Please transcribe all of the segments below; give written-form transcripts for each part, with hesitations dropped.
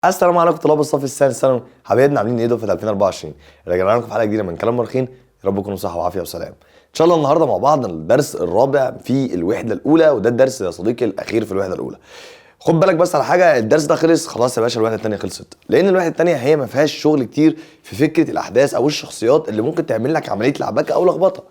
السلام عليكم طلاب الصف الثاني ثانوي، حبايبنا عاملين ايه؟ دفعه 2024 رجعنا لكم في حلقة جديدة من كلام مرخين. يا رب تكونوا صحة وعافيه وسلام. ان شاء الله النهارده مع بعض الدرس الرابع في الوحدة الاولى، وده الدرس يا صديقي الاخير في الوحدة الاولى. خد بالك بس على حاجة، الدرس ده خلص خلاص يا باشا، الوحدة الثانية خلصت، لان الوحدة الثانية هي ما فيهاش شغل كتير في فكرة الاحداث او الشخصيات اللي ممكن تعمل لك عملية لعبكه او لخبطة.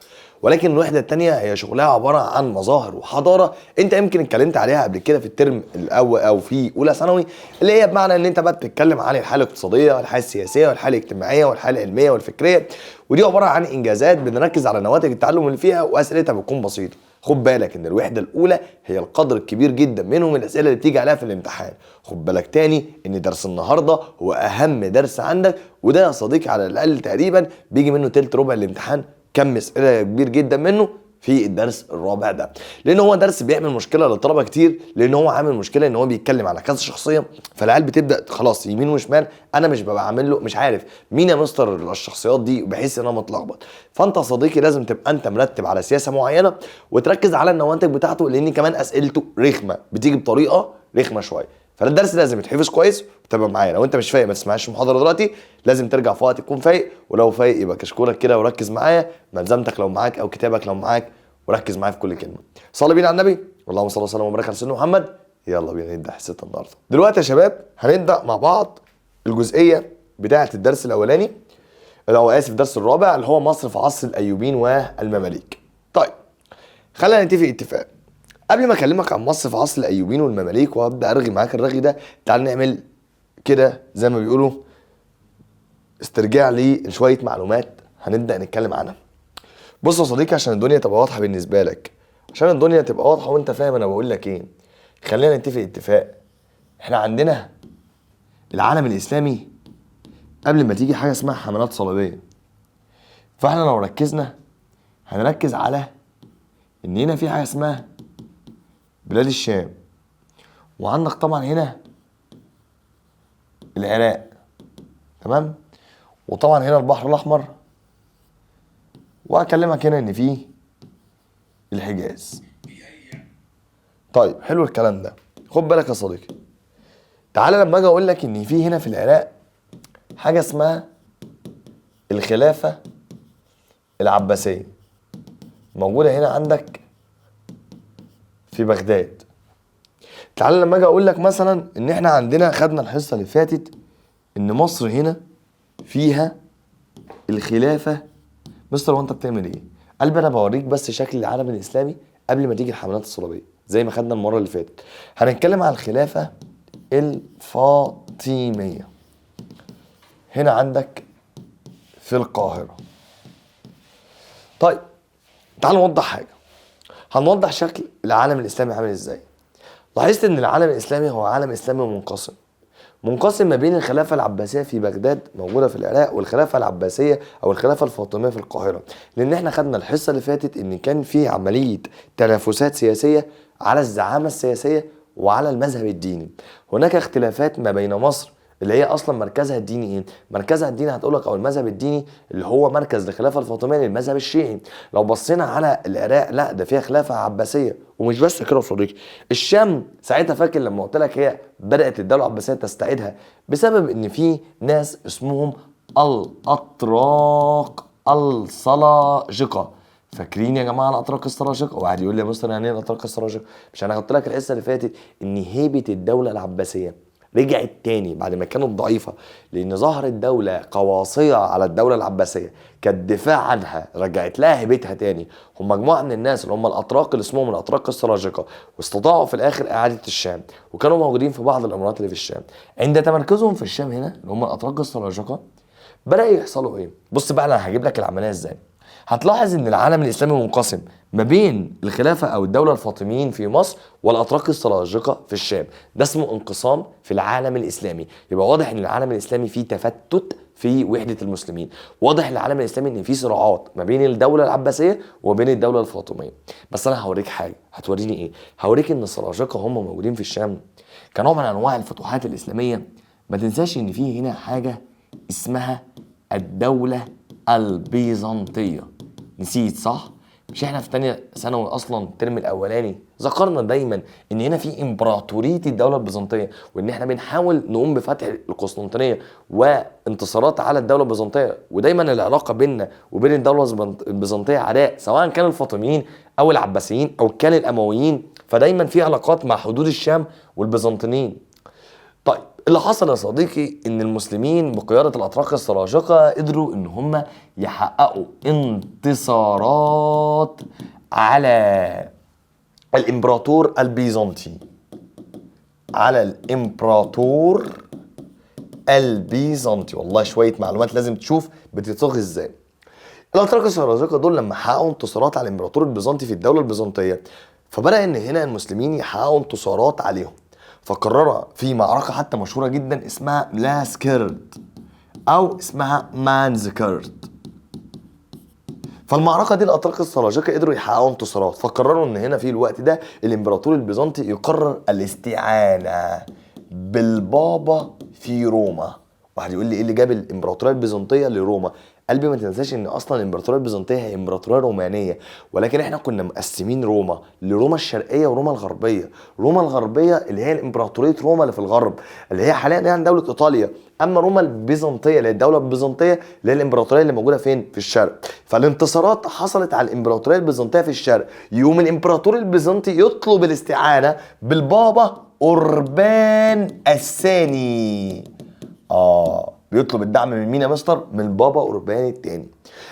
ولكن الوحدة الثانية هي شغلها عبارة عن مظاهر وحضارة انت يمكن اتكلمت عليها قبل كده في الترم الاول او في اولى ثانوي، اللي هي بمعنى ان انت بقى بتتكلم عن الحالة الاقتصادية والحالة السياسية والحالة الاجتماعية والحالة العلمية والفكريه، ودي عبارة عن انجازات بنركز على نواتج التعلم اللي فيها واسئلتها بتكون بسيطة. خد بالك ان الوحدة الاولى هي القدر الكبير جدا منهم الاسئلة اللي بتيجي عليها في الامتحان. خد بالك تاني ان درس النهارده هو اهم درس عندك، وده يا صديقي على الاقل تقريبا بيجي منه تلت ربع الامتحان، كم اسئلة كبير جدا منه في الدرس الرابع ده، لان هو درس بيعمل مشكلة للطلبة كتير، لان هو عامل مشكلة ان هو بيتكلم على كذا شخصية، فالعيال بتبدا خلاص يمين وشمال، انا مش ببقى عامل له مش عارف مين يا مستر الشخصيات دي، بحيث ان انا متلخبط. فانت يا صديقي لازم تبقى انت مرتب على سياسة معينة وتركز على النواتج بتاعته، لان كمان اسئلته رخمة، بتيجي بطريقة رخمة شوية. فالدرس لازم يتحفظ كويس وتبقى معايا. لو انت مش فايق ما تسمعش المحاضرة دلوقتي، لازم ترجع في وقت تكون فايق، ولو فايق يبقى كشكولك كده وركز معايا، ملزمتك لو معاك او كتابك لو معاك، وركز معايا في كل كلمة. صلي بينا على النبي، اللهم صل وسلم وبارك على سيدنا محمد. يلا بينا نبدا حصتنا النهارده. دلوقتي يا شباب هنبدا مع بعض الجزئية بتاعه الدرس الاولاني، او اسف الدرس الرابع، اللي هو مصر في عصر الايوبيين والمماليك. طيب خلينا نتفق اتفاق قبل ما اكلمك عن مصر في عصر الايوبيين والمماليك وابدا ارغي معاك الرغي ده، تعال نعمل كده زي ما بيقولوا استرجاع لشويه معلومات هنبدا نتكلم عنها. بص يا صديقي، عشان الدنيا تبقى واضحة بالنسبة لك، عشان الدنيا تبقى واضحة وانت فاهم انا بقول لك ايه، خلينا نتفق اتفاق. احنا عندنا العالم الاسلامي قبل ما تيجي حاجة اسمها حملات صليبيه، فاحنا لو ركزنا هنركز على ان هنا في حاجة اسمها بلاد الشام، وعندك طبعا هنا العراق، تمام، وطبعا هنا البحر الاحمر، وهكلمك هنا ان في الحجاز. طيب حلو الكلام ده. خد بالك يا صديقي، تعالى لما اجي اقول لك ان في هنا في العراق حاجة اسمها الخلافة العباسية، موجودة هنا عندك في بغداد. تعالى لما اجي اقول لك مثلا ان احنا عندنا خدنا الحصة اللي فاتت ان مصر هنا فيها الخلافة. مستر وانت بتعمل ايه؟ قلبي انا بوريك بس شكل العالم الاسلامي قبل ما تيجي الحملات الصليبية زي ما خدنا المرة اللي فاتت. هنتكلم عن الخلافة الفاطمية هنا عندك في القاهرة. طيب تعال نوضح حاجة، هنوضح شكل العالم الاسلامي عامل ازاي. لاحظت ان العالم الاسلامي هو عالم اسلامي منقسم، منقسم ما بين الخلافة العباسية في بغداد موجودة في العراق، والخلافة العباسية او الخلافة الفاطمية في القاهرة. لان احنا خدنا الحصة اللي فاتت ان كان في عملية تنافسات سياسية على الزعامه السياسية وعلى المذهب الديني. هناك اختلافات ما بين مصر اللي هي اصلا مركزها الديني ايه؟ مركزها الديني هتقولك او المذهب الديني اللي هو مركز الخلافة الفاطمية للمذهب الشيعي. لو بصينا على العراق لا ده فيها خلافه عباسيه، ومش بس كده يا صديقي، الشام ساعتها فاكر لما قلت لك هي بدات الدولة العباسية تستعيدها بسبب ان في ناس اسمهم الاتراك السلاجقة. فاكرين يا جماعة الاتراك السلاجقة؟ واحد يقول لي يا مستر يعني ايه الاتراك السلاجقة؟ مش انا قلت لك الحصة اللي فاتت ان هيبة الدولة العباسية رجعت تاني بعد ما كانت ضعيفة، لأن ظهرت دولة قواصية على الدولة العباسية كالدفاع عنها، رجعت لها هيبتها تاني. هم مجموعة من الناس اللي هم الأتراك اللي اسمهم الأتراك السلاجقة، واستطاعوا في الآخر إعادة الشام، وكانوا موجودين في بعض الإمارات اللي في الشام. عند تمركزهم في الشام هنا اللي هم الأتراك السلاجقة بدأ يحصلوا إيه؟ بص بقى أنا هجيب لك العملية إزاي. هتلاحظ ان العالم الاسلامي منقسم ما بين الخلافة او الدولة الفاطميين في مصر والاتراك السلاجقة في الشام. ده اسمه انقسام في العالم الاسلامي. يبقى واضح ان العالم الاسلامي فيه تفتت في وحده المسلمين، واضح العالم الاسلامي ان فيه صراعات ما بين الدولة العباسية وبين الدولة الفاطمية. بس انا هوريك حاجة، هتوريني ايه؟ هوريك ان السلاجقة هم موجودين في الشام كنوع من انواع الفتوحات الاسلامية. ما تنساش ان فيه هنا حاجة اسمها الدولة البيزنطيه. نسيت صح؟ مش احنا في تانية ثانوي اصلا الترم الاولاني ذكرنا دايما ان هنا في امبراطورية الدولة البيزنطيه، وان احنا بنحاول نقوم بفتح القسطنطينية وانتصارات على الدولة البيزنطيه، ودايما العلاقة بيننا وبين الدولة البيزنطيه عداء، سواء كان الفاطميين او العباسيين او كان الامويين، فدايما في علاقات مع حدود الشام والبيزنطيين. طيب اللي حصل يا صديقي ان المسلمين بقيادة الاتراك السلاجقة قدروا ان هم يحققوا انتصارات على الامبراطور البيزنطي، على الامبراطور البيزنطي. والله شوية معلومات لازم تشوف بتتصاغ ازاي. الاتراك السلاجقة دول لما حققوا انتصارات على الامبراطور البيزنطي في الدولة البيزنطيه، فبدا ان هنا المسلمين يحققوا انتصارات عليهم، فقرر في معركة حتى مشهورة جدا اسمها ملاسكيرد أو اسمها مانزكيرد. فالمعركة دي الأتراك السلاجقة قدروا يحققوا انتصارات، فقرروا إن هنا في الوقت ده الإمبراطور البيزنطي يقرر الاستعانة بالبابا في روما. واحد يقول لي إيه اللي جاب الإمبراطورية البيزنطية لروما؟ قلبي ما تنساش ان اصلا الامبراطورية البيزنطيه هي امبراطورية رومانية، ولكن احنا كنا مقسمين روما لروما الشرقية وروما الغربية. روما الغربية اللي هي الامبراطورية روما اللي في الغرب اللي هي حاليا يعني دولة ايطاليا، اما روما البيزنطيه اللي هي الدولة البيزنطيه اللي هي الامبراطورية اللي موجودة فين؟ في الشرق. فالانتصارات حصلت على الامبراطورية البيزنطيه في الشرق، يقوم الامبراطور البيزنطي يطلب الاستعانة بالبابا اوربان الثاني. بيطلب الدعم من مين يا مستر؟ من البابا اوربان الثاني،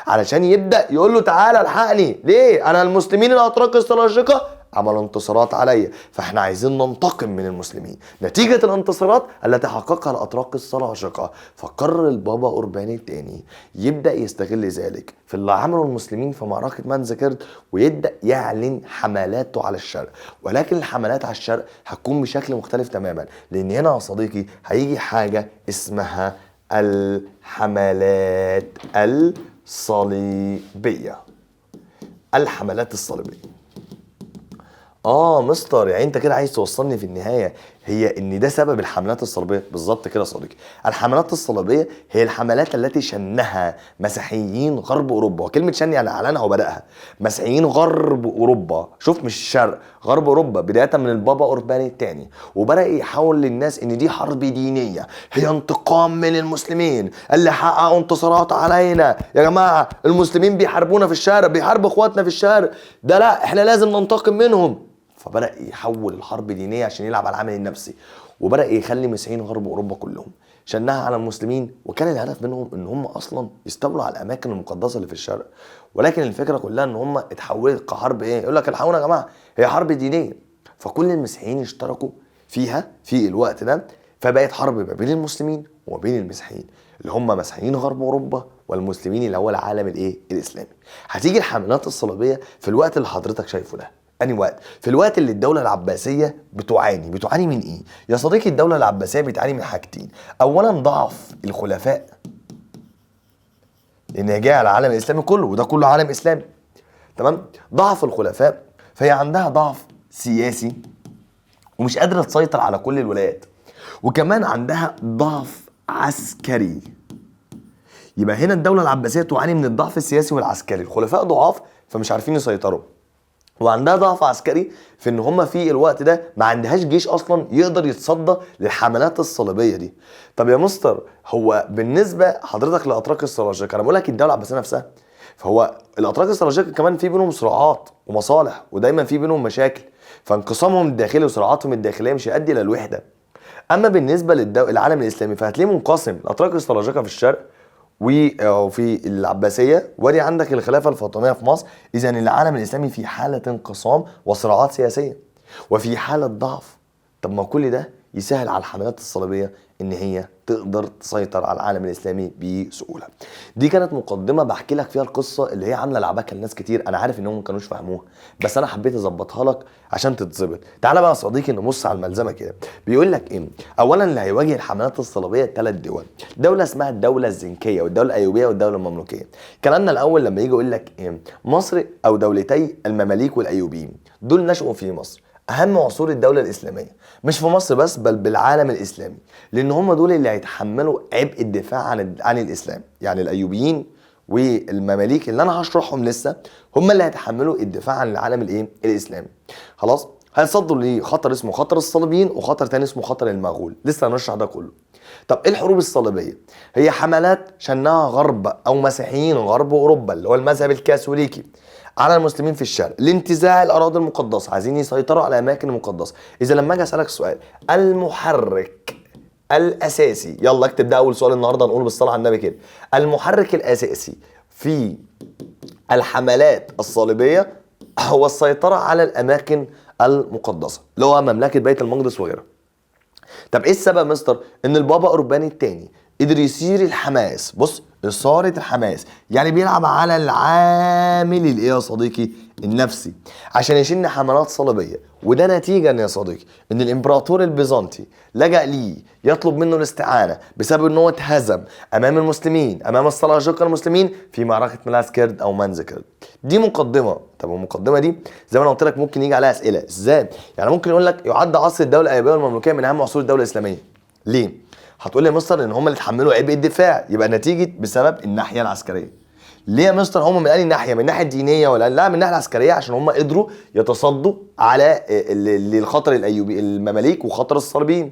علشان يبدا يقول له تعالى الحقني، ليه؟ انا المسلمين الاتراك السلاجقة عملوا انتصارات عليا، فاحنا عايزين ننتقم من المسلمين نتيجة الانتصارات التي حققها الاتراك السلاجقة. فقرر البابا اوربان الثاني يبدا يستغل ذلك في اللي عمله المسلمين في معركة مانزكيرد، ويبدا يعلن حملاته على الشرق. ولكن الحملات على الشرق هتكون بشكل مختلف تماما، لان هنا يا صديقي هيجي حاجة اسمها الحملات الصليبية. الحملات الصليبية. مستر يعني انت كده عايز توصلني في النهاية هي ان ده سبب الحملات الصليبية؟ بالظبط كده يا صديقي. الحملات الصليبية هي الحملات التي شنها مسيحيين غرب اوروبا، وكلمة شن يعني اعلنها وبدأها مسيحيين غرب اوروبا، شوف مش الشرق، غرب اوروبا، بداية من البابا اوربان الثاني، وبدأ يحاول للناس ان دي حرب دينية، هي انتقام من المسلمين اللي حققوا انتصارات علينا. يا جماعة المسلمين بيحاربونا في الشرق، بيحاربوا اخواتنا في الشرق، ده لا احنا لازم ننتقم منهم. فبدأ يحول الحرب دينية عشان يلعب على العامل النفسي، وبدأ يخلي مسيحيين غرب أوروبا كلهم شنها على المسلمين، وكان الهدف منهم إن هم أصلا يستولوا على الأماكن المقدسة اللي في الشرق. ولكن الفكرة كلها إن هم اتحولت كحرب إيه؟ يقول لك الحقونا يا جماعة هي حرب دينية، فكل المسيحيين اشتركوا فيها في الوقت ده، فبقت حرب ما بين المسلمين وما بين المسيحيين اللي هم مسيحيين غرب أوروبا والمسلمين اللي هو العالم الإيه؟ الإسلامي. هتيجي الحملات الصليبية في الوقت اللي حضرتك شايفه ده. أني وقت؟ في الوقت اللي الدولة العباسية بتعاني من إيه؟ يا صديقي الدولة العباسية بتعاني من حاجتين، أولاً ضعف الخلفاء، لأن هي جاية على العالم الإسلامي كله وده كله عالم إسلامي، تمام؟ ضعف الخلفاء، فهي عندها ضعف سياسي ومش قادرة تسيطر على كل الولايات، وكمان عندها ضعف عسكري. يبقى هنا الدولة العباسية تعاني من الضعف السياسي والعسكري، الخلفاء ضعاف فمش عارفين يسيطروا، وعندها ضعف عسكري في ان هم في الوقت ده ما عندهاش جيش اصلا يقدر يتصدى للحملات الصليبية دي. طب يا مستر هو بالنسبة حضرتك لاتراك السلاجقة، انا بقول لك الدولة العباسية نفسها، فهو الاتراك السلاجقة كمان في بينهم صراعات ومصالح ودايما في بينهم مشاكل، فانقسامهم الداخلي وصراعاتهم الداخلية مش هيؤدي الى الوحدة. اما بالنسبة للعالم الاسلامي فهتلاقيه منقسم، الاتراك السلاجقة في الشرق وفي العباسية، وادي عندك الخلافة الفاطمية في مصر. اذا العالم الاسلامي في حاله انقسام وصراعات سياسية وفي حاله ضعف. طب ما كل ده يسهل على الحملات الصليبية ان هي تقدر تسيطر على العالم الاسلامي بسهولة. دي كانت مقدمه بحكي لك فيها القصة اللي هي عامله لعبكه لناس كتير، انا عارف انهم ما كانوش فاهموها، بس انا حبيت اظبطها لك عشان تتظبط. تعالى بقى يا صديقي نبص على الملزمه كده. بيقول لك ايه؟ اولا اللي هيواجه الحملات الصليبية 3 دول، دولة اسمها الدولة الزنكيه والدولة الايوبيه والدولة المملوكيه. كلامنا الاول لما يجي يقول لك ايه؟ مصر او دولتي المماليك والايوبيين، دول نشأوا في مصر، اهم عصور الدولة الاسلامية، مش في مصر بس بل بالعالم الاسلامي، لان هم دول اللي هيتحملوا عبء الدفاع عن الاسلام، يعني الايوبيين والمماليك اللي انا هشرحهم لسه هم اللي هيتحملوا الدفاع عن العالم الايه؟ الاسلامي. خلاص؟ هيتصدوا لخطر اسمه خطر الصليبيين وخطر تاني اسمه خطر المغول، لسه هنشرح ده كله. طب ايه الحروب الصليبية؟ هي حملات شنها غرب او مسيحيين غرب اوروبا اللي هو المذهب الكاثوليكي على المسلمين في الشرق لانتزاع الاراضي المقدسة، عايزين يسيطروا على الاماكن المقدسة. اذا لما اجي اسالك سؤال، المحرك الاساسي، يلا اكتب ده اول سؤال النهارده نقول بالصلاة على النبي كده، المحرك الاساسي في الحملات الصليبية هو السيطرة على الاماكن المقدسة اللي هو مملكة بيت المقدس وغيرها. طب ايه السبب يا مستر ان البابا اوربان الثاني قدر يثير الحماس؟ بص، اثاره الحماس يعني بيلعب على العامل الايه يا صديقي؟ النفسي، عشان يشن حملات صليبيه. وده نتيجة يا صديقي ان الامبراطور البيزنطي لجأ ليه يطلب منه الاستعانة بسبب ان هو اتهزم امام المسلمين، امام السلاجقة المسلمين في معركة ملازكرد او مانزكرد. دي مقدمه. طب المقدمة دي زي ما انا قلت لك ممكن يجي عليها اسئلة ازاي؟ يعني ممكن يقول لك يعد عصر الدولة الايوبيه والمملوكيه من اهم عصور الدولة الاسلامية. ليه؟ هتقول لي يا مستر ان هم اللي اتحملوا عبء الدفاع، يبقى نتيجة بسبب الناحية العسكرية. ليه يا مستر هم من انهي ناحية؟ من الناحية الدينية ولا لا؟ من الناحية العسكرية، عشان هم قدروا يتصدوا على للخطر الايوبي المماليك وخطر الصليبيين.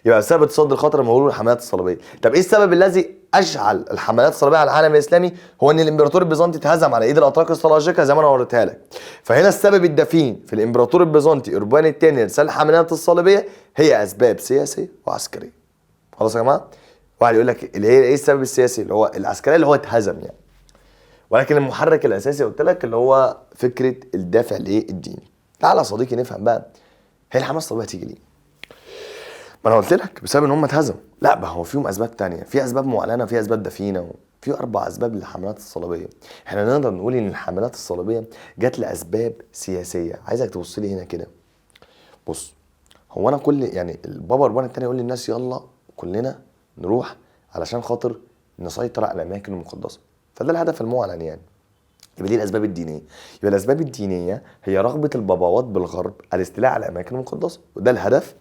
يبقى بسبب تصدي الخطر المغول والحملات الصليبية. طب ايه السبب الذي اشعل الحملات الصليبية على العالم الاسلامي؟ هو ان الامبراطور البيزنطي اتهزم على ايد الاتراك السلاجقة زي ما انا وريتها لك. فهنا السبب الدفين في الامبراطور البيزنطي اوربان الثاني ارسال الحملات الصليبية هي اسباب سياسية وعسكرية. خلاص يا جماعة؟ واحد يقول لك اللي هي ايه السبب السياسي؟ اللي هو العسكرية اللي هو اتهزم يعني. ولكن المحرك الاساسي قلت لك اللي هو فكرة الدافع الايه؟ الديني. تعالى يا صديقي نفهم بقى هي الحملات الصليبية هتيجي ليه؟ ما انا قلت لك بسبب ان هم اتهزموا. لا، ما هو فيهم اسباب تانية، في اسباب معلنة، في اسباب دفينه، في 4 اسباب للحملات الصليبية. احنا نقدر نقول ان الحملات الصليبية جت لاسباب سياسية. عايزك تبص لي هنا كده. بص، هو انا كل يعني البابا اوربان الثاني يقول للناس يلا كلنا نروح علشان خاطر نسيطر على الاماكن المقدسة، فده الهدف المعلن يعني. يبقى دي الاسباب الدينية. يبقى الاسباب الدينية هي رغبة الباباوات بالغرب الاستيلاء على الاماكن المقدسة، وده الهدف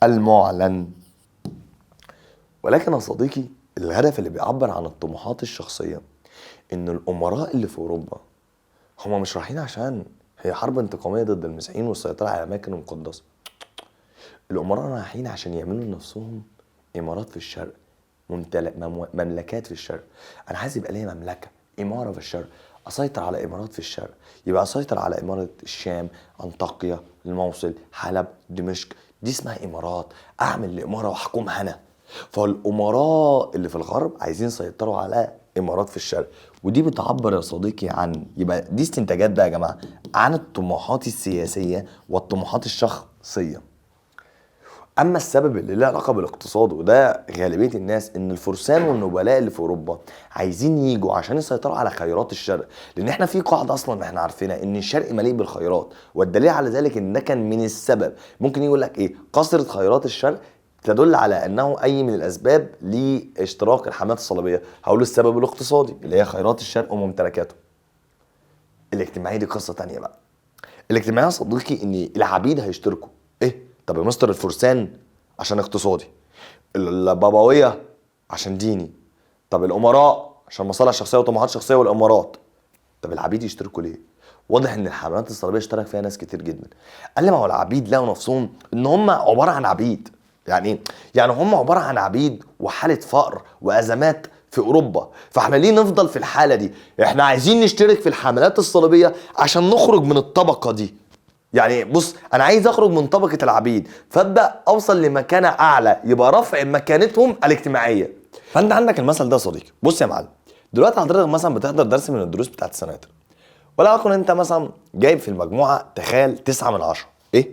المعلن. ولكن يا صديقي الهدف اللي بيعبر عن الطموحات الشخصية ان الامراء اللي في اوروبا هما مش رايحين عشان هي حرب انتقاميه ضد المسيحيين والسيطرة على الاماكن المقدسة. الامراء رايحين عشان يعملوا لنفسهم امارات في الشرق، مملكات في الشرق. انا عايز يبقى ليا مملكة، اماره في الشرق، اسيطر على امارات في الشرق. يبقى اسيطر على اماره الشام، انطاكيا، الموصل، حلب، دمشق، دي اسمها امارات. اعمل الامارة واحكمها انا. فالامراء اللي في الغرب عايزين يسيطروا على امارات في الشرق، ودي بتعبر يا صديقي عن، يبقى دي استنتاجات بقى يا جماعة عن الطموحات السياسية والطموحات الشخصية. اما السبب اللي له علاقة بالاقتصاد، وده غالبية الناس، ان الفرسان والنبلاء اللي في اوروبا عايزين يجوا عشان يسيطروا على خيرات الشرق، لان احنا في قاعدة اصلا احنا عارفينها ان الشرق مليء بالخيرات، والدليل على ذلك ان ده كان من السبب. ممكن يقول لك ايه؟ كثرة خيرات الشرق تدل على انه اي من الاسباب لاشتراك الحملات الصليبية. هقول السبب الاقتصادي اللي هي خيرات الشرق وممتلكاته. الاجتماعي دي قصة تانية بقى. الاجتماعي يا صديقي ان العبيد هيشتركوا. ايه؟ طب يا مستر الفرسان عشان اقتصادي، البابويه عشان ديني، طب الامراء عشان مصالح شخصية وطموحات شخصية والامارات، طب العبيد يشتركوا ليه؟ واضح ان الحملات الصليبية اشترك فيها ناس كتير جدا. قال لي ما هو العبيد لقوا نفسهم ان هم عبارة عن عبيد. يعني ايه؟ يعني هم عبارة عن عبيد وحاله فقر وازمات في اوروبا، فاحنا ليه نفضل في الحالة دي؟ احنا عايزين نشترك في الحملات الصليبية عشان نخرج من الطبقة دي. يعني بص، انا عايز اخرج من طبقه العبيد فابدا اوصل لمكانه اعلى، يبقى رفع مكانتهم الاجتماعية. فانت عندك المثل ده يا صديقي. بص يا معلم، دلوقتي حضرتك مثلا بتحضر درس من الدروس بتاعت السناتر، ولا اكون انت مثلا جايب في المجموعة تخيل 9 من 10. ايه؟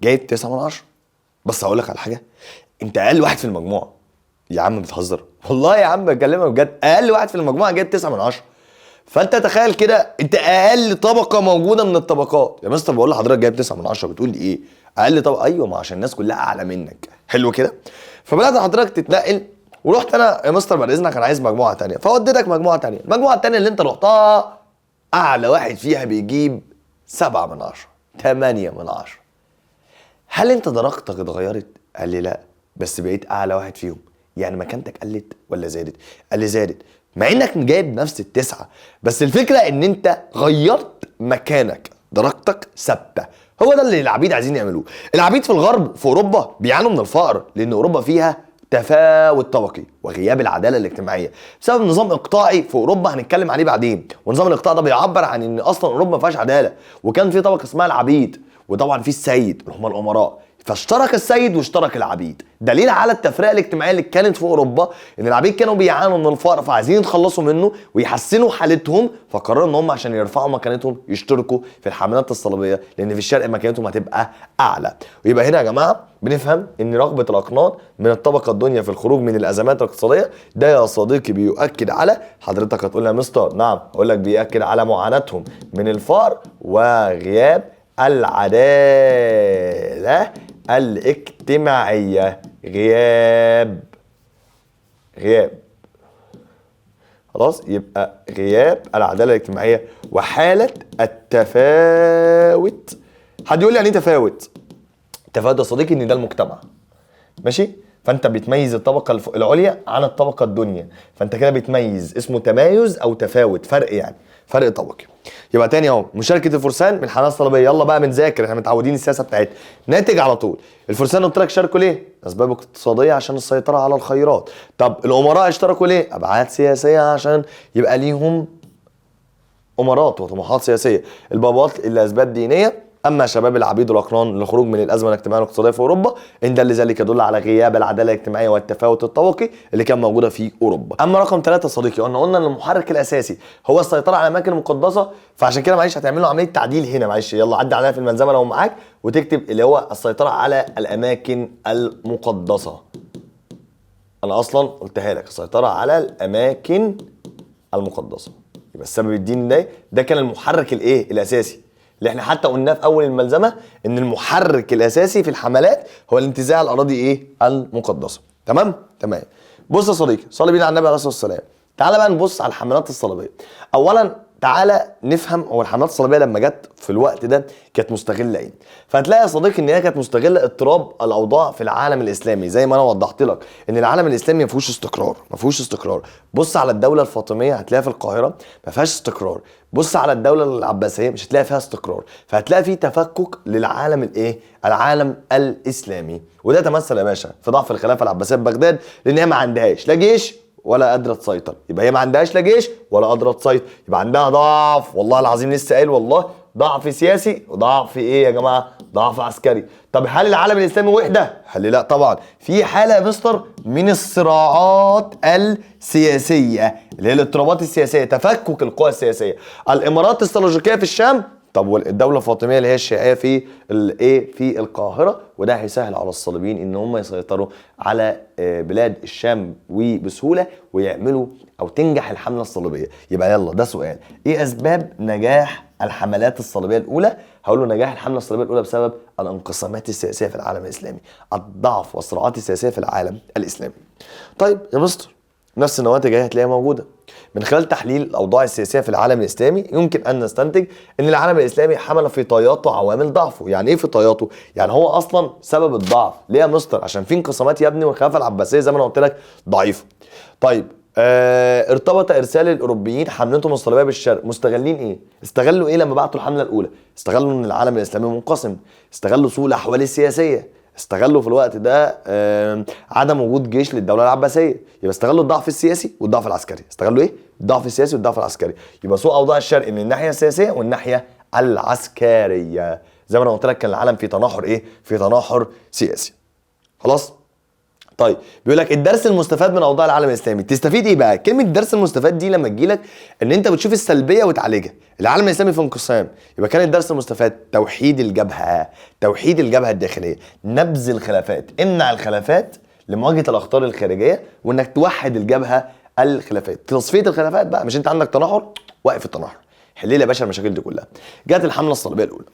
جايب 9 من 10؟ بس هقول لك على حاجة، انت اقل واحد في المجموعة. يا عم بتهزر؟ والله يا عم بكلمك بجد، اقل واحد في المجموعة جايب 9 من 10. فانت تخيل كده انت اقل طبقه موجودة من الطبقات. يا مستر بقول لحضرتك جايب 9 من 10، بتقول لي ايه اقل طبقه؟ ايوه، ما عشان الناس كلها اعلى منك. حلو كده. فبدات حضرتك تتنقل، ورحت انا يا مستر بعد اذنك انا عايز مجموعة ثانية، فوديتك مجموعة ثانية. المجموعة الثانية اللي انت رحتها اعلى واحد فيها بيجيب 7 من 10، 8 من 10. هل انت درجتك اتغيرت؟ قال لي لا، بس بقيت اعلى واحد فيهم. يعني مكانتك قلت ولا زادت؟ قال لي زادت، مع انك جايب نفس 9، بس الفكرة ان انت غيرت مكانك، درجتك ثابتة. هو ده اللي العبيد عايزين يعملوه. العبيد في الغرب في اوروبا بيعانوا من الفقر، لان اوروبا فيها تفاوت طبقي وغياب العدالة الاجتماعية بسبب نظام اقطاعي في اوروبا هنتكلم عليه بعدين. ونظام الاقطاع ده بيعبر عن ان اصلا اوروبا ما فيهاش عدالة، وكان في طبقه اسمها العبيد، وطبعا في السيد اللي هم الامراء، فاشترك السيد واشترك العبيد. دليل على التفرقة الاجتماعية اللي كانت في اوروبا ان العبيد كانوا بيعانوا من الفقر، فعايزين يتخلصوا منه ويحسنوا حالتهم، فقرروا ان هم عشان يرفعوا مكانتهم يشتركوا في الحملات الصليبية، لان في الشرق مكانتهم هتبقى اعلى. ويبقى هنا يا جماعة بنفهم ان رغبة الاقنان من الطبقة الدنيا في الخروج من الازمات الاقتصادية، ده يا صديقي بيؤكد على، حضرتك هتقول لي يا مستر نعم، اقول لك بيؤكد على معاناتهم من الفقر وغياب العدالة الاجتماعية. غياب خلاص، يبقى غياب العدالة الاجتماعية وحالة التفاوت. حد يقول لي يعني ايه تفاوت؟ تفاوت يا صديقي ان ده المجتمع، ماشي؟ فانت بتميز الطبقة العليا عن الطبقة الدنيا، فانت كده بتميز، اسمه تمايز او تفاوت، فرق يعني، فرق طبقي. يبقى تاني اهو مشاركة الفرسان من الحملات الصليبية. يلا بقى بنذاكر، احنا متعودين السياسة بتاعتنا، ناتج على طول. الفرسان قلت لك شاركوا ليه؟ اسباب اقتصادية عشان السيطرة على الخيرات. طب الامراء اشتركوا ليه؟ ابعاد سياسية عشان يبقى ليهم امارات وطموحات سياسية. البابات لاسباب دينية. اما شباب العبيد والاقران للخروج من الازمة الاجتماعية والاقتصادية في اوروبا، ان دل ذلك يدل على غياب العدالة الاجتماعية والتفاوت الطبقي اللي كان موجودة في اوروبا. اما رقم 3 صديقي، قلنا ان المحرك الاساسي هو السيطرة على الاماكن المقدسة، فعشان كده معلش هتعمل له عملية تعديل هنا، معلش يلا عدي عليها في الملزمه لو معاك وتكتب اللي هو السيطرة على الاماكن المقدسة. انا اصلا قلتها لك، السيطرة على الاماكن المقدسة، يبقى السبب الديني ده كان المحرك الايه الاساسي، اللي احنا حتى قلناه في اول الملزمه ان المحرك الاساسي في الحملات هو الانتزاع الاراضي ايه المقدسة. تمام تمام. بص يا صديقي، صلي بينا على النبي عليه الصلاة والسلام. تعالى بقى نبص على الحملات الصليبية. اولا تعالى نفهم هو الحملات الصليبية لما جت في الوقت ده كانت مستغله ايه. فهتلاقي يا صديقي ان هي كانت مستغله اضطراب الاوضاع في العالم الاسلامي، زي ما انا وضحت لك ان العالم الاسلامي ما فيهوش استقرار، ما فيهوش استقرار. بص على الدولة الفاطمية هتلاقيها في القاهرة ما فيهاش استقرار، بص على الدولة العباسية مش هتلاقي فيها استقرار، فهتلاقي في تفكك للعالم الايه؟ العالم الاسلامي. وده تمثل يا باشا في ضعف الخلافة العباسية في بغداد، لان هي ما عندهاش لا جيش ولا قادرة تسيطر، يبقى هي ما عندهاش لا جيش ولا قادرة تسيطر، يبقى عندها ضعف، والله العظيم لسه قايل والله، ضعف سياسي وضعف ايه يا جماعة؟ ضعف عسكري. طب هل العالم الاسلامي وحده؟ هل لا طبعا، في حاله يا مستر من الصراعات السياسية اللي هي الاضطرابات السياسية، تفكك القوى السياسية. الامارات السلجوقيه في الشام، طب والدولة الفاطمية اللي هي الشيعية في الايه؟ في القاهرة، وده هيسهل على الصليبيين ان هم يسيطروا على بلاد الشام وبسهوله ويعملوا او تنجح الحملة الصليبية. يبقى يلا ده سؤال، ايه اسباب نجاح الحملات الصليبية الاولى؟ هقول له نجاح الحملة الصليبية الاولى بسبب الانقسامات السياسية في العالم الاسلامي، الضعف والصراعات السياسية في العالم الاسلامي. طيب يا مستر، نفس النواتج اهي هتلاقيها موجودة. من خلال تحليل الاوضاع السياسية في العالم الاسلامي يمكن ان نستنتج ان العالم الاسلامي حمل في طياته عوامل ضعفه. يعني ايه في طياته؟ يعني هو اصلا سبب الضعف. ليه يا مستر؟ عشان في انقسامات يا ابني، والخلافة العباسية زي ما انا قلت لك ضعيفة. طيب ارتبط ارسال الاوروبيين حملتهم الصليبية بالشرق، مستغلين ايه؟ استغلوا ايه لما بعتوا الحملة الاولى؟ استغلوا ان العالم الاسلامي منقسم، استغلوا سوء الاحوال السياسية، استغلوا في الوقت ده عدم وجود جيش للدولة العباسية، يبقى استغلوا الضعف السياسي والضعف العسكري. استغلوا ايه؟ الضعف السياسي والضعف العسكري. يبقى سوء اوضاع الشرق من الناحية السياسية والناحية العسكرية. زي ما انا قلت لك كان العالم في تناحر ايه؟ في تناحر سياسي. خلاص؟ طيب بيقول لك الدرس المستفاد من اوضاع العالم الاسلامي، تستفيد ايه بقى؟ كلمة الدرس المستفاد دي لما تجيلك ان انت بتشوف السلبية وتعالجها. العالم الاسلامي في انقسام، يبقى كان الدرس المستفاد توحيد الجبهة، توحيد الجبهة الداخلية، نبذ الخلافات، امنع الخلافات لمواجهة الاخطار الخارجية، وانك توحد الجبهة الخلافات، تصفية الخلافات بقى. مش انت عندك تناحر؟ وقف التناحر، حل لي يا باشا المشاكل دي كلها. جت الحملة الصليبية الاولى.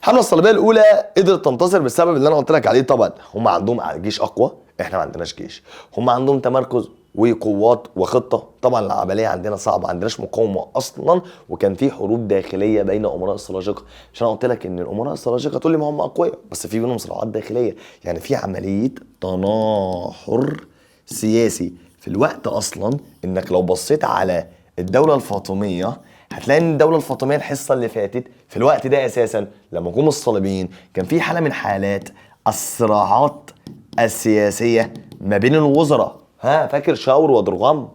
الحملة الصليبية الاولى قدرت تنتصر بسبب اللي انا قلت لك عليه. طبعا هم عندهم جيش اقوى، احنا ما عندناش جيش. هم عندهم تمركز وقوات وخطه، طبعا العملية عندنا صعبة، ما عندناش مقاومة اصلا، وكان في حروب داخلية بين امراء السلاجقة. عشان انا قلت لك ان الامراء السلاجقة تقول لي ما هم اقوياء، بس في بينهم صراعات داخلية، يعني في عملية تناحر سياسي. في الوقت اصلا انك لو بصيت على الدولة الفاطمية هتلاقي ان الدولة الفاطمية الحصة اللي فاتت في الوقت ده اساسا لما جم الصليبيين كان في حاله من حالات الصراعات السياسية ما بين الوزراء. ها فاكر شاور ودرغام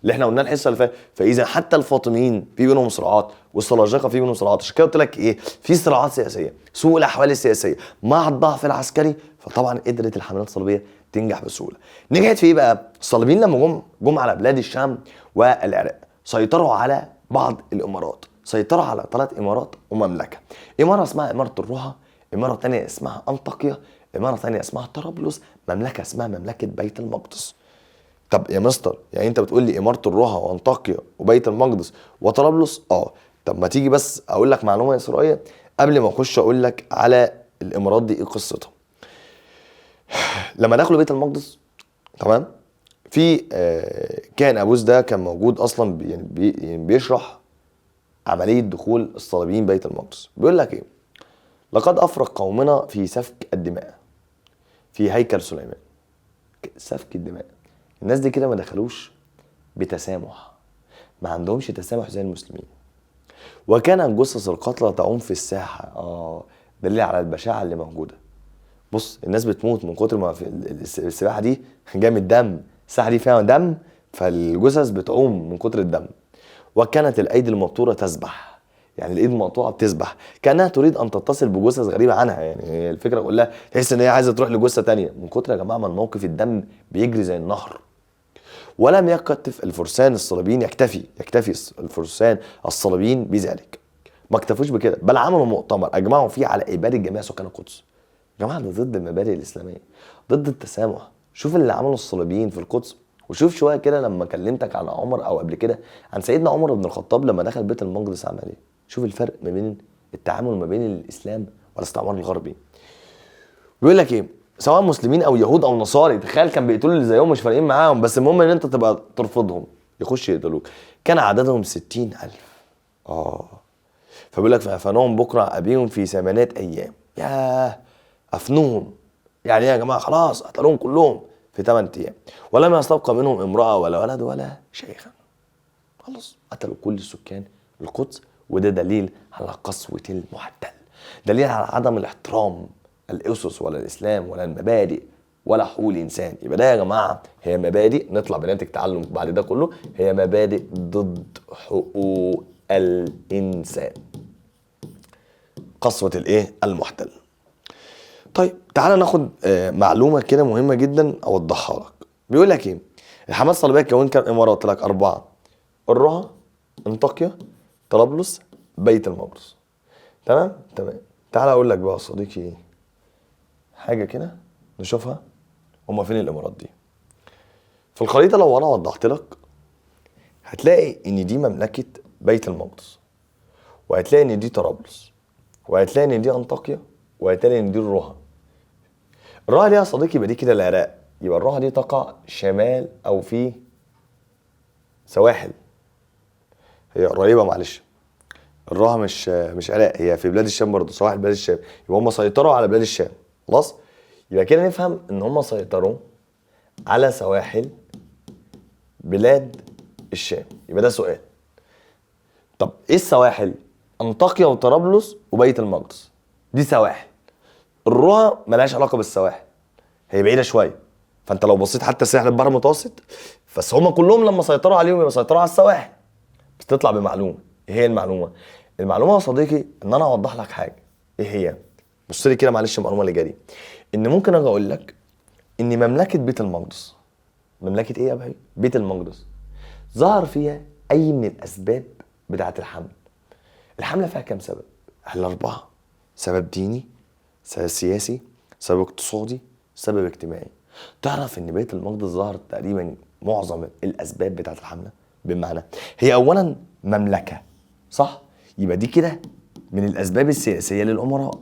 اللي احنا قلناه الحصة اللي فاتت؟ فاذا حتى الفاطميين في بينهم صراعات، والسلاجقه في بينهم صراعات. عشان كده قلت لك ايه؟ في صراعات سياسية، سوء الاحوال السياسية مع الضعف العسكري، فطبعا قدرت الحملات الصليبية تنجح بسهولة. نجحت في ايه بقى؟ الصليبيين لما جم على بلاد الشام والعراق سيطروا على بعض الامارات، سيطروا على 3 امارات ومملكه. اماره اسمها اماره الرها، اماره ثانية اسمها انطاكيا، اماره ثانية اسمها طرابلس، مملكة اسمها مملكة بيت المقدس. طب يا مستر يعني انت بتقول لي اماره الرها وانطاكيا وبيت المقدس وطرابلس؟ طب ما تيجي بس اقول لك معلومة اسرائيلية قبل ما اخش اقول لك على الامارات دي ايه قصتها. لما دخلوا بيت المقدس، تمام، في كان ابوس ده كان موجود اصلا يعني بيشرح عملية دخول الصليبيين بيت المقدس. بيقول لك ايه؟ لقد افرق قومنا في سفك الدماء في هيكل سليمان. سفك الدماء، الناس دي كده ما دخلوش بتسامح، ما عندهمش تسامح زي المسلمين. وكان جثث القتلى تعوم في الساحة. دليل على البشاعه اللي موجودة. بص الناس بتموت من كتر ما في السباحة دي جاية من الدم، الساحة دي فيها دم، فالجثث بتعوم من كتر الدم. وكانت الايدي المبتوره تسبح، يعني الايد المقطوعة بتسبح كانها تريد ان تتصل بجثث غريبة عنها. يعني الفكرة كلها تحس ان هي عايزه تروح لجثه تانية من كتر يا جماعة ما الموقف الدم بيجري زي النهر. ولم يكتف الفرسان الصليبيين، يكتفي الفرسان الصليبيين بذلك، ما اكتفوش بكده، بل عملوا مؤتمر اجمعوا فيه على ابادة جميع سكان القدس. يا جماعة ده ضد المبادئ الاسلامية، ضد التسامح. شوف اللي عمله الصليبيين في القدس، وشوف شوية كده لما كلمتك عن عمر او قبل كده عن سيدنا عمر بن الخطاب لما دخل بيت المقدس عمل ايه. شوف الفرق ما بين التعامل ما بين الاسلام والاستعمار الغربي. بيقول لك ايه؟ سواء مسلمين او يهود او نصاري، تخيل كان بيقتلوا اللي زيهم مش فارقين معاهم، بس المهم ان انت تبقى ترفضهم يخش يقتلوك. كان عددهم 60,000. فبيقول لك فأفنوهم بكره ابيهم في 8 ايام. ياه افنوهم، يعني ايه يا جماعة؟ خلاص قتلوهم كلهم في 8 ايام، ولم يستبقى منهم امراة ولا ولد ولا شيخا. خلاص قتلوا كل سكان القدس. وده دليل على قسوة المحتل، دليل على عدم الاحترام الاسس ولا الاسلام ولا المبادئ ولا حقوق الانسان. يبقى ده يا جماعة هي مبادئ، نطلع بناتج تعلم بعد ده كله، هي مبادئ ضد حقوق الانسان، قسوة الايه؟ المحتل. طيب تعالى ناخد معلومة كده مهمة جدا اوضحها لك. بيقول لك ايه؟ الحملات الصليبية كون كام اماره؟ قلت لك 4: الرها، انطاكيا، طرابلس، بيت المقدس. تمام؟ تمام. تعالى اقول لك بقى يا صديقي حاجة كده نشوفها، هما فين الامارات دي؟ في الخريطة لو انا وضحت لك هتلاقي ان دي مملكة بيت المقدس، وهتلاقي ان دي طرابلس، وهتلاقي ان دي انطاكيا، وهتلاقي ان دي الرها. الرها دي يا صديقي يبقى دي كده العراق، يبقى الرها دي تقع شمال او في سواحل، هي قريبه معلش، الرها مش عراق، هي في بلاد الشام برضه، سواحل بلاد الشام، يبقى هم سيطروا على بلاد الشام. خلاص يبقى كده نفهم ان هم سيطروا على سواحل بلاد الشام. يبقى ده سؤال. طب ايه السواحل؟ انطاكيا وطرابلس وبيت المقدس، دي سواحل. الرها ملهاش علاقة بالسواحل، هي بعيدة شوية، فانت لو بصيت حتى ساحل البحر المتوسط، بس هم كلهم لما سيطروا عليهم يبقى سيطروا على السواحل. بس تطلع بمعلومة. ايه هي المعلومة؟ المعلومة يا صديقي ان انا اوضح لك حاجة. ايه هي؟ بص لي كده معلش المعلومة اللي جاية دي، ان ممكن اجي اقول لك ان مملكة بيت المقدس، مملكة ايه يا بهي؟ بيت المقدس، ظهر فيها اي من الاسباب بتاعه الحمل. الحملة فيها كام سبب؟ هل 4؟ سبب ديني، سبب سياسي، سبب اقتصادي، سبب اجتماعي. تعرف ان بيت المقدس ظهر تقريبا معظم الاسباب بتاعه الحملة؟ بمعنى هي اولا مملكة، صح؟ يبقى دي كده من الاسباب السياسية للامراء.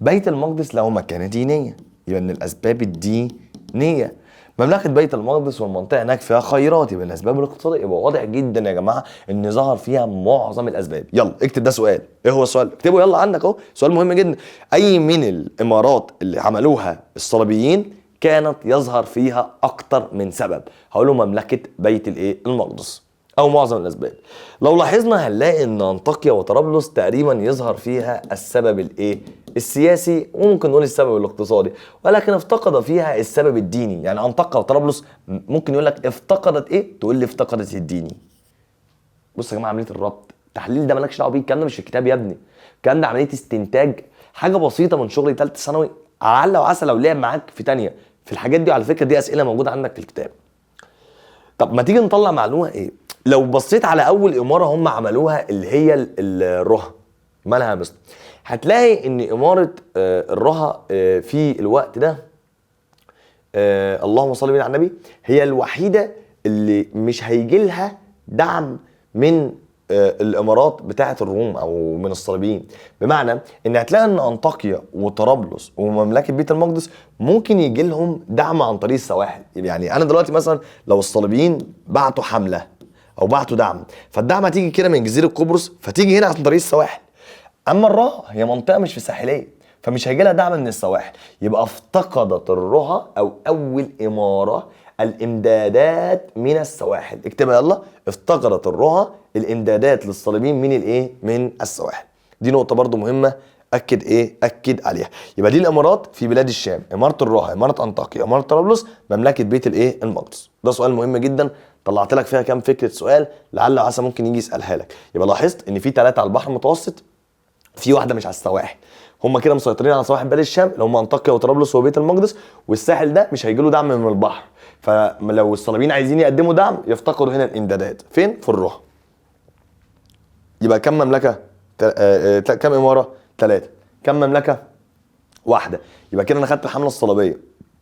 بيت المقدس له مكانه دينية، يبقى من الاسباب الدينية. مملكة بيت المقدس والمنطقة هناك فيها خيرات، يبقى الاسباب الاقتصادية. يبقى واضح جدا يا جماعة ان ظهر فيها معظم الاسباب. يلا اكتب ده سؤال. ايه هو السؤال؟ اكتبه يلا عندك اهو، سؤال مهم جدا. اي من الامارات اللي عملوها الصليبيين كانت يظهر فيها اكتر من سبب؟ هقول له مملكة بيت الايه؟ المقدس، او معظم الاسباب. لو لاحظنا هنلاقي ان انطاكيا وطرابلس تقريبا يظهر فيها السبب الايه؟ السياسي، وممكن نقول السبب الاقتصادي، ولكن افتقد فيها السبب الديني. يعني انطاكيا وطرابلس ممكن يقول لك افتقدت ايه؟ تقول لي افتقدت الديني. بص يا جماعة، عملية الربط، التحليل ده مالكش دعوه بيه، الكلام ده مش في الكتاب يا ابني، الكلام ده عملية استنتاج، حاجة بسيطة من شغل ثالثة ثانوي، على وعسى لو لعب معاك في ثانية في الحاجات دي. على فكرة دي اسئلة موجودة عندك في الكتاب. طب ما تيجي نطلع معلومة ايه؟ لو بصيت على اول اماره هم عملوها اللي هي الرها، مالها يا مستر؟ هتلاقي ان اماره الرها في الوقت ده، اللهم صل على النبي، هي الوحيدة اللي مش هيجي لها دعم من الامارات بتاعه الروم او من الصليبيين. بمعنى ان هتلاقي ان انطاكيا وطرابلس ومملكه بيت المقدس ممكن يجي لهم دعم عن طريق السواحل. يعني انا دلوقتي مثلا لو الصليبيين بعتوا حمله او بعتوا دعم، فالدعم هتيجي كده من جزيرة قبرص، فتيجي هنا عن طريق السواحل. اما الرها هي منطقة مش في ساحليه، فمش هيجي لها دعم من السواحل. يبقى افتقدت الرها او اول اماره الامدادات من السواحل. اكتبها يلا، افتقدت الرها الامدادات للصليبيين من الايه؟ من السواحل. دي نقطة برضو مهمة، اكد ايه؟ اكد عليها. يبقى دي الامارات في بلاد الشام: اماره الرها، اماره انطاكيا، اماره طرابلس، مملكة بيت الايه؟ المقدس. ده سؤال مهم جدا، طلعت لك فيها كام فكرة سؤال لعل وعسى ممكن يجي يسالها لك. يبقى لاحظت ان في 3 على البحر المتوسط، في واحدة مش على السواحل، هم كده مسيطرين على سواحل بلاد الشام اللي هم انطاكيا وطرابلس وبيت المقدس، والساحل ده مش هيجي له دعم من البحر. فلو الصليبيين عايزين يقدموا دعم يفتقدوا هنا الامدادات فين؟ في الرها. يبقى كم مملكة؟ كم اماره؟ 3. كم مملكة؟ واحدة. يبقى كده انا خدت الحملة الصليبية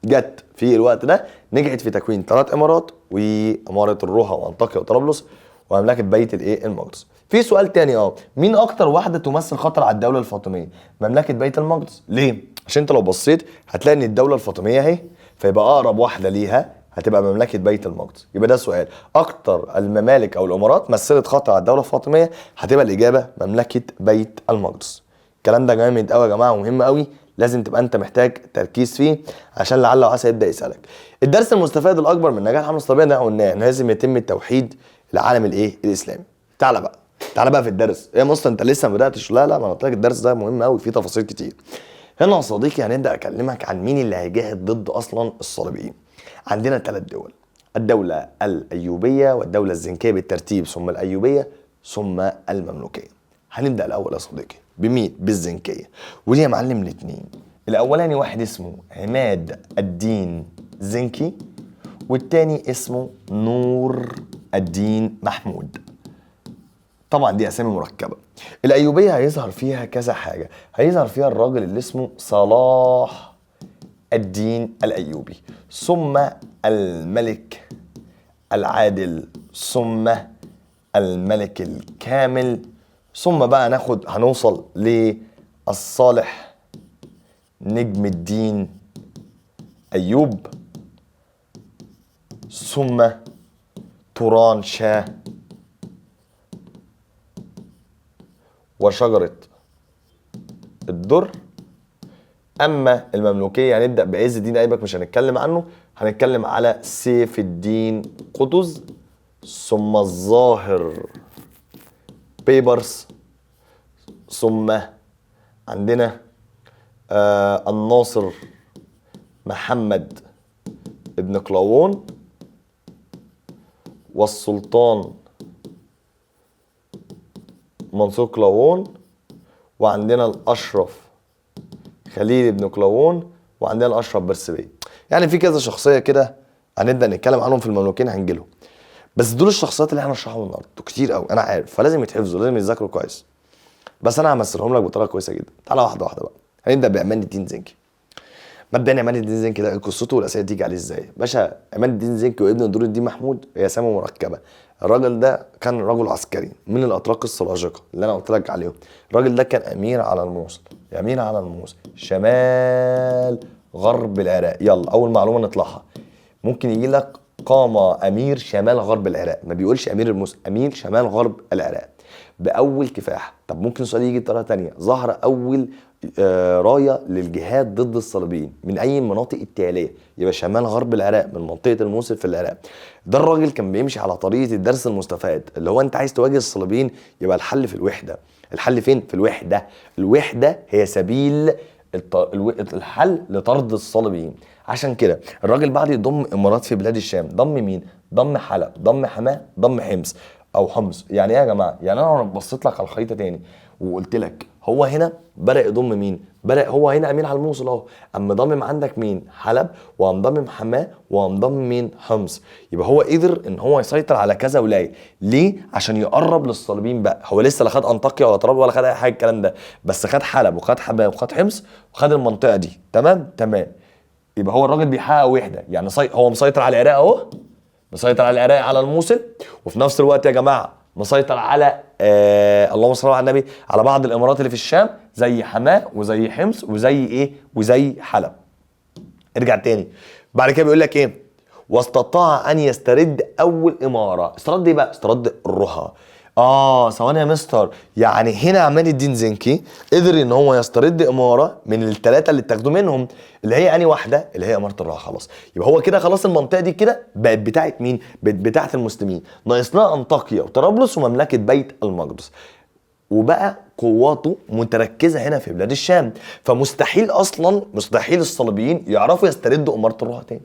جت في الوقت ده، نجحت في تكوين 3 امارات، وامارة الرها وانطاكيا وطرابلس ومملكه بيت الايه؟ المقدس. في سؤال تاني، مين اكتر واحدة تمثل خطر على الدولة الفاطمية؟ مملكة بيت المقدس. ليه؟ عشان انت لو بصيت هتلاقي ان الدولة الفاطمية اهي، فيبقى اقرب واحدة ليها هتبقى مملكة بيت المقدس. يبقى ده سؤال، اكتر الممالك او الامارات مثلت خطر على الدولة الفاطمية، هتبقى الاجابة مملكة بيت المقدس. الكلام ده جامد قوي يا جماعة ومهم قوي، لازم تبقى انت محتاج تركيز فيه عشان لعل وعسى يبدا يسالك. الدرس المستفاد الاكبر من نجاح الحملة الصليبية ده قلناه، ان لازم يتم توحيد العالم الايه؟ الاسلامي. تعالى بقى، تعالى بقى في الدرس. يا مصطفى انت لسه ما بداتش؟ لا لا، ما انا قلت لك الدرس ده مهم قوي، فيه تفاصيل كتير. هنا يا صديقي هنبدا اكلمك عن مين اللي هيجاهد ضد اصلا الصليبيين. عندنا 3 دول: الدولة الايوبيه والدولة الزنكيه بالترتيب، ثم الايوبيه ثم المملوكيه. هنبدا الاول يا صديقي بمين؟ بالزنكيه. ودي يا معلم الاثنين. الاولاني واحد اسمه عماد الدين زنكي، والتاني اسمه نور الدين محمود. طبعا دي اسامي مركبة. الايوبيه هيظهر فيها كذا حاجة، هيظهر فيها الراجل اللي اسمه صلاح الدين الايوبي، ثم الملك العادل، ثم الملك الكامل، ثم بقى ناخد هنوصل للصالح نجم الدين ايوب، ثم توران شاه وشجرة الدر. أما المملوكية هنبدأ بعز الدين أيبك، مش هنتكلم عنه، هنتكلم على سيف الدين قطز، ثم الظاهر بيبرس، ثم عندنا الناصر محمد ابن قلاوون، والسلطان منصور قلاوون، وعندنا الأشرف خليل ابن قلاوون، وعندنا الأشرف برسبي. يعني في كذا شخصية كده هنبدأ نتكلم عنهم في المملوكين، هنجيلهم. بس دول الشخصيات اللي احنا هنشرحهم النهارده، كتير قوي انا عارف، فلازم يتحفظوا، لازم يتذاكروا كويس. بس انا همثلهم لك بطريقة كويسة جدا. تعالى واحدة واحدة بقى. هنبدا بعماد الدين زنكي. مبدئيا عماد الدين زنكي ده قصته والاسئلة تيجي عليه ازاي؟ باشا عماد الدين زنكي وابن نور الدين محمود هي اسامي مركبة. الراجل ده كان رجل عسكري من الاتراك السلاجقة اللي انا قلت لك عليهم. الراجل ده كان امير على الموصل، امير على الموصل شمال غرب العراق. يلا اول معلومة نطلعها، ممكن يجي لك قام امير شمال غرب العراق، ما بيقولش امير الموصل، امير شمال غرب العراق. باول كفاح. طب ممكن سؤال يجي بطريقة ثانية، ظهر اول رايه للجهاد ضد الصليبيين من اي المناطق التالية؟ يبقى شمال غرب العراق، من منطقة الموصل في العراق. ده الراجل كان بيمشي على طريقه الدرس المستفاد، اللي هو انت عايز تواجه الصليبيين يبقى الحل في الوحدة. الحل فين؟ في الوحدة. الوحدة هي سبيل الحل لطرد الصليبيين. عشان كده الراجل بعد يضم امارات في بلاد الشام، ضم مين؟ ضم حلب، ضم حماه، ضم حمص او حمص. يعني ايه يا جماعة؟ يعني انا لو بصيت لك على الخريطة تاني وقلت لك هو هنا بدا يضم مين؟ بدا هو هنا امين على الموصل اهو، اما ضمم عندك مين؟ حلب، وقام ضمم حماه، وقام ضم مين؟ حمص. يبقى هو قدر ان هو يسيطر على كذا ولاية. ليه؟ عشان يقرب للصليبيين بقى. هو لسه لا خد انطاكيا ولا طرابلس ولا خد اي حاجة الكلام ده، بس خد حلب وخد حماه وخد حمص وخد المنطقة دي. تمام؟ تمام. يبقى هو الراجل بيحقق وحده، يعني هو مسيطر على العراق اهو، مسيطر على العراق على الموصل، وفي نفس الوقت يا جماعة مسيطر على اللهم صل على النبي، على بعض الامارات اللي في الشام زي حماه وزي حمص وزي ايه؟ وزي حلب. ارجع تاني بعد كده بيقول لك ايه؟ واستطاع ان يسترد اول اماره. استرد ايه بقى؟ استرد الرها. ثواني يا مستر، يعني هنا عماد الدين زنكي قدر ان هو يسترد اماره من الثلاثة اللي اتاخدوا منهم، اللي هي انهي واحدة؟ اللي هي اماره الرها. خلاص يبقى هو كده خلاص المنطقة دي كده بقت بتاعت مين؟ بقت بتاعت المسلمين، ناقص لها انطاكيا وطرابلس ومملكه بيت المقدس. وبقى قواته متركزه هنا في بلاد الشام، فمستحيل اصلا، مستحيل الصليبيين يعرفوا يستردوا اماره الرها تاني.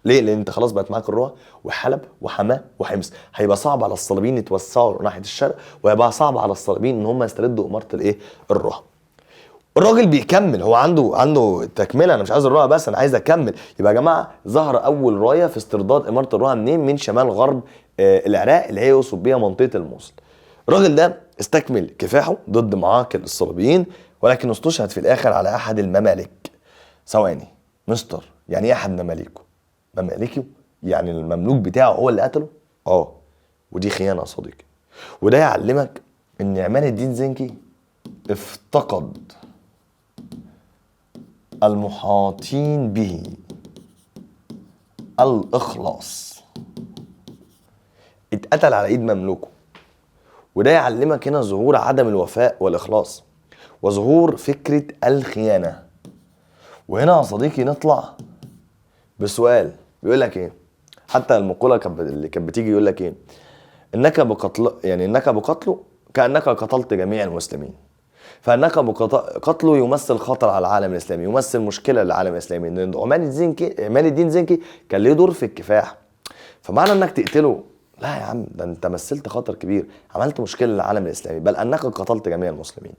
ليه؟ لان انت خلاص بقت معاك الرها وحلب وحماه وحمص، هيبقى صعب على الصليبيين يتوسعوا ناحية الشرق، وهيبقى صعب على الصليبيين ان هم يستردوا اماره الايه؟ الرها. الراجل بيكمل، هو عنده تكمله، انا مش عايز الرها بس، انا عايز اكمل. يبقى يا جماعة ظهر اول رايه في استرداد اماره الرها منين؟ من شمال غرب العراق، اللي هي يقصد بيها منطقة الموصل. الراجل ده استكمل كفاحه ضد معاقل الصليبيين، ولكن استشهد في الاخر على احد الممالك. ثواني مستر، يعني ايه احد مماليكه؟ ممالكه يعني المملوك بتاعه هو اللي قتله؟ ودي خيانة يا صديقي. وده يعلمك ان عماد الدين زنكي افتقد المحاطين به الاخلاص، اتقتل على ايد مملوكة. وده يعلمك هنا ظهور عدم الوفاء والاخلاص وظهور فكرة الخيانة. وهنا يا صديقي نطلع بسؤال بيقول لك ايه؟ حتى المقولة اللي كانت بتيجي يقول لك ايه؟ انك بقتل، يعني انك بقتله كانك قتلت جميع المسلمين. فانك بقتله يمثل خطر على العالم الاسلامي، يمثل مشكلة للعالم الاسلامي. ان عماد الدين زنكي كان ليه دور في الكفاح، فمعنى انك تقتله لا يا عم، ده انت مثلت خطر كبير، عملت مشكلة للعالم الاسلامي، بل انك قتلت جميع المسلمين.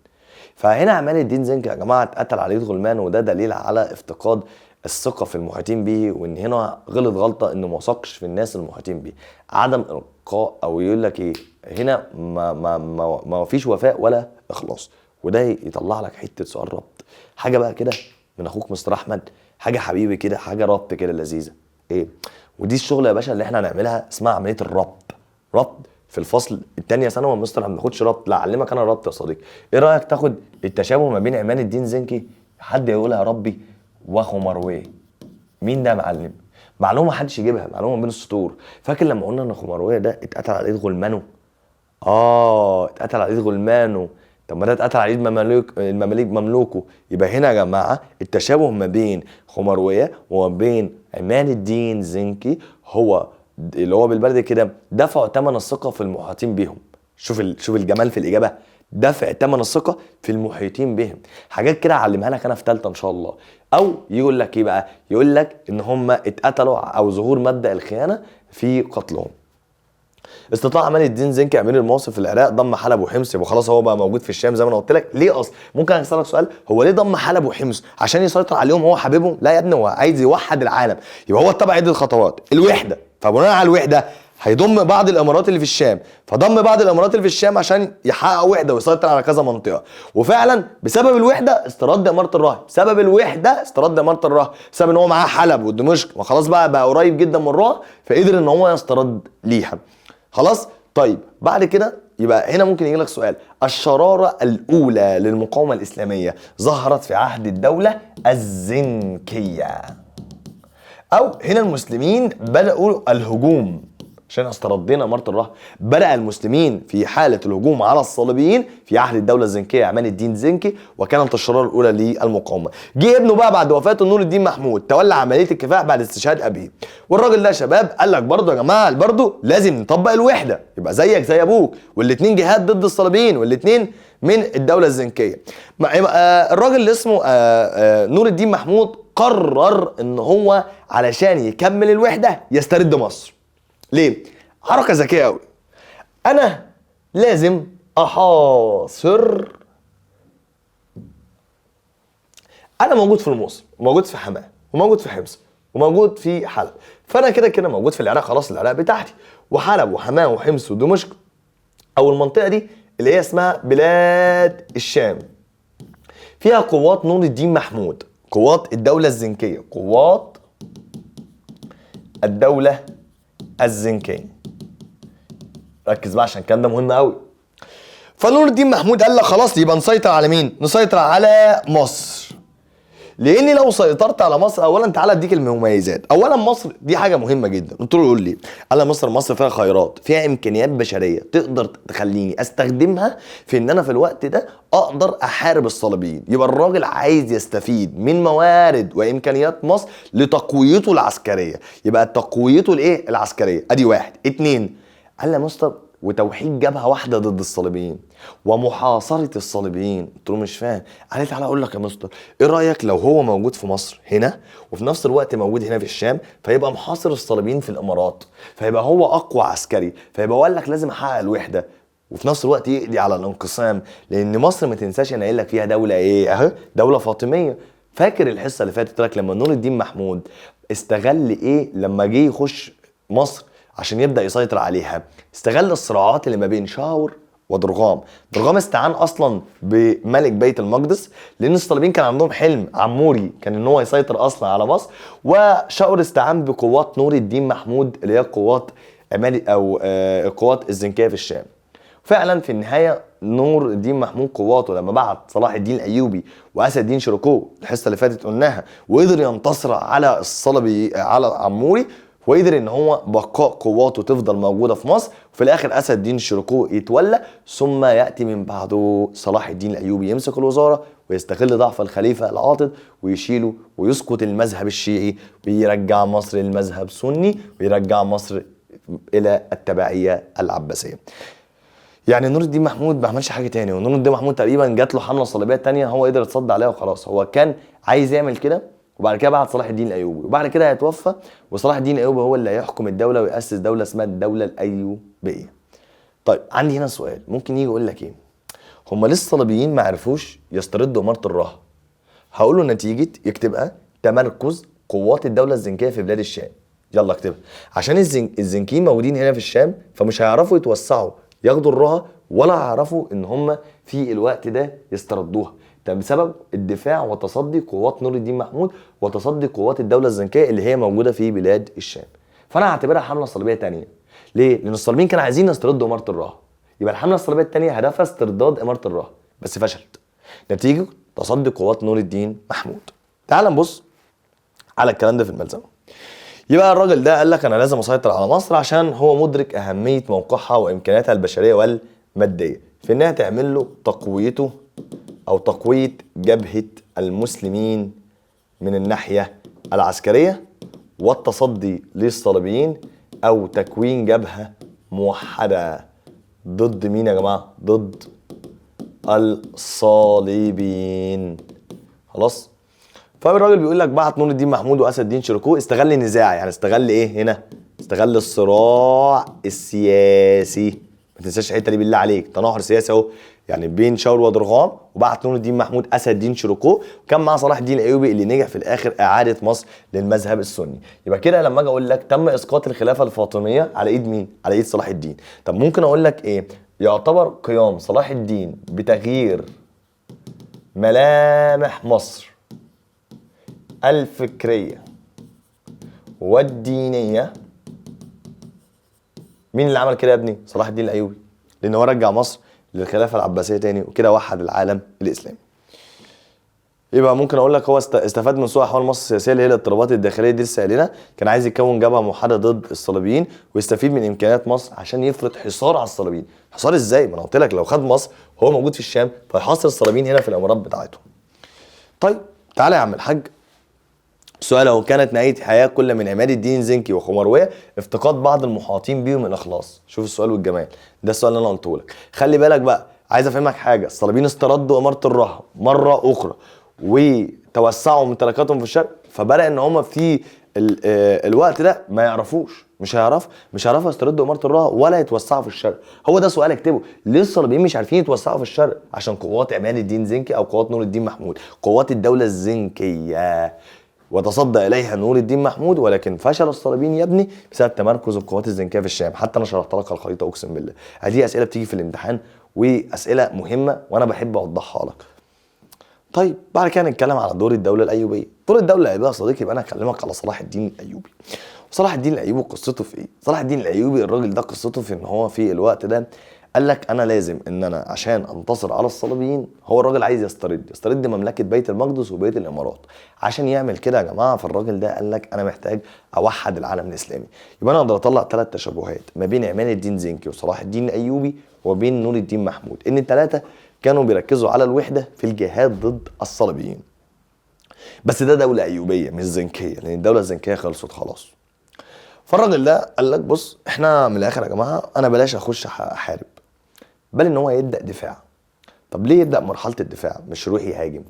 فهنا عماد الدين زنكي يا جماعة اتقتل على يد غلمان، وده دليل على افتقاد الثقة في المحيطين به، وان هنا غلط غلطه انه ما وثقش في الناس المحيطين به، عدم القاء، او يقول لك ايه هنا ما ما ما, ما فيش وفاء ولا اخلاص. وده يطلع لك حتة سؤال ربط، حاجة بقى كده من اخوك مستر احمد، حاجة حبيبي كده، حاجة ربط كده لذيذة. ايه ودي الشغلة يا باشا اللي احنا هنعملها، اسمها عملية الربط. ربط في الفصل الثاني ثانوي مستر ما بناخدش ربط، لا اعلمك انا ربط يا صديقي. ايه رايك تاخد التشابه ما بين عماد الدين زنكي، حد يقولها يا ربي، وخمرويه؟ مين ده يا معلم؟ معلومة محدش يجيبها، معلومة بين السطور. فاكر لما قلنا ان خمرويه ده اتقتل على ايد غلمانه؟ اتقتل على ايد غلمانه. طب ما ده اتقتل على ايد المماليك مملوكة. يبقى هنا يا جماعة التشابه ما بين خمرويه وما بين عماد الدين زنكي هو اللي هو بالبلد كده دفعوا ثمن الثقة في المحيطين بيهم. شوف الجمال في الاجابة، دفع ثمن الثقة في المحيطين بهم. حاجات كده اعلمها لك انا في ثالثة ان شاء الله. او يقول لك ايه بقى؟ يقول لك ان هم اتقتلوا، او ظهور مبدا الخيانة في قتلهم. استطاع عماد الدين زنكي امير الموصل في العراق ضم حلب وحمص. يبقى خلاص هو بقى موجود في الشام زي ما انا قلت لك. ليه اصلا؟ ممكن اسالك سؤال، هو ليه ضم حلب وحمص؟ عشان يسيطر عليهم هو حبيبهم؟ لا يا ابني، هو عايز يوحد العالم. يبقى هو اتبع عده خطوات، الوحدة، فبناء على الوحدة هيضم بعض الامارات اللي في الشام، فضم بعض الامارات اللي في الشام عشان يحقق وحده ويسيطر على كذا منطقة. وفعلا بسبب الوحدة استرد اماره الرها، بسبب الوحدة استرد اماره الرها، بسبب ان هو معاه حلب ودمشق، وخلاص بقى قريب جدا من الرها، فقدر ان هو يسترد ليها. خلاص؟ طيب بعد كده يبقى هنا ممكن يجي لك سؤال، الشرارة الاولى للمقاومة الاسلامية ظهرت في عهد الدولة الزنكيه، او هنا المسلمين بداوا الهجوم. عشان استردينا اماره الرها. بدا المسلمين في حاله الهجوم على الصليبيين في عهد الدولة الزنكيه عماد الدين زنكي، وكانت الشرارة الاولى للمقاومة. جه ابنه بقى بعد وفاته نور الدين محمود، تولى عملية الكفاح بعد استشهاد ابيه. والراجل ده يا شباب قال لك برضه يا جماعة برضه لازم نطبق الوحدة، يبقى زيك زي ابوك، والاثنين جهاد ضد الصليبيين والاثنين من الدولة الزنكيه. الراجل اللي اسمه نور الدين محمود قرر ان هو علشان يكمل الوحدة يسترد مصر. ليه؟ حركة ذكية قوي. انا لازم احاصر، انا موجود في الموصل وموجود في حماه وموجود في حمص وموجود في حلب، فانا كده كده موجود في العراق، خلاص العراق بتاعتي، وحلب وحماه وحمص ودمشق او المنطقة دي اللي هي اسمها بلاد الشام، فيها قوات نور الدين محمود، قوات الدولة الزنكيه، قوات الدولة الزنكيه. ركز بقى عشان الكلام ده مهم قوي. فنور الدين محمود قال لك خلاص يبقى نسيطر على مين؟ نسيطر على مصر. لان لو سيطرت على مصر، اولا تعالى اديك المميزات. اولا مصر دي حاجة مهمة جدا. قلت له قول لي. قال لي مصر فيها خيرات، فيها امكانيات بشرية تقدر تخليني استخدمها في ان انا في الوقت ده اقدر احارب الصليبيين. يبقى الراجل عايز يستفيد من موارد وامكانيات مصر لتقويته العسكرية، يبقى تقويته الايه؟ العسكرية. ادي واحد. اتنين، قال لي مستر وتوحيد جبهة واحدة ضد الصليبيين ومحاصره الصليبيين. قلت له مش فاهم. قال لي تعالى اقول لك يا مستر، ايه رايك لو هو موجود في مصر هنا وفي نفس الوقت موجود هنا في الشام، فيبقى محاصر الصليبيين في الامارات، فيبقى هو اقوى عسكري، فيبقى قال لك لازم احقق الوحدة وفي نفس الوقت يقضي على الانقسام. لان مصر ما تنساش انا قايل لك فيها دولة ايه اهي، دولة فاطميه. فاكر الحصة اللي فاتت لك لما نور الدين محمود استغل ايه لما جه يخش مصر عشان يبدا يسيطر عليها؟ استغل الصراعات اللي ما بين شاور ودرغام. درغام استعان اصلا بملك بيت المقدس، لان الصليبيين كان عندهم حلم عموري كان ان هو يسيطر اصلا على مصر، وشاور استعان بقوات نور الدين محمود اللي هي قوات عمالي او القوات الزنكيه في الشام. فعلا في النهاية نور الدين محمود قواته لما بعت صلاح الدين الايوبي واسد الدين شيركو، الحصة اللي فاتت قلناها، وقدر ينتصر على الصليبي على عموري، وقدر ان هو بقاء قواته تفضل موجودة في مصر. وفي الاخر اسد الدين شيركو يتولى، ثم ياتي من بعده صلاح الدين الايوبي يمسك الوزارة ويستغل ضعف الخليفة العاطل ويشيله ويسقط المذهب الشيعي ويرجع مصر للمذهب السني ويرجع مصر الى التبعية العباسية. يعني نور الدين محمود ما عملش حاجة تاني، ونور الدين محمود تقريبا جات له حمله صليبيه تانية هو قدر يتصدى عليها وخلاص. هو كان عايز يعمل كده، وبعد كده بعت صلاح الدين الايوبي، وبعد كده هيتوفى وصلاح الدين الايوبي هو اللي هيحكم الدولة ويأسس دولة اسمها الدولة الايوبيه. طيب عندي هنا سؤال ممكن يجي يقول لك ايه؟ هم ليه الصليبيين ما عرفوش يستردوا اماره الرها؟ هقول له نتيجة يكتبها تمركز قوات الدولة الزنكيه في بلاد الشام. يلا اكتبها. عشان الزنكيين موجودين هنا في الشام، فمش هيعرفوا يتوسعوا ياخدوا الرها، ولا هيعرفوا ان هم في الوقت ده يستردوها. ده بسبب الدفاع وتصدي قوات نور الدين محمود وتصدي قوات الدولة الزنكيه اللي هي موجودة في بلاد الشام. فانا هعتبرها حمله صليبيه ثانية. ليه؟ لان الصليبيين كانوا عايزين يستردوا اماره الرها. يبقى الحملة الصليبية الثانية هدفها استرداد اماره الرها، بس فشلت نتيجة تصدي قوات نور الدين محمود. تعال نبص على الكلام ده في الملزمه. يبقى الراجل ده قال لك انا لازم اسيطر على مصر عشان هو مدرك اهمية موقعها وامكانياتها البشرية والمادية في انها تعمل له تقويته او تقوية جبهة المسلمين من الناحية العسكرية والتصدي للصليبيين، او تكوين جبهة موحدة ضد مين يا جماعة؟ ضد الصليبيين. خلاص؟ فالراجل بيقول لك بعت نور الدين محمود واسد الدين شيركو، استغل النزاع، يعني استغل ايه هنا؟ استغل الصراع السياسي. ما تنساش الحتة دي بالله عليك، تناحر سياسي اهو، يعني بين شاور ودرغام، وبعت نور الدين محمود اسد الدين شيركو، وكان مع صلاح الدين الايوبي اللي نجح في الاخر اعاده مصر للمذهب السني. يبقى كده لما اجي اقول لك تم اسقاط الخلافة الفاطمية على ايد مين؟ على ايد صلاح الدين. طب ممكن اقول لك ايه؟ يعتبر قيام صلاح الدين بتغيير ملامح مصر الفكرية والدينية. مين اللي عمل كده يا ابني؟ صلاح الدين الايوبي، لان هو رجع مصر للخلافة العباسية تاني وكده وحد العالم الاسلامي. يبقى ممكن اقول لك هو استفاد من سوء احوال مصر السياسية اللي هي الاضطرابات الداخلية دي لسه قايلينها، كان عايز يكون جبهة موحدة ضد الصليبيين ويستفيد من امكانيات مصر عشان يفرض حصار على الصليبيين. حصار ازاي؟ ما انا قلت لك لو خد مصر هو موجود في الشام فيحاصر الصليبيين هنا في الامارات بتاعتهم. طيب تعالى يا عم الحاج، سؤال اهو، كانت نهاية حياة كل من عماد الدين زنكي وخمرويه افتقاد بعض المحاطين بيهم الاخلاص. شوف السؤال والجمال، ده السؤال اللي انا قلته لك. خلي بالك بقى، عايز افهمك حاجة، الصليبيين استردوا اماره الرها مرة اخرى وتوسعوا ممتلكاتهم في الشرق، فبدا ان هم في الوقت ده ما يعرفوش، مش هيعرفوا يستردوا اماره الرها ولا يتوسعوا في الشرق. هو ده سؤال اكتبه، ليه الصليبيين مش عارفين يتوسعوا في الشرق؟ عشان قوات عماد الدين زنكي او قوات نور الدين محمود، قوات الدولة الزنكيه، وتصدى اليها نور الدين محمود، ولكن فشل الصليبيين يا ابني بسبب تمركز القوات الزنكيه في الشام. حتى انا شرحت لك الخريطة اقسم بالله. هذه اسئلة بتيجي في الامتحان واسئلة مهمة وانا بحب اوضحها لك. طيب بعد كده نتكلم على دور الدولة الايوبيه. دور الدولة الايوبيه يا صديقي، يبقى انا هكلمك على صلاح الدين الايوبي. صلاح الدين الايوبي قصته في ايه؟ صلاح الدين الايوبي الراجل ده قصته في ان هو في الوقت ده قال لك انا لازم ان انا عشان انتصر على الصليبيين، هو الراجل عايز يسترد مملكة بيت المقدس وبيت الامارات. عشان يعمل كده يا جماعة، فالراجل ده قال لك انا محتاج اوحد العالم الاسلامي. يبقى انا اقدر اطلع 3 تشابهات ما بين عماد الدين زنكي وصلاح الدين الايوبي وبين نور الدين محمود، ان الثلاثة كانوا بيركزوا على الوحدة في الجهاد ضد الصليبيين. بس ده دولة ايوبيه مش زنكيه، لان الدولة الزنكيه خلصت خلاص. فالراجل ده قال لك بص، احنا من الاخر يا جماعة انا بلاش اخش احارب، بل ان هو يبدا دفاع. طب ليه يبدا مرحلة الدفاع مش يروح يهاجم؟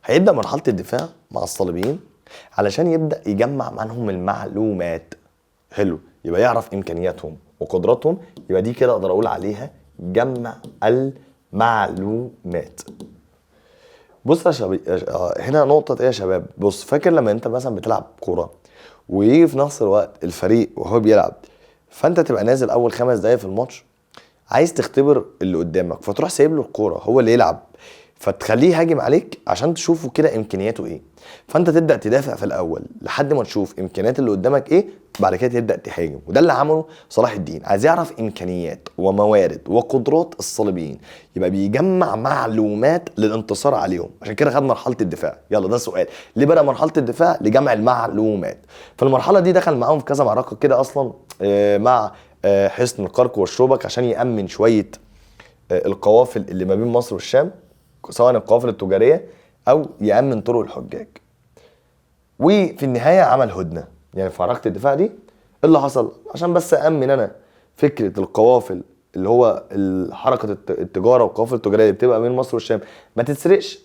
هيبدا مرحلة الدفاع مع الصليبيين علشان يبدا يجمع معهم المعلومات. حلو، يبقى يعرف امكانياتهم وقدراتهم، يبقى دي كده اقدر اقول عليها جمع المعلومات. بص يا شباب، هنا نقطة ايه يا شباب؟ بص، فاكر لما انت مثلا بتلعب كورة ويجي في نفس الوقت الفريق وهو بيلعب، فانت تبقى نازل اول 5 دقايق في الماتش عايز تختبر اللي قدامك، فتروح سايب له الكورة هو اللي يلعب، فتخليه يهاجم عليك عشان تشوفه كده امكانياته ايه. فانت تبدا تدافع في الاول لحد ما تشوف امكانيات اللي قدامك ايه، بعد كده تبدا تهاجم. وده اللي عمله صلاح الدين، عايز يعرف امكانيات وموارد وقدرات الصليبيين، يبقى بيجمع معلومات للانتصار عليهم. عشان كده خد مرحلة الدفاع. يلا ده سؤال، ليه بدا مرحلة الدفاع؟ لجمع المعلومات. فالمرحله دي دخل معاهم في كذا معركة كده اصلا، مع حصن القرق والشوبك عشان يامن شوية القوافل اللي ما بين مصر والشام، سواء القوافل التجارية او يامن طرق الحجاج. وفي النهاية عمل هدنة. يعني في معركة الدفاع دي اللي حصل عشان بس امن انا فكرة القوافل اللي هو حركة التجارة والقوافل التجارية اللي بتبقى بين مصر والشام ما تتسرقش،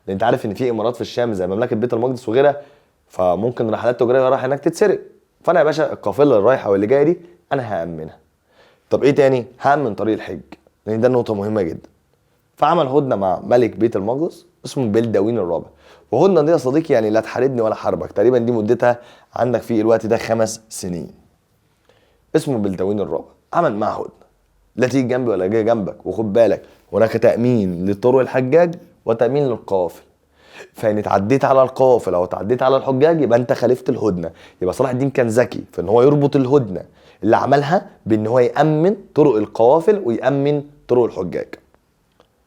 لان انت عارف ان في امارات في الشام زي مملكة بيت المقدس وغيرها، فممكن رحلات تجارية رايحة هناك تتسرق. فانا يا باشا القافلة اللي رايحة واللي جاية دي انا هامنها. طب ايه تاني؟ هامن طريق الحج، لان ده نقطة مهمة جدا. فعمل هدنة مع ملك بيت المقدس اسمه بلدوين الرابع. وهدنه دي يا صديقي يعني لا تحاربني ولا حاربك، تقريبا دي مدتها عندك في الوقت ده 5 سنين. اسمه بلدوين الرابع، عمل معاه هدنة، لا تيجي جنبي ولا جاي جنبك، وخد بالك هناك تامين لطرق الحجاج وتامين للقوافل، فان اتعديت على القوافل او اتعديت على الحجاج يبقى انت خالفت الهدنة. يبقى صلاح الدين كان ذكي في ان هو يربط الهدنة اللي عملها بان هو يامن طرق القوافل ويامن طرق الحجاج.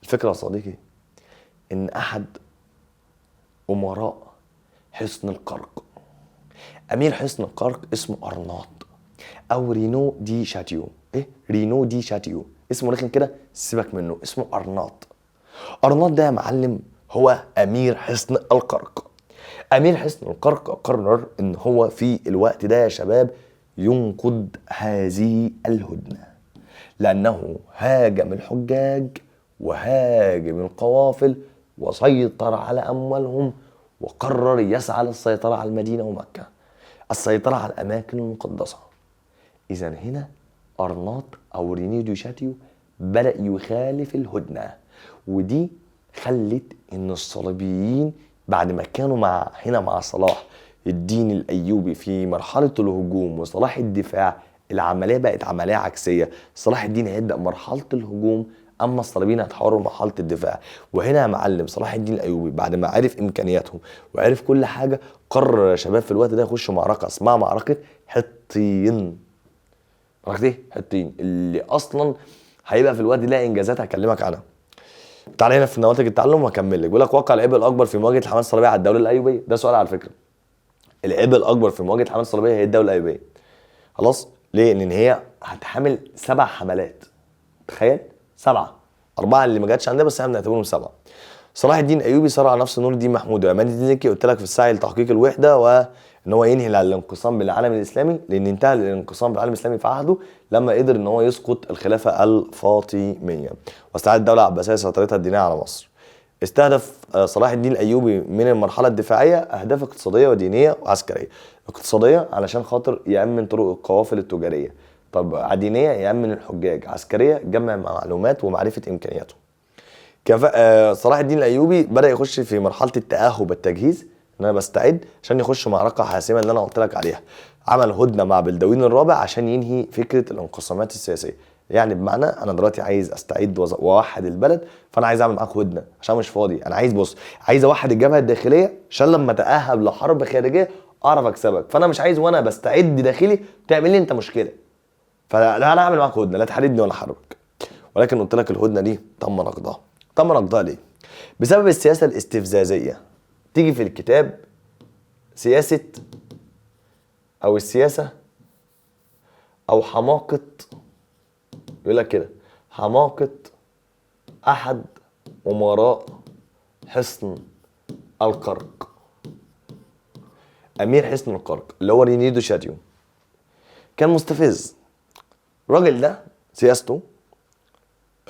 الفكرة يا صديقي ان احد امراء حصن القرق، امير حصن القرق اسمه ارناط او رينو دي شاتيو. ايه رينو دي شاتيو؟ اسمه رخم كده، سيبك منه، اسمه ارناط. ارناط ده يا معلم هو امير حصن القرق. امير حصن القرق قرر ان هو في الوقت ده يا شباب ينقض هذه الهدنة، لانه هاجم الحجاج وهاجم القوافل وسيطر على اموالهم، وقرر يسعى للسيطرة على المدينة ومكة، السيطرة على الاماكن المقدسة. اذا هنا ارناط او ريني دي شاتيو بدا يخالف الهدنة، ودي خلت ان الصليبيين بعد ما كانوا مع هنا مع صلاح الدين الايوبي في مرحلة الهجوم وصلاح الدفاع، العملية بقت عملية عكسية. صلاح الدين هيبدا مرحلة الهجوم، اما الصليبيين هيتحولوا لمرحلة الدفاع. وهنا يا معلم صلاح الدين الايوبي بعد ما عرف امكانياتهم وعرف كل حاجة، قرر يا شباب في الوقت ده يخش معركة اسمها معركة حطين. معركة ايه؟ حطين، اللي اصلا هيبقى في الوقت ده انجازات هكلمك عنها. تعالى هنا في نواتج التعلم وهكمل لك. بيقول لك وقع العبء الاكبر في مواجهة الحملات الصليبية على الدولة الايوبيه. ده سؤال على فكرة. العبء الاكبر في مواجهة الحملات الصليبية هي الدولة الايوبيه. خلاص؟ ليه؟ لان هي هتحمل 7 حملات. تخيل؟ 7، 4 اللي ما جاتش عندنا بس احنا بنعتبرهم 7. صلاح الدين الايوبي صارع نفس نور الدين محمود وعماد الدين زكي، قلت لك في السعي لتحقيق الوحدة وان هو ينهي الانقسام بالعالم الاسلامي، لان انتهى الانقسام بالعالم الاسلامي في عهده لما قدر ان هو يسقط الخلافة الفاطمية واستعاد الدولة العباسية سيطرتها الدينية على مصر. استهدف صلاح الدين الايوبي من المرحلة الدفاعية اهداف اقتصادية ودينيه وعسكرية. اقتصادية علشان خاطر يامن طرق القوافل التجارية، طب دينية يامن الحجاج، عسكرية جمع معلومات ومعرفة امكانياته. صلاح الدين الايوبي بدا يخش في مرحلة التاهب والتجهيز، ان انا بستعد عشان يخش معركة حاسمة اللي انا قلت لك عليها. عمل هدنة مع بلدوين الرابع عشان ينهي فكرة الانقسامات السياسية. يعني بمعنى انا دلوقتي عايز استعد واوحد البلد، فانا عايز اعمل معاك هدنة عشان مش فاضي. انا عايز بص، عايز اوحد الجبهة الداخلية عشان لما اتاهب لحرب خارجية اعرف اكسبك، فانا مش عايز وانا بستعد داخلي تعمل لي انت مشكلة. فلا انا هعمل معاك هدنة، لا تحاربني ولا حاربك. ولكن قلت لك الهدنة دي تم نقضها. تم نقضها ليه؟ بسبب السياسة الاستفزازية. تيجي في الكتاب سياسة او السياسة او حماقه، يقول لك كده حماقه احد امراء حصن القرق، امير حصن القرق اللي هو رينيدو شاتيو. كان مستفز الراجل ده، سياسته.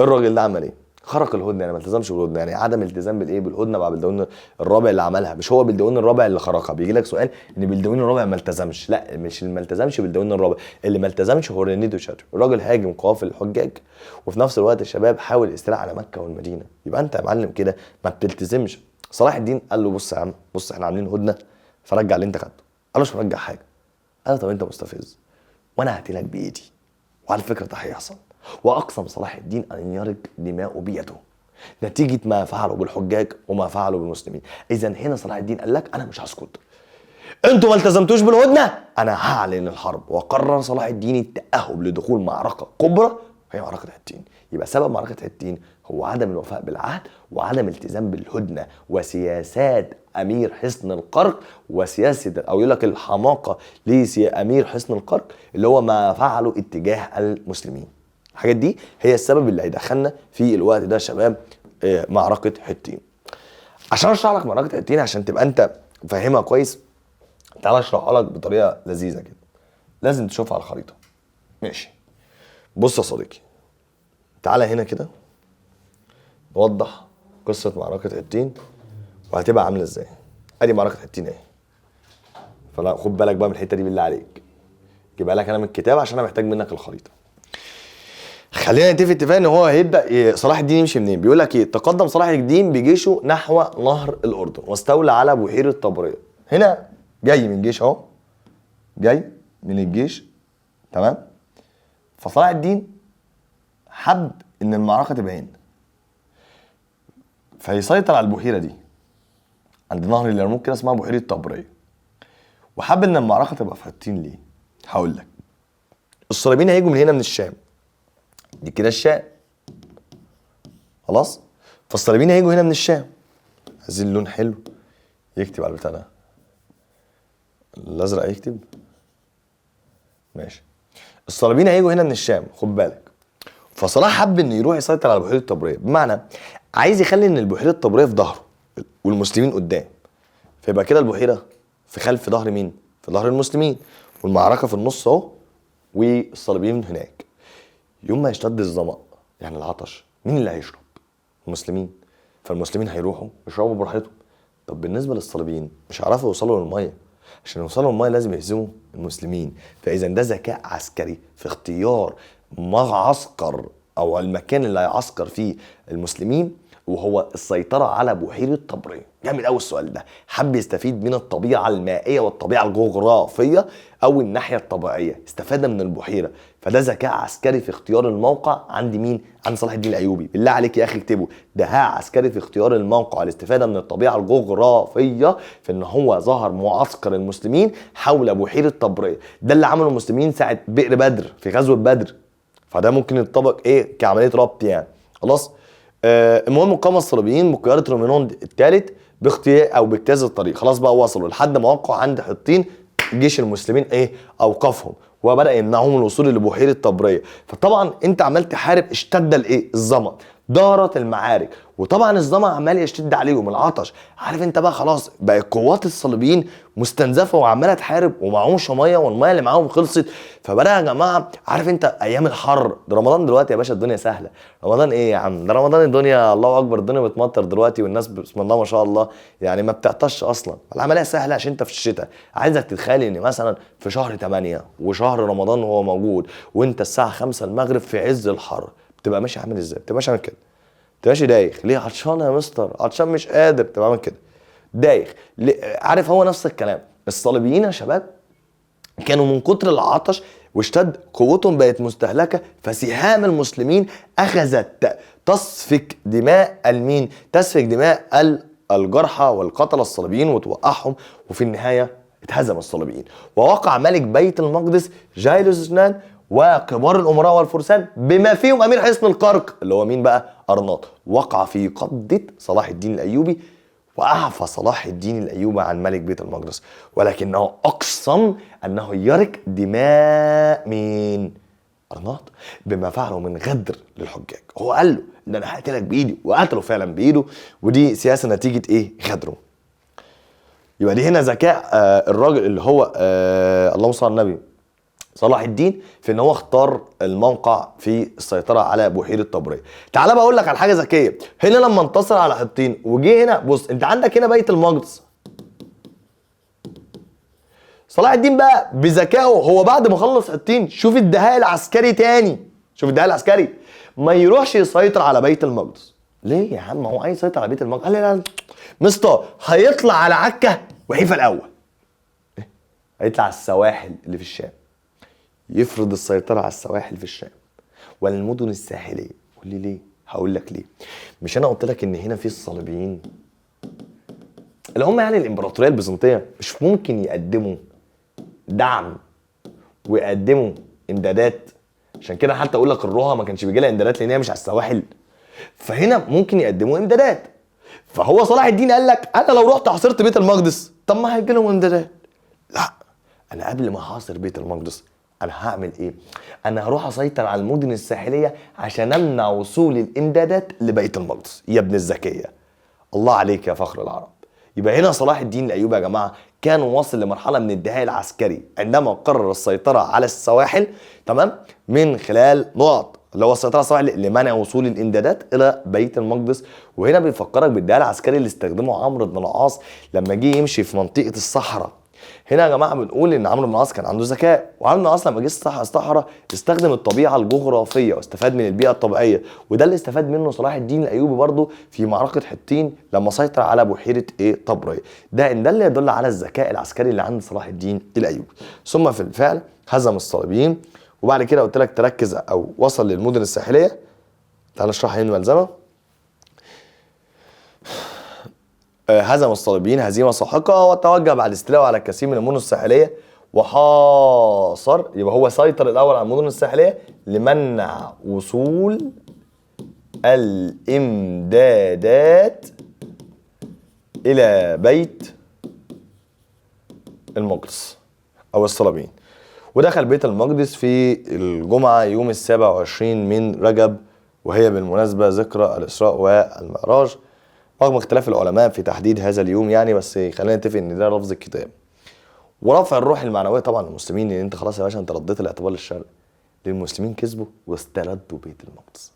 الراجل ده عمل ايه؟ خرق الهدنة، يعني ما التزمش بالهدنه، يعني عدم التزام بالايه؟ بالهدنه مع بلدوين الرابع اللي عملها. مش هو بلدوين الرابع اللي خرقها. بيجي لك سؤال ان بلدوين الرابع ما التزمش، لا مش اللي ما التزمش بلدوين الرابع، اللي ما التزمش هو رينيدو شاتيو. الراجل هاجم قوافل الحجاج، وفي نفس الوقت الشباب حاول الاستيلاء على مكة والمدينة. يبقى انت يا معلم كده ما بتلتزمش. صلاح الدين قال له بص يا عم، بص احنا عاملين هدنة، فرجع اللي انت خدته. قال له مش مرجع حاجة. قال له طب انت مستفز وانا هقتلك بايدي، وعلى فكرة ده هيحصل. واقسم صلاح الدين ان يرق دماؤه بيده نتيجة ما فعله بالحجاج وما فعله بالمسلمين. اذا هنا صلاح الدين قال لك انا مش هسكت، انتوا ما التزمتوش بالهدنه، انا هعلن الحرب. وقرر صلاح الدين التاهب لدخول معركة كبرى هي معركة حطين. يبقى سبب معركة حطين هو عدم الوفاء بالعهد وعدم التزام بالهدنه وسياسات امير حصن القرق، وسياسة او يقول لك الحماقة لامير حصن القرق اللي هو ما فعله اتجاه المسلمين. الحاجات دي هي السبب اللي هيدخلنا في الوقت ده يا شباب معركة حطين. عشان اشرح لك معركة حطين عشان تبقى انت فاهمها كويس، تعال اشرحها لك بطريقة لذيذة كده، لازم تشوفها على الخريطة. ماشي، بص يا صديقي، تعالى هنا كده نوضح قصة معركة حطين وهتبقى عامله ازاي. ادي معركة حطين اهي، فلا خد بالك بقى من الحتة دي بالله عليك، جيبها لك انا من الكتاب عشان انا محتاج منك الخريطة. خلينا نتفق اتفاق ان هو هيبدا صلاح الدين يمشي منين. بيقول لك ايه؟ تقدم صلاح الدين بجيشه نحو نهر الاردن واستولى على بحيرة طبرية. هنا جاي من جيش اهو، جاي من الجيش، تمام. فصلاح الدين حب ان المعركة تبقى هنا، فيسيطر على البحيرة دي عند نهر اليرموك كده، اسمها بحيرة طبرية. وحب ان المعركة تبقى في حطين. ليه؟ هقول لك. الصليبيين هيجوا من هنا من الشام، دي كده الشام، خلاص. فالصليبيين هيجوا هنا من الشام، عايزين لون حلو يكتب على البتاع ده، الازرق يكتب، ماشي. الصليبيين هيجوا هنا من الشام، خد بالك. فصلاح حب انه يروح يسيطر على بحيرة طبرية، بمعنى عايز يخلي ان البحيرة الطبريه في ظهره والمسلمين قدام، فيبقى كده البحيرة في خلف ظهر مين؟ في ظهر المسلمين، والمعركة في النص اهو والصليبيين هناك. يوم ما يشتد الظمأ يعني العطش، مين اللي هيشرب؟ المسلمين. فالمسلمين هيروحوا يشربوا براحتهم. طب بالنسبة للصليبيين مش هيعرفوا يوصلوا للمية، عشان يوصلوا للمية لازم يهزموا المسلمين. فاذا ده ذكاء عسكري في اختيار معسكر او المكان اللي هيعسكر فيه المسلمين، وهو السيطرة على بحيرة طبرية. جامد قوي السؤال ده، حب يستفيد من الطبيعة المائية والطبيعة الجغرافية او الناحية الطبيعية، استفاد من البحيرة. فده ذكاء عسكري في اختيار الموقع عند مين؟ عند صلاح الدين الايوبي. بالله عليك يا اخي اكتبه، دهاء عسكري في اختيار الموقع، الاستفادة من الطبيعة الجغرافية في ان هو ظهر معسكر المسلمين حول بحيرة طبرية. ده اللي عمله المسلمين ساعة بئر بدر في غزوة بدر، فده ممكن يتطبق ايه كعمليه ربط يعني. خلاص. المهم قام الصليبيين بقيادة رومينوند الثالث باختيار او باجتياز الطريق. خلاص بقى وصلوا لحد ما وقعوا عند حطين، جيش المسلمين ايه؟ اوقفهم وبدا يمنعهم الوصول لبحيره طبرية. فطبعا انت عمال تحارب، اشتد الايه؟ الظما، دارت المعارك، وطبعا الظما عمال يشتد عليهم العطش. عارف انت بقى خلاص بقى قوات الصليبيين مستنزفه وعماله تحارب ومعهمش مية، والمية اللي معاهم خلصت. فبدا يا جماعة، عارف انت ايام الحر ده، رمضان دلوقتي يا باشا الدنيا سهلة. رمضان ايه يا عم؟ ده رمضان الدنيا الله اكبر، الدنيا بتمطر دلوقتي والناس بسم الله ما شاء الله يعني ما بتعطش اصلا. العملية سهلة عشان انت في الشتاء. عايزك تتخيل ان مثلا في شهر 8 وشهر رمضان وهو موجود، وانت الساعة 5 المغرب في عز الحر، بتبقى ماشي عامل ازاي؟ بتبقى ماشي عامل كده، بتبقى ماشي دايخ. ليه؟ عطشان يا مستر، عطشان مش قادر، بتبقى عامل كده دايخ. عارف هو نفس الكلام الصليبيين يا شباب، كانوا من كتر العطش واشتد قوتهم بقت مستهلكه، فسهام المسلمين اخذت تسفك دماء المين؟ تسفك دماء الجرحى والقتلى الصليبيين وتوقعهم، وفي النهاية اتهزم الصليبيين. ووقع ملك بيت المقدس جايلوس وكبار الامراء والفرسان بما فيهم امير حصن القرق اللي هو مين بقى؟ ارناط، وقع في قبضه صلاح الدين الايوبي. واعفى صلاح الدين الايوبي عن ملك بيت المقدس، ولكنه اقسم انه يرك دماء مين؟ ارناط، بما فعله من غدر للحجاج. هو قال له ان انا هقتلك بايدي، وقتله فعلا بايده، ودي سياسة نتيجة ايه؟ غدره. يبقى دي هنا ذكاء الراجل اللي هو اللهم صل على النبي صلاح الدين في ان هو اختار الموقع في السيطرة على بحيرة طبرية. تعال بقى اقول لك على حاجة ذكية. هنا لما انتصر على حطين وجه هنا، بص انت عندك هنا بيت المقدس. صلاح الدين بقى بذكائه هو بعد ما خلص حطين، شوف الدهاء العسكري تاني، شوف الدهاء العسكري، ما يروحش يسيطر على بيت المقدس. ليه يا عم؟ هو عايز يسيطر على بيت المقدس. قال لي لا مستر، هيطلع على عكا وحيفا الاول. إيه؟ هيطلع على السواحل اللي في الشام، يفرض السيطرة على السواحل في الشام والمدن الساحلية. قول لي ليه؟ هقول لك ليه. مش أنا قلت لك إن هنا في الصليبيين اللي هم يعني الإمبراطورية البيزنطية مش ممكن يقدموا دعم ويقدموا إمدادات، عشان كده حتى أقول لك الرها ما كانش بيجي لها إمدادات لأن هي مش على السواحل، فهنا ممكن يقدموا إمدادات. فهو صلاح الدين قال لك أنا لو رحت حاصرت بيت المقدس طب ما هيجي لهم إمدادات. لا، أنا قبل ما أحاصر بيت المقدس انا هعمل ايه؟ انا هروح اسيطر على المدن الساحلية عشان امنع وصول الامدادات لبيت المقدس. يا ابن الذكية، الله عليك يا فخر العرب. يبقى هنا صلاح الدين الايوبي يا جماعة كان واصل لمرحلة من الدهاء العسكري عندما قرر السيطرة على السواحل، تمام، من خلال نقط اللي هو السيطرة على السواحل لمنع وصول الامدادات الى بيت المقدس. وهنا بيفكرك بالدهاء العسكري اللي استخدمه عمرو بن العاص لما جه يمشي في منطقة الصحراء. هنا يا جماعة بنقول ان عمرو بن العاص كان عنده ذكاء، وعمرو بن العاص لما جه الصحراء استخدم الطبيعة الجغرافية واستفاد من البيئة الطبيعية، وده اللي استفاد منه صلاح الدين الايوبي برضه في معركة حطين لما سيطر على بحيرة ايه؟ طبرية. ده ان ده اللي يدل على الذكاء العسكري اللي عند صلاح الدين الايوبي. ثم في الفعل هزم الصليبيين، وبعد كده قلت لك تركز او وصل للمدن الساحلية. تعال نشرحها هنا الملزمه. هزم الصليبيين هزيمة ساحقة وتوجه بعد استيلائه على الكثير من المدن الساحلية وحاصر. يبقى هو سيطر الاول على المدن الساحلية لمنع وصول الامدادات الى بيت المقدس او الصليبيين. ودخل بيت المقدس في الجمعة يوم 27 من رجب، وهي بالمناسبة ذكرى الاسراء والمعراج، رغم اختلاف العلماء في تحديد هذا اليوم يعني، بس خلينا نتفق ان ده لفظ الكتاب. ورفع الروح المعنوية طبعا للمسلمين، لان انت خلاص يا باشا انت رديت الاعتبار للشرق، للمسلمين كسبوا واستردوا بيت المقدس.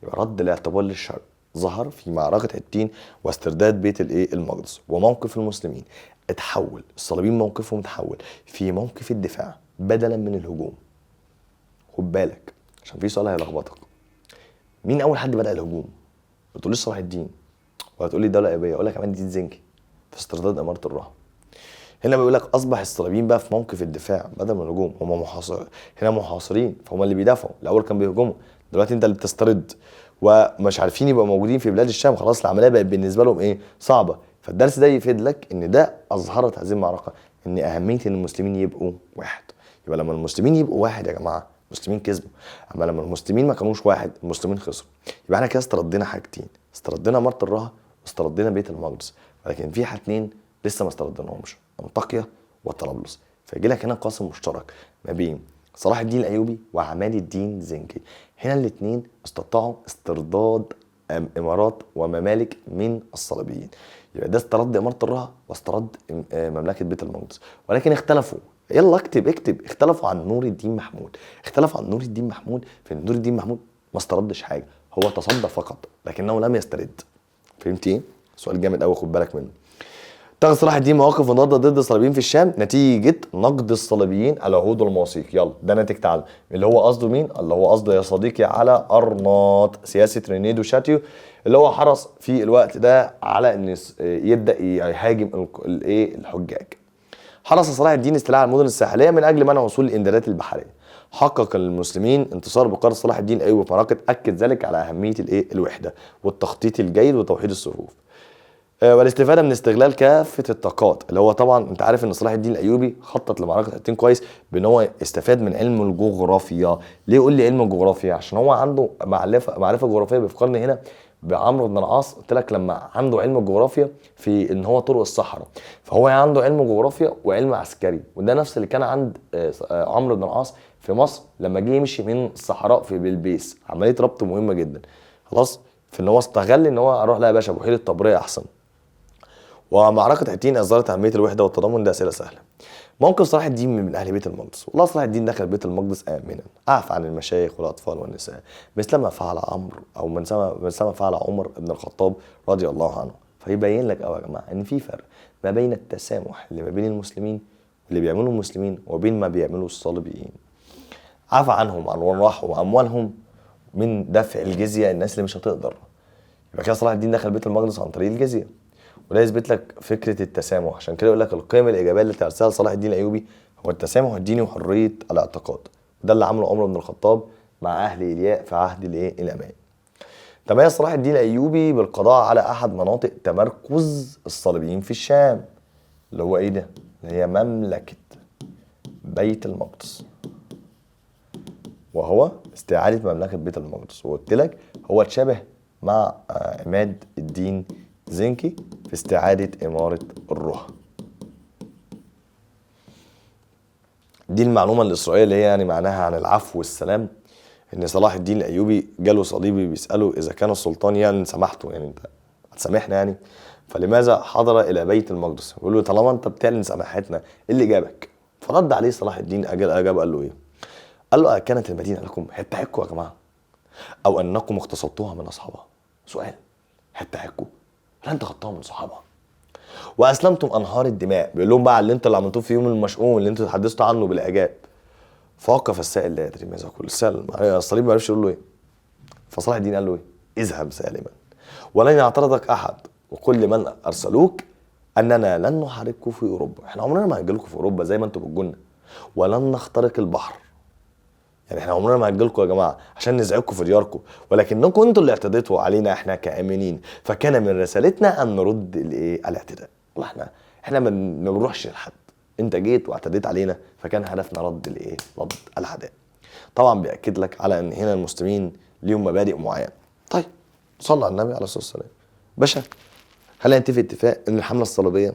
يبقى رد الاعتبار للشرق ظهر في معركة حطين واسترداد بيت الايه؟ المقدس. وموقف المسلمين اتحول، الصليبيين موقفهم اتحول في موقف الدفاع بدلا من الهجوم. خد بالك عشان في سؤال هيلخبطك. مين اول حد بدأ الهجوم؟ ما تقوليش صلاح الدين ولا تقول لي الدولة الايوبيه، اقول لك عماد الدين زنكي في استرداد اماره الرها. هنا بيقول لك اصبح الصليبيين بقى في موقف الدفاع بدل من الهجوم، هم محاصر هنا محاصرين، فهم اللي بيدافعوا. الاول كان بيهجموا، دلوقتي انت اللي بتسترد، ومش عارفين يبقوا موجودين في بلاد الشام، خلاص العملية بقت بالنسبة لهم ايه؟ صعبة. فالدرس ده يفيد لك ان ده اظهرت هذه المعركة ان اهمية ان المسلمين يبقوا واحد. يبقى لما المسلمين يبقوا واحد يا جماعة المسلمين كسبوا. اما لما المسلمين ما كانوش واحد المسلمين خسروا. يبقى احنا كده استردينا حاجتين، استردينا اماره الرها واستردينا بيت المقدس، ولكن في حاجتين لسه ما استرديناهمش، انطاكيا وطرابلس. فيجي لك هنا قاسم مشترك ما بين صلاح الدين الايوبي وعماد الدين زنكي. هنا الاثنين استطاعوا استرداد امارات وممالك من الصليبيين. يبقى ده استرد اماره الرها واسترد مملكة بيت المقدس، ولكن اختلفوا. يلا اكتب اكتب، اختلفوا عن نور الدين محمود. اختلفوا عن نور الدين محمود في ان نور الدين محمود ما استردش حاجة، هو تصدى فقط لكنه لم يسترد. فهمت ايه؟ سؤال جامد قوي، خد بالك منه. اتخذ صلاح الدين مواقف مضادة ضد الصليبيين في الشام نتيجة نقد الصليبيين العهود والمواثيق. يلا ده ناتج تعلم. اللي هو قصده مين؟ اللي هو قصده يا صديقي على ارناط، سياسة رينيدو شاتيو، اللي هو حرص في الوقت ده على ان يبدا يهاجم الايه الحجاج. حرص صلاح الدين استيلاء على المدن الساحلية من اجل منع وصول الامدادات البحرية. حقق المسلمين انتصار بقرار صلاح الدين الايوبي في معركة اكد ذلك على اهمية الايه الوحدة والتخطيط الجيد وتوحيد الصفوف. والاستفادة من استغلال كافة الطاقات، اللي هو طبعا انت عارف ان صلاح الدين الايوبي خطط لمعركه حطين كويس بان هو استفاد من علم الجغرافيا. ليه يقول لي علم الجغرافيا؟ عشان هو عنده معرفة جغرافية. بيفكرني هنا بعمرو بن العاص، قلت لك لما عنده علم الجغرافيا في ان هو طرق الصحراء، فهو عنده علم جغرافيا وعلم عسكري، وده نفس اللي كان عند عمرو بن العاص في مصر لما جه يمشي من الصحراء في بلبيس. عملية ربط مهمة جدا. خلاص، في ان هو استغل ان هو اروح لا يا باشا بحيرة طبرية احسن. ومعركة حطين أصدرت أهمية الوحدة والتضامن، ده أسئلة سهلة. موقف صلاح الدين من أهل بيت المقدس. والله صلاح الدين دخل بيت المقدس آمنا، أعفى عن المشايخ والأطفال والنساء، مثلما فعل عمرو أو مثلما فعل عمر بن الخطاب رضي الله عنه. فيبين لك أوي يا جماعة إن في فرق ما بين التسامح اللي ما بين المسلمين واللي بيعملوه المسلمين وبين ما بيعملوه الصليبيين. عفى عنهم عن أرواحهم وأموالهم من دفع الجزية، الناس اللي مش هتقدر. يبقى كده صلاح الدين دخل بيت المقدس عن طريق الجزية. وده يثبت لك فكرة التسامح. عشان كده يقول لك القيم الايجابية اللي ترسلها صلاح الدين الايوبي هو التسامح الديني وحريه الاعتقاد. وده اللي عمله عمر بن الخطاب مع اهل ايلياء في عهد الايه الامان. تميز صلاح الدين الايوبي بالقضاء على احد مناطق تمركز الصليبيين في الشام، اللي هو ايه ده؟ اللي هي مملكة بيت المقدس، وهو استعاده مملكة بيت المقدس. وقلت لك هو اتشابه مع عماد الدين زنكي في استعادة إمارة الرها. دي المعلومة الإسرائيلية اللي هي يعني معناها عن العفو والسلام، إن صلاح الدين الأيوبي جاله صليبي بيسأله إذا كان السلطان يعني سمحته، يعني أنت هتسامحنا يعني، فلماذا حضر إلى بيت المقدس؟ بيقول له طالما أنت بتعلن سماحتنا إيه اللي جابك؟ فرد عليه صلاح الدين أجاب قال له إيه؟ قال له أكانت المدينة لكم؟ هي بتاعتكم يا جماعة؟ أو أنكم اغتصبتوها من أصحابها؟ سؤال، هي بتاعتكم؟ لا انت خدتها من صحابها. واسلمتم انهار الدماء، بيقول لهم بقى اللي انتوا اللي عملتوه في يوم المشؤوم اللي انتوا تحدثتوا عنه بالاعجاب. فوقف السائل لا يدري ماذا يقول. السائل الصليب ما عرفش يقول له ايه. فصلاح الدين قال له ايه؟ اذهب سالما ولن يعترضك احد، وكل من ارسلوك اننا لن نحاربكم في اوروبا، احنا عمرنا ما هنجيلكم في اوروبا زي ما انتوا بتجولنا، ولن نخترق البحر، يعني احنا عمرنا ما هنجيلكم يا جماعة عشان نزعجكم في دياركم، ولكنكم انتوا اللي اعتديتوا علينا احنا كامنين، فكان من رسالتنا ان نرد الايه؟ الاعتداء. والله احنا ما بنروحش لحد، انت جيت واعتديت علينا فكان هدفنا رد الايه؟ رد العداء. طبعا بياكد لك على ان هنا المسلمين ليهم مبادئ معينة. طيب صلى على النبي عليه الصلاة والسلام. باشا خلينا نتفق اتفاق ان الحملة الصليبية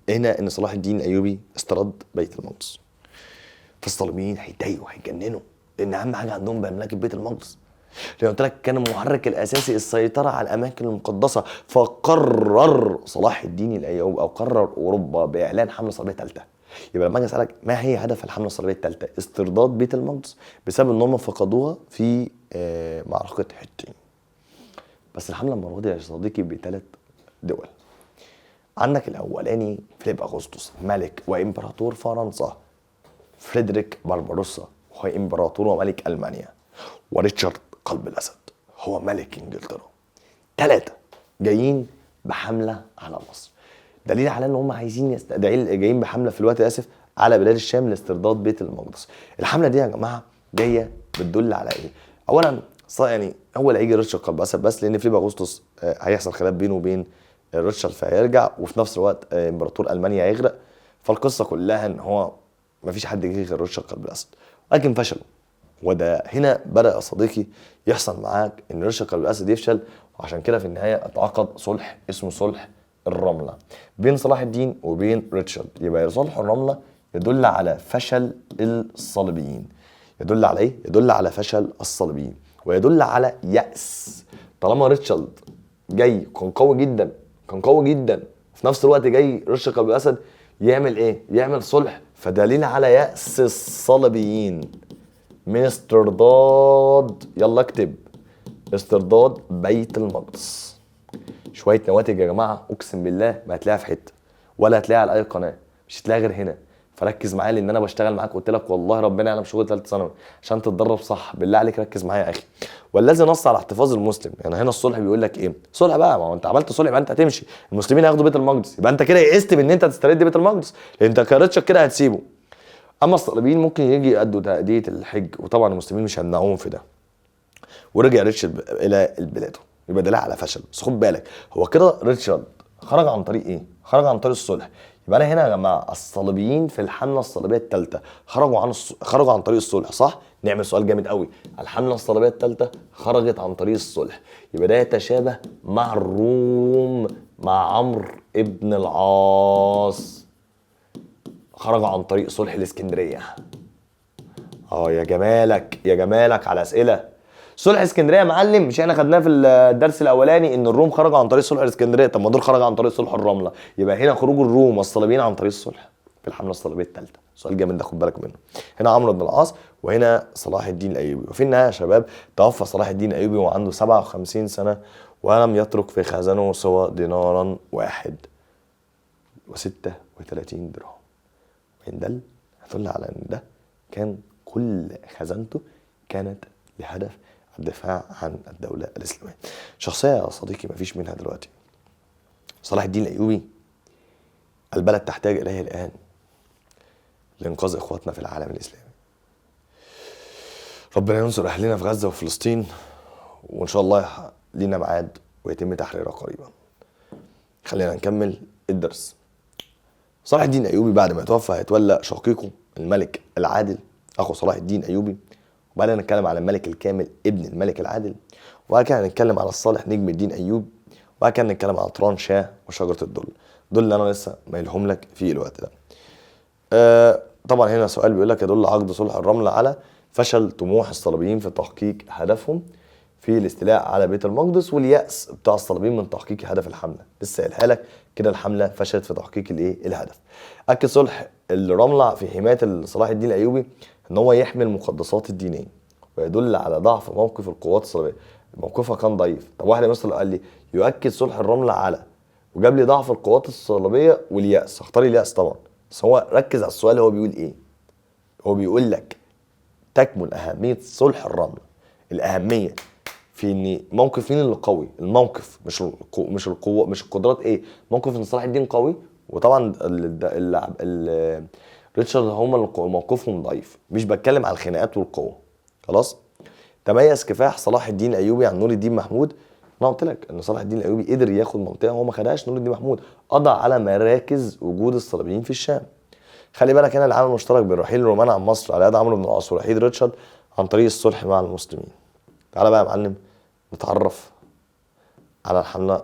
هنا ان صلاح الدين الايوبي استرد بيت المقدس. فالصليبيين هيتضايقوا هيتجننوا، لان اهم حاجة عندهم بمملكه بيت المقدس. لان قلت لك كان المحرك الاساسي السيطرة على الاماكن المقدسة، فقرر صلاح الدين الايوبي او قرر اوروبا باعلان حمله صليبيه ثالثة. يبقى لما اجي اسالك ما هي هدف الحملة الصليبية الثالثة؟ استرداد بيت المقدس بسبب ان هم فقدوها في معركة حطين. بس الحملة المرة دي يا صديقي بثلاث دول. عندك الاولاني فيليب اغسطس ملك وامبراطور فرنسا، فريدريك بارباروسا هو امبراطور وملك المانيا، وريتشارد قلب الاسد هو ملك انجلترا. ثلاثة جايين بحمله على مصر، دليل على ان هم عايزين جايين بحمله في الوقت اسف على بلاد الشام لاسترداد بيت المقدس. الحملة دي يا جماعة جاية بتدل على ايه؟ اولا يعني اول هيجي ريتشارد قلب الاسد بس، لان فيليب اغسطس هيحصل خلاف بينه وبين ريتشارد فهيرجع، وفي نفس الوقت امبراطور المانيا هيغرق. فالقصة كلها ان هو مفيش حد جه غير ريتشارد قلب الاسد، ولكن فشلوا. وده هنا بدأ يا صديقي يحصل معاك ان ريتشارد قلب الاسد يفشل، وعشان كده في النهاية اتعقد صلح اسمه صلح الرملة بين صلاح الدين وبين ريتشارد. يبقى صلح الرملة يدل على فشل الصليبيين. يدل على ايه؟ يدل على فشل الصليبيين ويدل على يأس. طالما ريتشارد جاي كان قوي جدا، كان قوي جدا، في نفس الوقت جاي ريتشارد قلب الاسد يعمل ايه؟ يعمل صلح، فدليل على يأس الصليبيين من استرداد، يلا اكتب، استرداد بيت المقدس. شوية نواتج يا جماعة اقسم بالله ما هتلاقيها في حتة، ولا هتلاقيها على اي قناة، مش هتلاقيها غير هنا. فركز معايا لان انا بشتغل معاك، قلت لك والله ربنا يعلم شغل ثالثة ثانوي عشان تتدرب صح، بالله عليك ركز معايا يا اخي. والذي نص على احتفاظ المسلم، يعني هنا الصلح بيقول لك ايه؟ صلح بقى، ما هو انت عملت صلح يبقى انت هتمشي، المسلمين هياخدوا بيت المقدس، يبقى انت كده يئست من ان انت تسترد بيت المقدس، لان انت كريتشارد كده هتسيبه. اما الصليبيين ممكن يجي يأدوا تأدية الحج، وطبعا المسلمين مش هيمنعوهم في ده. ورجع ريتشارد الى بلاده، يبقى دليل على فشل. بس خد بالك هو كده ريتشارد خرج عن طريق ايه؟ خرج عن طريق الصلح. يبقى انا هنا يا جماعة الصليبيين في الحملة الصليبية الثالثة خرجوا عن طريق الصلح، صح؟ نعمل سؤال جامد قوي، الحملة الصليبية الثالثة خرجت عن طريق الصلح، يبقى ده يتشابه مع الروم، مع عمرو ابن العاص، خرجوا عن طريق صلح الاسكندرية. يا جمالك يا جمالك على اسئلة صلح اسكندرية يا معلم. مش احنا خدناه في الدرس الاولاني ان الروم خرجوا عن طريق صلح الاسكندرية؟ طب ما دول خرجوا عن طريق صلح الرملة، يبقى هنا خروج الروم والصليبيين عن طريق الصلح في الحملة الصليبية الثالثة. سؤال جامد ده خد بالك منه. هنا عمرو بن العاص وهنا صلاح الدين الايوبي. وفي النهاية يا شباب توفى صلاح الدين الايوبي وعنده 57 سنة، ولم يترك في خزانه سوى دينارا واحد و36 درهم. وإن دل هتدل على ان ده كان كل خزانته كانت لهدف الدفاع عن الدولة الإسلامية. شخصية يا صديقي مفيش منها دلوقتي. صلاح الدين الأيوبي البلد تحتاج إليه الآن لإنقاذ إخواتنا في العالم الإسلامي. ربنا ينصر أهلنا في غزة وفلسطين، وإن شاء الله لينا ميعاد ويتم تحريرها قريبا. خلينا نكمل الدرس. صلاح الدين الأيوبي بعد ما يتوفى هيتولى شقيقه الملك العادل أخو صلاح الدين الأيوبي، وبعدين نتكلم على الملك الكامل ابن الملك العادل، وبعد كده هنتكلم على الصالح نجم الدين ايوب، وبعد كده نتكلم على طران شاه وشجره الدل. دول اللي انا لسه مايلهم لك في الوقت ده. طبعا هنا سؤال بيقول لك يدل عقد صلح الرملة على فشل طموح الصليبيين في تحقيق هدفهم في الاستيلاء على بيت المقدس، واليأس بتاع الصليبيين من تحقيق هدف الحملة. لسه قايلها لك كده، الحملة فشلت في تحقيق الايه؟ الهدف. اكد صلح الرملة في حماية صلاح الدين الايوبي ان هو يحمي المقدسات الدينية، ويدل على ضعف موقف القوات الصليبية، موقفها كان ضعيف. طب واحد مثلا قال لي يؤكد صلح الرملة على، وجاب لي ضعف القوات الصليبية واليأس، اختار اليأس طبعا، بس هو ركز على السؤال. هو بيقول ايه؟ هو بيقول لك تكمن اهمية صلح الرملة، الاهمية في ان موقف مين اللي قوي؟ الموقف مش القوة، مش القدرات، ايه؟ موقف ان صلاح الدين قوي، وطبعا ريتشارد هم اللي موقفهم ضعيف. مش بتكلم على الخناقات والقوه. خلاص؟ تميز كفاح صلاح الدين الايوبي عن نور الدين محمود. انا قلت لك ان صلاح الدين الايوبي قدر ياخد منطقة هو ما خدهاش نور الدين محمود، قضى على مراكز وجود الصليبيين في الشام. خلي بالك هنا العامل المشترك بين رحيل الرومان عن مصر على يد عمرو بن العاص ورحيل ريتشارد عن طريق الصلح مع المسلمين. تعالى بقى يا معلم نتعرف على الحملة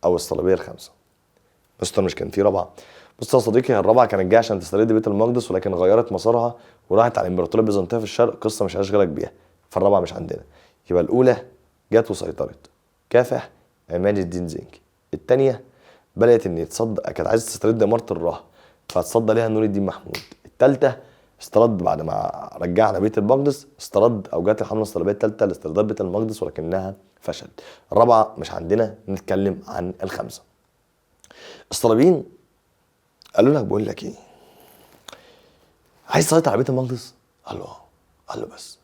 او الصليبية الخمسة. مستر مش كان في رابعه؟ بص يا صديقي، الرابعة كانت جاية عشان تسترد بيت المقدس، ولكن غيرت مسارها وراحت على الامبراطورية البيزنطيه في الشرق، قصة مش هشغلك بيها، فالرابعه مش عندنا. يبقى الاولى جت وسيطرت، كافح عماد الدين زنكي. الثانية بدات ان يتصدى، كانت عايزه تسترد اماره الرهن فاتصدى ليها نور الدين محمود. الثالثة استرد بعد ما رجعنا بيت المقدس، استرد او جت الحملة الصليبية الثالثة لاسترداد بيت المقدس ولكنها فشلت. الرابعة مش عندنا، نتكلم عن الخمسة. الصليبيين قالوا لك بقول لك ايه، عايز تسيطر على بيت المقدس؟ قال له اه. قال له بس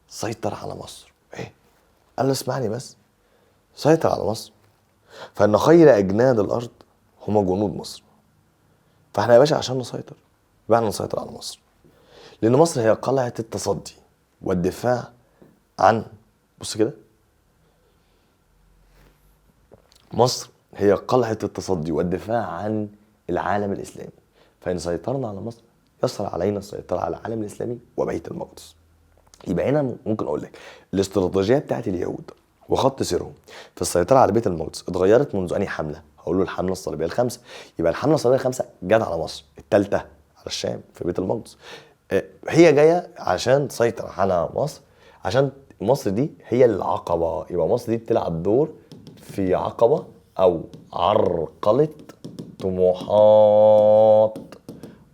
سيطر على مصر. ايه؟ قال له اسمعني بس، سيطر على مصر فان خير اجناد الارض هم جنود مصر. فاحنا يا باشا عشان نسيطر يبقى احنا نسيطر على مصر، لان مصر هي قلعه التصدي والدفاع عن، بص كده، مصر هي قلعه التصدي والدفاع عن العالم الاسلامي، فان سيطرنا على مصر يسهل علينا السيطرة على العالم الاسلامي وبيت المقدس. يبقى هنا ممكن اقول لك الاستراتيجية بتاعت اليهود وخط سيرهم في السيطرة على بيت المقدس اتغيرت منذ انهي حمله؟ هقول له الحملة الصليبية الخامسة. يبقى الحملة الصليبية الخامسة جت على مصر، الثالثة على الشام في بيت المقدس. هي جاية عشان تسيطر على مصر، عشان مصر دي هي العقبة. يبقى مصر دي بتلعب دور في عقبه او عرقله طموحات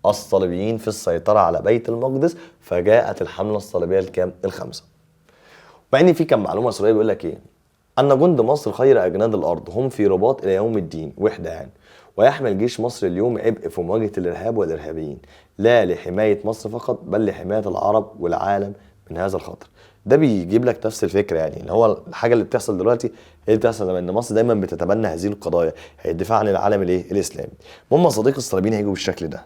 الصليبيين في السيطرة على بيت المقدس، فجاءت الحملة الصليبية الكام؟ الخامسة. مع ان في كم معلومة صليبيه بيقول لك ايه؟ ان جند مصر خير اجناد الارض، هم في رباط الى يوم الدين، وحده يعني. ويحمل جيش مصر اليوم عبء في مواجهة الارهاب والارهابيين، لا لحماية مصر فقط بل لحماية العرب والعالم من هذا الخطر. ده بيجيب لك نفس الفكرة، يعني ان هو الحاجة اللي بتحصل دلوقتي هي اللي بتحصل زمان، ان مصر دايما بتتبنى هذه القضايا، هي الدفاع عن العالم الايه؟ الاسلامي. المهم يا صديقي الصليبيين هيجوا بالشكل ده،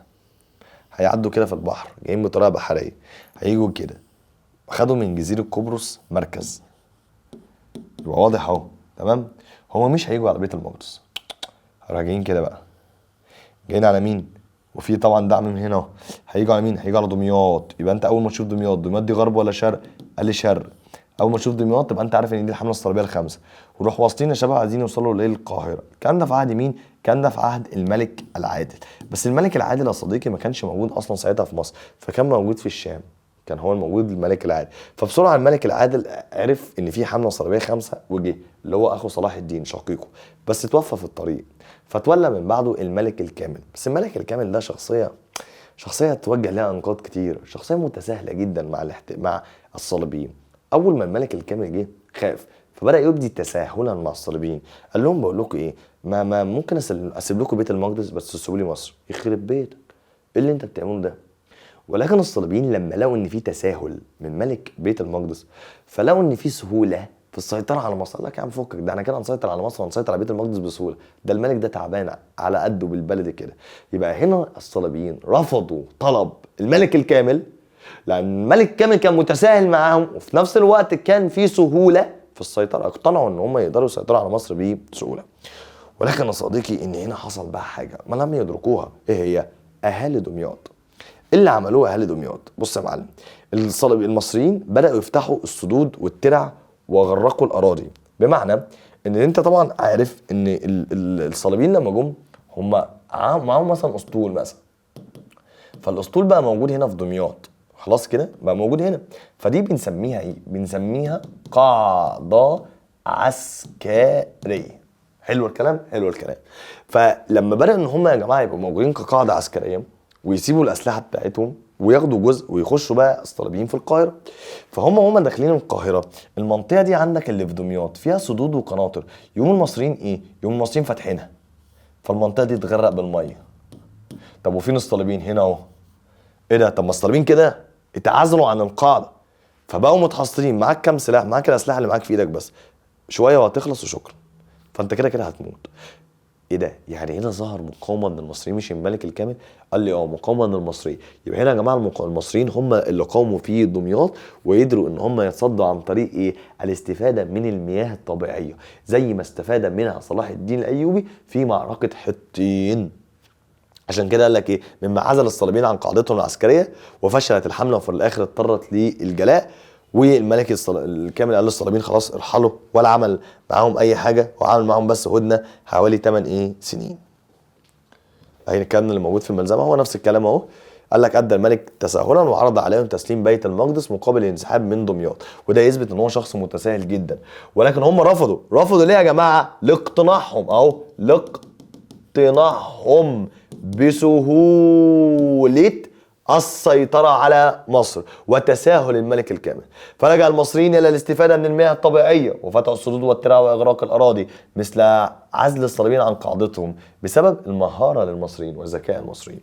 هيعدوا كده في البحر، جايين بطريقة بحرية، هيجوا كده، خدوا من جزيرة قبرص مركز، يبقى واضح اهو، تمام؟ هما مش هيجوا على بيت المقدس، راجعين كده بقى، جايين على مين؟ وفي طبعا دعم من هنا اهو. هيجوا على مين؟ هيجوا على دمياط. يبقى انت اول ما تشوف دمياط، دمياط دي غرب ولا شرق؟ قال لي شرق. اول ما تشوف دمياط تبقى انت عارف ان دي الحملة الصليبية الخامسة. وروح واصلين يا شباب، عايزين يوصلوا للقاهره. الكلام ده في عهد مين؟ الكلام ده في عهد الملك العادل. بس الملك العادل يا صديقي ما كانش موجود اصلا ساعتها في مصر، فكان موجود في الشام، كان هو الموجود الملك العادل. فبسرعه الملك العادل عرف ان في حمله صليبيه خامسة وجه، اللي هو اخو صلاح الدين شقيقه، بس توفى في الطريق، فتولى من بعده الملك الكامل. بس الملك الكامل ده شخصية توجه لها انقاض كتير، شخصية متساهله جدا مع الصليبيين. اول ما الملك الكامل جه خاف، فبدا يبدي تساهلا مع الصليبيين، قال لهم بقول لكم ايه، ما ممكن اسيب لكم بيت المقدس بس تسيبوا لي مصر. يخرب بيتك، ايه اللي انت بتعمله ده؟ ولكن الصليبيين لما لقوا ان في تساهل من ملك بيت المقدس، فلقوا ان في سهولة في السيطرة على مصر. قال لك يا عم فكك، ده احنا كده هنسيطر على مصر وهنسيطر على بيت المقدس بسهولة، ده الملك ده تعبان على قده بالبلد كده. يبقى هنا الصليبيين رفضوا طلب الملك الكامل، لان الملك الكامل كان متساهل معاهم، وفي نفس الوقت كان في سهولة في السيطرة، اقتنعوا ان هم يقدروا يسيطروا على مصر بسهولة. ولكن يا صديقي ان هنا حصل بقى حاجة ما لم يدركوها، ايه هي؟ اهالي دمياط. اللي عملوه اهالي دمياط، بص يا معلم، المصريين بداوا يفتحوا السدود والترع وغرقوا الاراضي، بمعنى ان انت طبعا عارف ان الصليبيين لما جم هم معاهم مثلا اسطول مثلا، فالاسطول بقى موجود هنا في دمياط، خلاص كده بقى موجود هنا، فدي بنسميها ايه؟ بنسميها قاعدة عسكرية. حلو الكلام؟ حلو الكلام. فلما بدأ ان هم يا جماعة يبقوا موجودين كقاعدة عسكرية ويسيبوا الاسلحة بتاعتهم وياخدوا جزء ويخشوا بقى الصليبيين في القاهرة، فهم داخلين القاهرة، المنطقة دي عندك اللي في دمياط فيها سدود وقناطر، يقوم المصريين ايه؟ يقوم المصريين فاتحينها، فالمنطقه دي تغرق بالمية. طب وفين الصليبيين؟ هنا اهو. ايه ده؟ طب ما الصليبيين كده اتعزلوا عن القاعدة، فبقوا متحصرين. معاك كام سلاح؟ معاك الاسلحة اللي معاك في ايدك بس، شوية وهتخلص وشكرا، فانت كده كده هتموت. ايه ده؟ يعني هنا ظهر مقاومة من المصريين مش الملك الكامل؟ قال لي اه، مقاومة من المصريين. يبقى هنا يا جماعة المصريين هم اللي قاوموا في دمياط، وقدروا ان هم يتصدوا عن طريق ايه؟ الاستفادة من المياه الطبيعية، زي ما استفاد منها صلاح الدين الايوبي في معركة حطين. عشان كده قال لك ايه؟ مما عزل الصليبيين عن قاعدتهم العسكرية وفشلت الحملة، وفي الاخر اضطرت للجلاء. والملك الكامل قال للصليبيين خلاص ارحلوا، ولا عمل معاهم اي حاجة، وعمل معاهم بس هدنة حوالي 8 ايه سنين. اهي الكلام اللي موجود في الملزمه هو نفس الكلام اهو. قال لك ادى الملك تساهلا وعرض عليهم تسليم بيت المقدس مقابل الانسحاب من دمياط، وده يثبت ان هو شخص متساهل جدا. ولكن هم رفضوا. رفضوا ليه يا جماعة؟ لاقتناعهم اهو، لاقتناعهم بسهولة السيطرة على مصر وتساهل الملك الكامل. فلجأ المصريين إلى الاستفادة من المياه الطبيعية وفتح السدود والترع وإغراق الأراضي، مثل عزل الصليبيين عن قاعدتهم بسبب المهارة للمصريين وذكاء المصريين.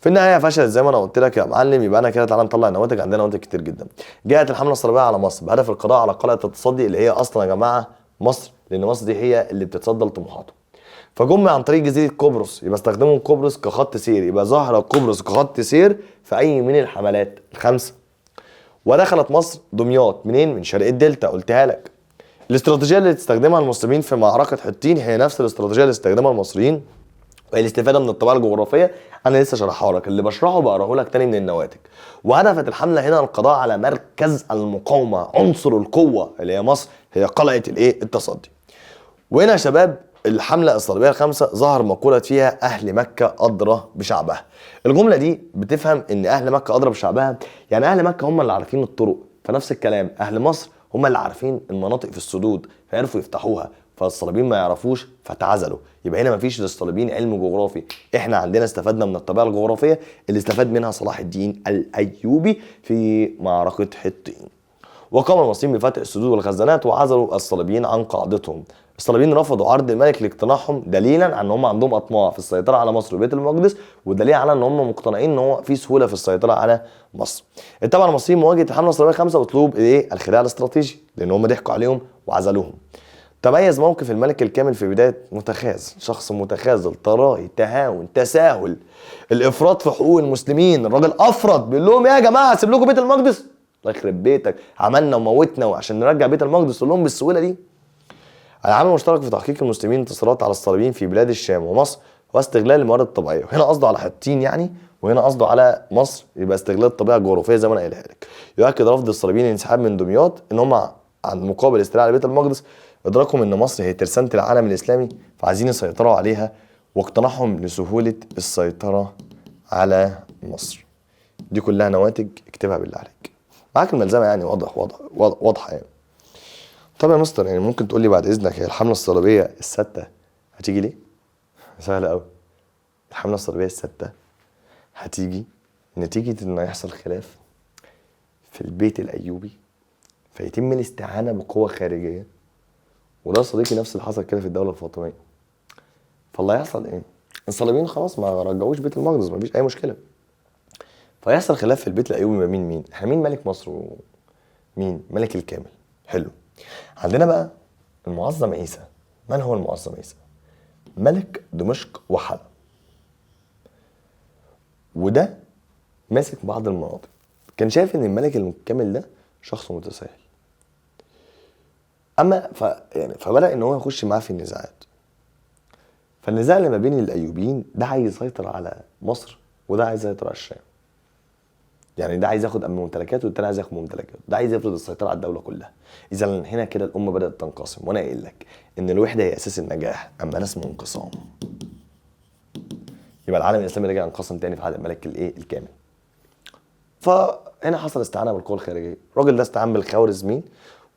في النهاية فشلت زي ما أنا قلت لك يا معلم. يبقى أنا كده تعالى نطلع النواتج، عندنا نواتج كتير جدا. جاءت الحملة الصليبية على مصر بهدف القضاء على قلعة التصدي اللي هي أصلا يا جماعة مصر، لأن مصر دي هي اللي بتتصدى لطموحاته. فجم عن طريق جزيرة قبرص، يبقى استخدموا قبرص كخط سير، يبقى ظهر قبرص كخط سير في أي من الحملات الخمسة. ودخلت مصر دمياط منين؟ من شرق الدلتا، قلتها لك. الاستراتيجية اللي تستخدمها المسلمين في معركة حطين هي نفس الاستراتيجية اللي استخدمها المصريين الاستفادة من الطبيعة الجغرافية انا لسه شرحها لك، اللي بشرحه بقراه لك تاني من النواتج. وهدفت الحملة هنا القضاء على مركز المقاومة، عنصر القوة اللي هي مصر، هي قلعه الايه؟ التصدي. وهنا يا شباب الحملة الصليبية الخامسة ظهر مقولة فيها اهل مكة ادرى بشعبها. الجملة دي بتفهم ان اهل مكة ادرى بشعبها، يعني اهل مكة هم اللي عارفين الطرق، فنفس الكلام اهل مصر هم اللي عارفين المناطق في السدود فيعرفوا يفتحوها، فالصليبيين ما يعرفوش فتعزلوا. يبقى هنا مفيش للصليبيين علم جغرافي، احنا عندنا استفدنا من الطبيعة الجغرافية اللي استفاد منها صلاح الدين الايوبي في معركة حطين. وقام المصريين بفتح السدود والخزانات وعزلوا الصليبيين عن قاعدتهم. الصليبيين رفضوا عرض الملك لاقتناعهم، دليلا على ان هم عندهم اطماع في السيطرة على مصر وبيت المقدس، ودليل على ان هم مقتنعين ان هو في سهولة في السيطرة على مصر. اتبع المصريين مواجهة الحملة الصليبية الخامسة اسلوب الايه؟ الخداع الاستراتيجي، لان هم ضحكوا عليهم وعزلوهم. تميز موقف الملك الكامل في بداية متخاذل، شخص متخاذل، تراهي، تهاون، تساهل، الافراط في حقوق المسلمين. الراجل افرط، بيقول لهم يا جماعة اسيب لكم بيت المقدس؟ الله يخرب بيتك، عملنا وموتنا وعشان نرجع بيت المقدس تقول لهم بالسهولة دي. العامل المشترك في تحقيق المسلمين انتصارات على الصليبيين في بلاد الشام ومصر واستغلال الموارد الطبيعية. وهنا قصده على حطين يعني، وهنا قصده على مصر، يبقى استغلال الطبيعة الجغرافية زي ما انا قايلها لك. يؤكد رفض الصليبيين الانسحاب من دمياط ان هم عن مقابل الاستيلاء على بيت المقدس، ادراكهم ان مصر هي ترسانه العالم الاسلامي فعايزين يسيطروا عليها، واقتناعهم لسهوله السيطرة على مصر. دي كلها نواتج اكتبها بالله عليك. معاك الملزمه يعني واضح واضح واضحة يعني. طب يا مستر يعني ممكن تقول لي بعد اذنك هي الحملة الصليبية السادسة هتيجي ليه؟ سهلة قوي. الحملة الصليبية السادسة هتيجي نتيجة ان هيحصل خلاف في البيت الايوبي، فيتم الاستعانة بقوة خارجية، وده صديقي نفس اللي حصل كده في الدولة الفاطمية. فاللي هيحصل ايه؟ الصليبيين خلاص ما رجعوش بيت المقدس، ما فيش اي مشكلة. فيحصل خلاف في البيت الايوبي ما بين مين؟ احنا مين ملك مصر ومين؟ ملك الكامل. حلو. عندنا بقى المعظم عيسى. من هو المعظم عيسى؟ ملك دمشق وحلب، وده ماسك بعض المناطق. كان شايف ان الملك الكامل ده شخص متساهل، اما يعني فبدا ان هو يخش معاه في النزاعات. فالنزاع اللي ما بين الايوبيين ده عايز يسيطر على مصر وده عايز يسيطر على الشام. يعني ده عايز ياخد ممتلكاته والتاني عايز ياخد ممتلكاته، ده عايز يفرض السيطرة على الدولة كلها. اذا هنا كده الامة بدات تنقسم. وانا قايل لك ان الوحدة هي اساس النجاح، اما ناس انقسام. يبقى العالم الاسلامي رجع انقسم تاني في عهد الملك الايه؟ الكامل. فهنا حصل استعانه بالقوى الخارجية، الراجل ده استعان بالخوارزميين،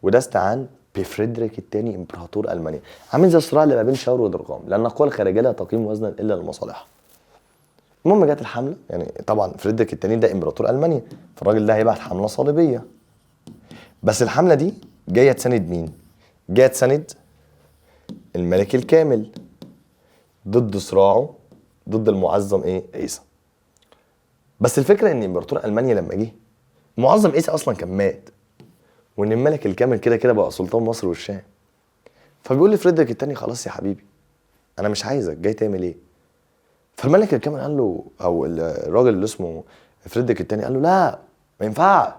وده استعان بفريدريك الثاني امبراطور المانيا. عامل زي الصراع اللي ما بين شاور ودرغام، لان القوى الخارجية لا تقيم وزنا الا لمصالحها. المهم جت الحملة، يعني طبعا فريدريك الثاني ده امبراطور المانيا، فالراجل ده هيبعت حمله صليبيه. بس الحملة دي جاية تساند مين؟ جاية تساند الملك الكامل ضد صراعه ضد المعظم ايه؟ عيسى. بس الفكرة ان امبراطور المانيا لما جه، معظم عيسى اصلا كان مات، وان الملك الكامل كده كده بقى سلطان مصر والشام. فبيقول لفريدريك الثاني خلاص يا حبيبي انا مش عايزك، جاي تعمل ايه؟ فالملك الكامل قال له، او الراجل اللي اسمه فريدريك الثاني قال له لا ما ينفعش،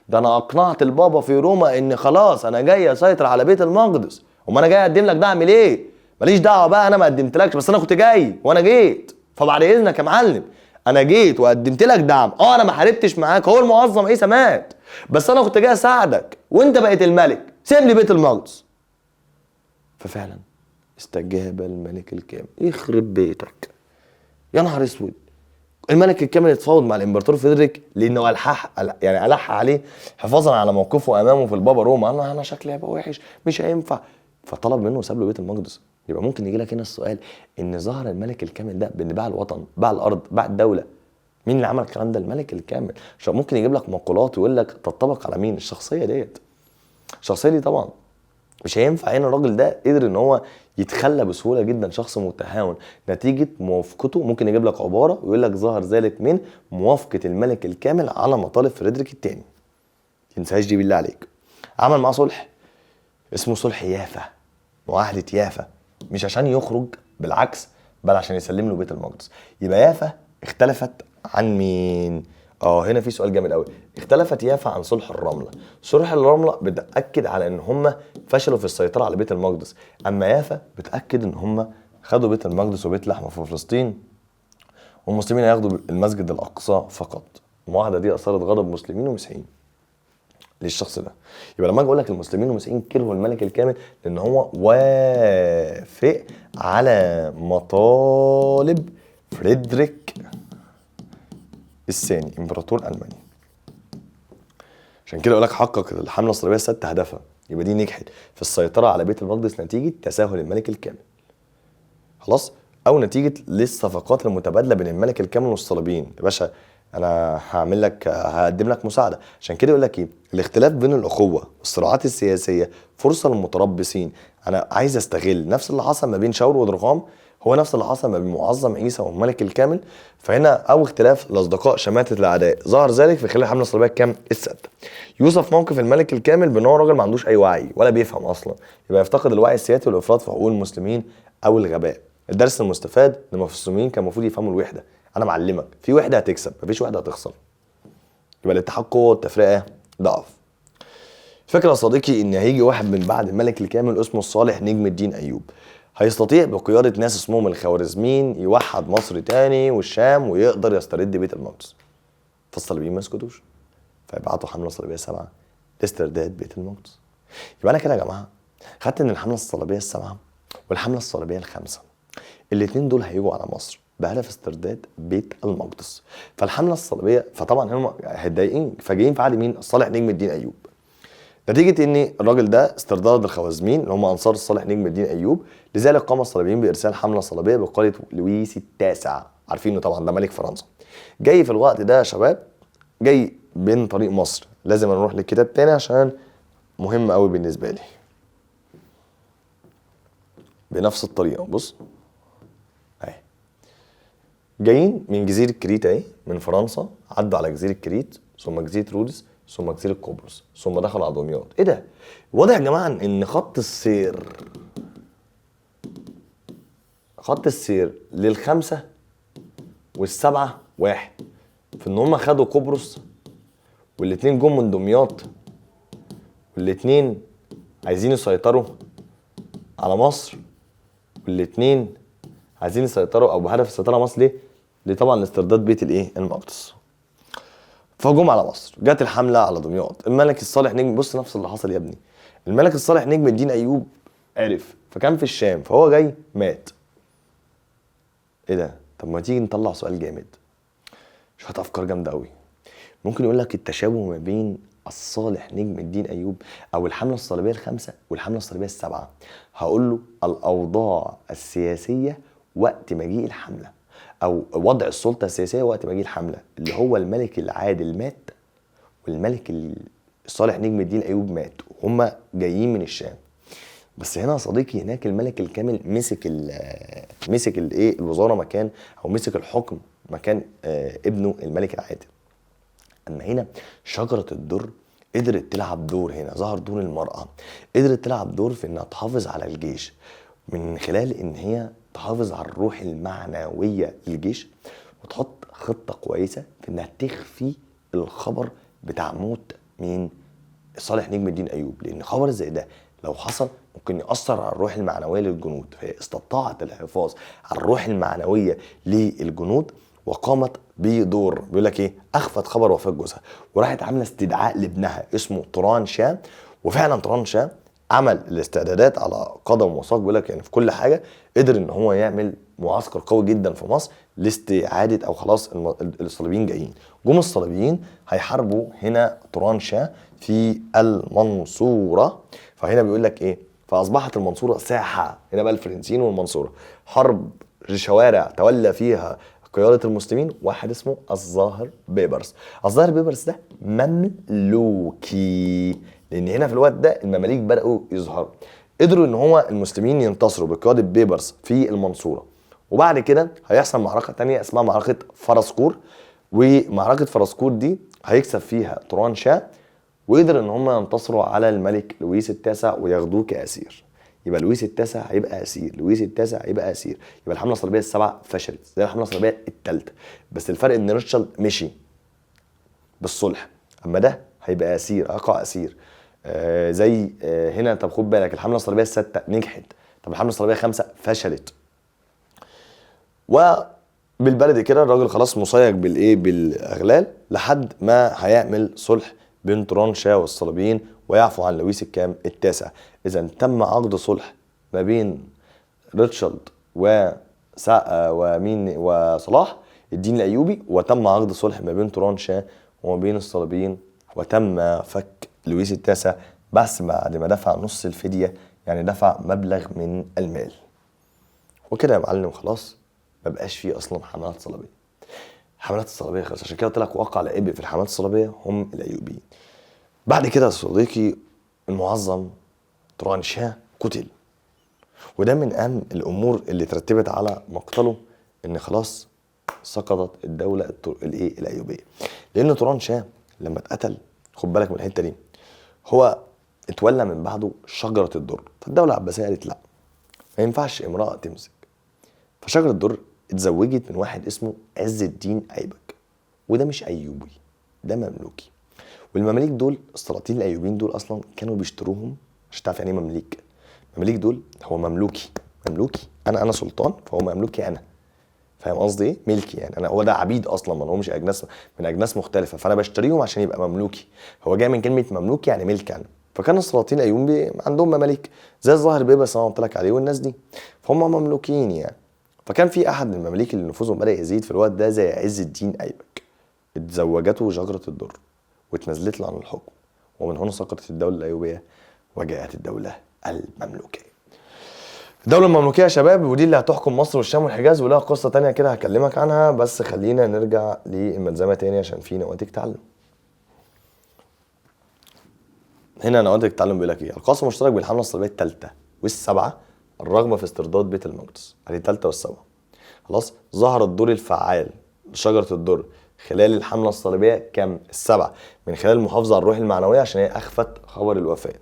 ده انا اقنعت البابا في روما ان خلاص انا جاي اسيطر على بيت المقدس، وما انا جاي اقدم لك ده اعمل ايه؟ ماليش دعوه بقى، انا ما قدمتلكش، بس انا كنت جاي وانا جيت، فبعد اذنك يا معلم انا جيت وقدمت لك دعم، انا ما حاربتش معاك، هو المعظم عيسى مات، بس انا كنت جاي اساعدك وانت بقيت الملك، سيب لي بيت المقدس. ففعلا استجاب الملك الكامل. يخرب بيتك يا نهار اسود. الملك الكامل اتفاوض مع الامبراطور فريدريك لانه الحح يعني الح عليه حفاظا على موقفه امامه في البابا روما، قال له انا شكلي هيبقى وحش مش هينفع، فطلب منه وساب له بيت المقدس. يبقى ممكن يجي لك هنا السؤال ان ظهر الملك الكامل ده بان باع الوطن، باع الارض، باع الدولة. مين اللي عمل الكلام ده؟ الملك الكامل. عشان ممكن يجيب لك مقولات ويقول لك تطبق على مين؟ الشخصية ديت. الشخصية دي طبعا مش هينفع. هنا الراجل ده قدر ان هو يتخلى بسهولة جدا، شخص متهاون نتيجة موافقته. ممكن يجيب لك عبارة ويقول لك ظهر ذلك من موافقة الملك الكامل على مطالب فريدريك الثاني. ما تنساهاش دي بالله عليك. عمل معاه صلح اسمه صلح يافا، معاهدة يافا، مش عشان يخرج، بالعكس، بل عشان يسلم له بيت المقدس. يبقى يافا اختلفت عن مين؟ هنا في سؤال جامد قوي. اختلفت يافا عن صلح الرملة. صلح الرملة بتاكد على ان هم فشلوا في السيطرة على بيت المقدس، اما يافا بتاكد ان هم خدوا بيت المقدس وبيت لحم في فلسطين، والمسلمين هياخدوا المسجد الاقصى فقط. المعاهدة دي اثارت غضب مسلمين ومسيحيين للشخص ده. يبقى لما اجي اقول لك المسلمين والمسيحيين كرهوا الملك الكامل لان هو وافق على مطالب فريدريك الثاني امبراطور المانيا. عشان كده اقول لك حقق الحملة الصليبية السادسة هدفها، يبقى دي نجحت في السيطرة على بيت المقدس نتيجة تساهل الملك الكامل. خلاص؟ او نتيجة للصفقات المتبادلة بين الملك الكامل والصليبيين. يا باشا انا هعمل لك، هقدم لك مساعدة. عشان كده يقول لك ايه؟ الاختلاف بين الاخوة والصراعات السياسية فرصة للمتربصين. انا عايز استغل نفس اللي حصل ما بين شاور ودرغام، هو نفس اللي حصل ما بين معظم عيسى والملك الكامل. فهنا او اختلاف الاصدقاء شماتة الاعداء، ظهر ذلك في خلال الحملة الصليبية الكام؟ السادسة. يوصف موقف الملك الكامل بان هو راجل ما عندوش اي وعي ولا بيفهم اصلا، يبقى يفتقد الوعي السياسي والافراط في حقوق المسلمين او الغباء. الدرس المستفاد ان المسلمين كان المفروض يفهموا الوحدة. انا معلمك في وحده هتكسب، مفيش وحده هتخسر. يبقى الاتحاد قوة والتفرقه ضعف. فكرة يا صديقي ان هيجي واحد من بعد الملك الكامل اسمه الصالح نجم الدين ايوب، هيستطيع بقيادة ناس اسمهم الخوارزميين يوحد مصر تاني والشام ويقدر يسترد بيت المقدس. فالصليبيين ما يسكتوش، فيبعتوا حمله صليبيه 7 لاسترداد بيت المقدس. يبقى انا كده يا جماعة خدت ان الحملة الصليبية 7 والحمله الصليبية 5 الاثنين دول هيجوا على مصر بهدف استرداد بيت المقدس. فالحمله الصليبية فطبعا هم هيتضايقين، فجايين في عهد مين؟ الصالح نجم الدين ايوب. نتيجة ان الراجل ده استرداد الخوارزميين اللي هم انصار الصالح نجم الدين ايوب، لذلك قام الصليبيين بارسال حمله صليبيه بقيادة لويس التاسع، عارفينه طبعا ده ملك فرنسا. جاي في الوقت ده يا شباب، جاي بين طريق مصر. لازم نروح للكتاب تاني عشان مهم قوي بالنسبة لي. بنفس الطريقة بص اهي، جايين من جزيرة كريت اهي، من فرنسا عدوا على جزيرة كريت ثم جزيرة رودس ثم جزيرة قبرص ثم دخلوا على دمياط. ايه ده؟ واضح يا جماعة ان خط السير للخمسة والسبعة واحد، في ان هم خدوا قبرص والاتنين جم من دمياط والاتنين عايزين يسيطروا على مصر والاتنين عايزين يسيطروا او بهدف السيطرة على مصر. ليه؟ ليه طبعا لاسترداد بيت الايه؟ المقدس. فجم على مصر، جت الحملة على دمياط. الملك الصالح نجم، بص نفس اللي حصل يا ابني، الملك الصالح نجم الدين ايوب عرف، فكان في الشام، فهو جاي مات. ايه ده؟ طب ما تيجي نطلع سؤال جامد، شوية افكار جامدة قوي. ممكن يقول لك التشابه ما بين الصالح نجم الدين ايوب او الحملة الصليبية 5 والحمله الصليبية 7. هقول له الاوضاع السياسية وقت مجيء الحملة، او وضع السلطة السياسية وقت مجيء الحملة، اللي هو الملك العادل مات والملك الصالح نجم الدين ايوب مات وهما جايين من الشام. بس هنا يا صديقي هناك الملك الكامل مسك الايه الوزارة مكان، او مسك الحكم مكان ابنه الملك العادل. اما هنا شجرة الدر قدرت تلعب دور، هنا ظهر دور المراة، قدرت تلعب دور في انها تحافظ على الجيش من خلال ان هي تحافظ على الروح المعنوية للجيش، وتحط خطه كويسة في انها تخفي الخبر بتاع موت مين؟ صالح نجم الدين ايوب، لان خبر زي ده لو حصل ممكن يأثر على الروح المعنوية للجنود. فهي استطاعت الحفاظ على الروح المعنوية للجنود وقامت بدور، بيقول لك ايه؟ اخفت خبر وفاه جوزها وراحت عامله استدعاء لابنها اسمه طوران شاه، وفعلا طوران شاه عمل الاستعدادات على قدم وساق، بيقول لك يعني في كل حاجة قدر ان هو يعمل معسكر قوي جدا في مصر لاستعادة او خلاص الصليبيين جايين. جم الصليبيين هيحاربوا هنا طوران شاه في المنصورة. فهنا بيقول لك ايه؟ فاصبحت المنصورة ساحة، هنا بقى الفرنسيين والمنصوره، حرب شوارع تولى فيها قيادة المسلمين واحد اسمه الظاهر بيبرس. الظاهر بيبرس ده مملوكي، لان هنا في الوقت ده المماليك بدأوا يظهروا. قدروا ان هو المسلمين ينتصروا بقيادة بيبرس في المنصورة. وبعد كده هيحصل معركة تانية اسمها معركة فرسكور، ومعركة فرسكور دي هيكسب فيها طوران شاه، وقدر ان هم ينتصروا على الملك لويس التاسع وياخدوه كأسير. يبقى لويس التاسع هيبقى اسير، لويس التاسع هيبقى اسير. يبقى الحملة الصليبية 7 فشلت زي الحملة الصليبية 3، بس الفرق ان ريتشارد مشي بالصلح، اما ده هيبقى اسير، اقع اسير. زي هنا. طب خد بالك الحملة الصليبية 6 نجحت، طب الحملة الصليبية 5 فشلت. وبالبلدي كده الراجل خلاص مسيج بالايه؟ بالاغلال، لحد ما هيعمل صلح بين توران شاه والصليبيين ويعفو عن لويس الكام؟ التاسع. اذا تم عقد صلح ما بين ريتشارد ومين؟ وصلاح الدين الايوبي، وتم عقد صلح ما بين توران شاه وما بين الصليبيين، وتم فك لويس التاسع بس بعد ما دفع نص الفدية، يعني دفع مبلغ من المال. وكده يا معلم خلاص ما بقاش فيه اصلا حملات صليبيه. حملات الصليبية خلاص، عشان كده قلت لك وقع العبء في الحملات الصليبية هم الايوبيين. بعد كده يا صديقي المعظم توران شاه قتل، وده من اهم الامور اللي ترتبت على مقتله، ان خلاص سقطت الدولة الايه؟ الايوبيه. لان توران شاه لما اتقتل، خد بالك من الحتة دي، هو اتولى من بعده شجرة الدر. فالدولة العباسية قالت لا، ما ينفعش امراة تمسك. فشجره الدر اتزوجت من واحد اسمه عز الدين ايبك، وده مش ايوبي، ده مملوكي. والمماليك دول السلاطين الايوبيين دول اصلا كانوا بيشتروهم، عشان تعرف يعني ايه ممليك. المماليك دول هو مملوكي، مملوكي انا سلطان، فهو مملوكي انا، فاهم قصدي ايه؟ ملكي يعني انا، هو ده عبيد اصلا، ما همش اجناس من اجناس مختلفة، فانا بشتريهم عشان يبقى مملوكي. هو جاي من كلمة مملوكي يعني ملك انا. فكان السلاطين الايوبيين عندهم مماليك زي الظاهر بيبرس اللي انا قلت لك عليه والناس دي، فهم مملوكين يعني. فكان في احد من المماليك اللي نفوذهم بدا يزيد في الوقت ده زي عز الدين ايبك، اتزوجته شجرة الدر واتنزلت له عن الحكم، ومن هنا سقطت الدولة الايوبيه وجاءت الدولة المملوكيه. الدولة المملوكية يا شباب، ودي اللي هتحكم مصر والشام والحجاز، ولها قصة تانية كده هكلمك عنها، بس خلينا نرجع للملزمة تاني عشان في نواتج تعلم. هنا نواتج التعلم بيقول لك ايه؟ القاسم المشترك بين الحملة الصليبية الثالثة والسبعة الرغبة في استرداد بيت المقدس، هذه الثالثة والسبعة. خلاص، ظهر الدور الفعال لشجرة الدر خلال الحملة الصليبية كام؟ السبعة، من خلال المحافظة على الروح المعنوية عشان هي أخفت خبر الوفاة.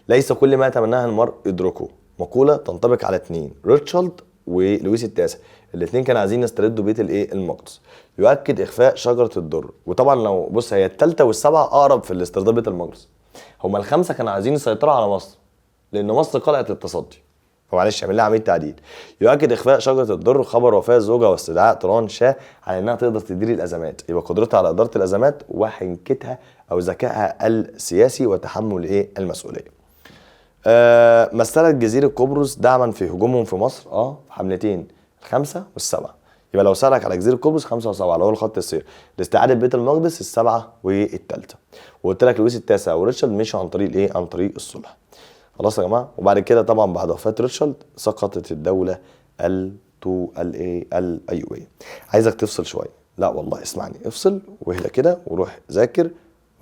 ليس كل ما يتمناه المرء يدركه، مقولة تنطبق على اثنين، ريتشارد ولويس التاسع، الاثنين كانوا عايزين يستردوا بيت الايه؟ المقدس. يؤكد اخفاء شجرة الدر، وطبعا لو بص هي الثالثة والسبعة اقرب في الاسترداد بيت المقدس. هما الخمسة كانوا عايزين يسيطروا على مصر لان مصر قلعة التصدي، فمعلش اعمل لها عملية تعديل. يؤكد اخفاء شجرة الدر خبر وفاه زوجها واستدعاء توران شاه على انها تقدر تدير الازمات، يبقى قدرتها على ادارة الازمات وحنكتها او ذكائها السياسي وتحمل ايه؟ المسؤولية. مثلت جزيرة قبرص دعما في هجومهم في مصر، في حملتين الخمسة والسبعة. يبقى لو سألك على جزيرة قبرص 5 و7 اللي هو الخط السير، لاستعادة بيت المقدس السبعة والثالثة. وقلت لك لويس التاسع وريتشارد مشوا عن طريق الايه؟ عن طريق الصلح. خلاص يا جماعة. وبعد كده طبعا بعد وفاة ريتشارد سقطت الدولة الايه؟ الأيوبية. عايزك تفصل شوية، لا والله اسمعني، افصل واهدى كده وروح ذاكر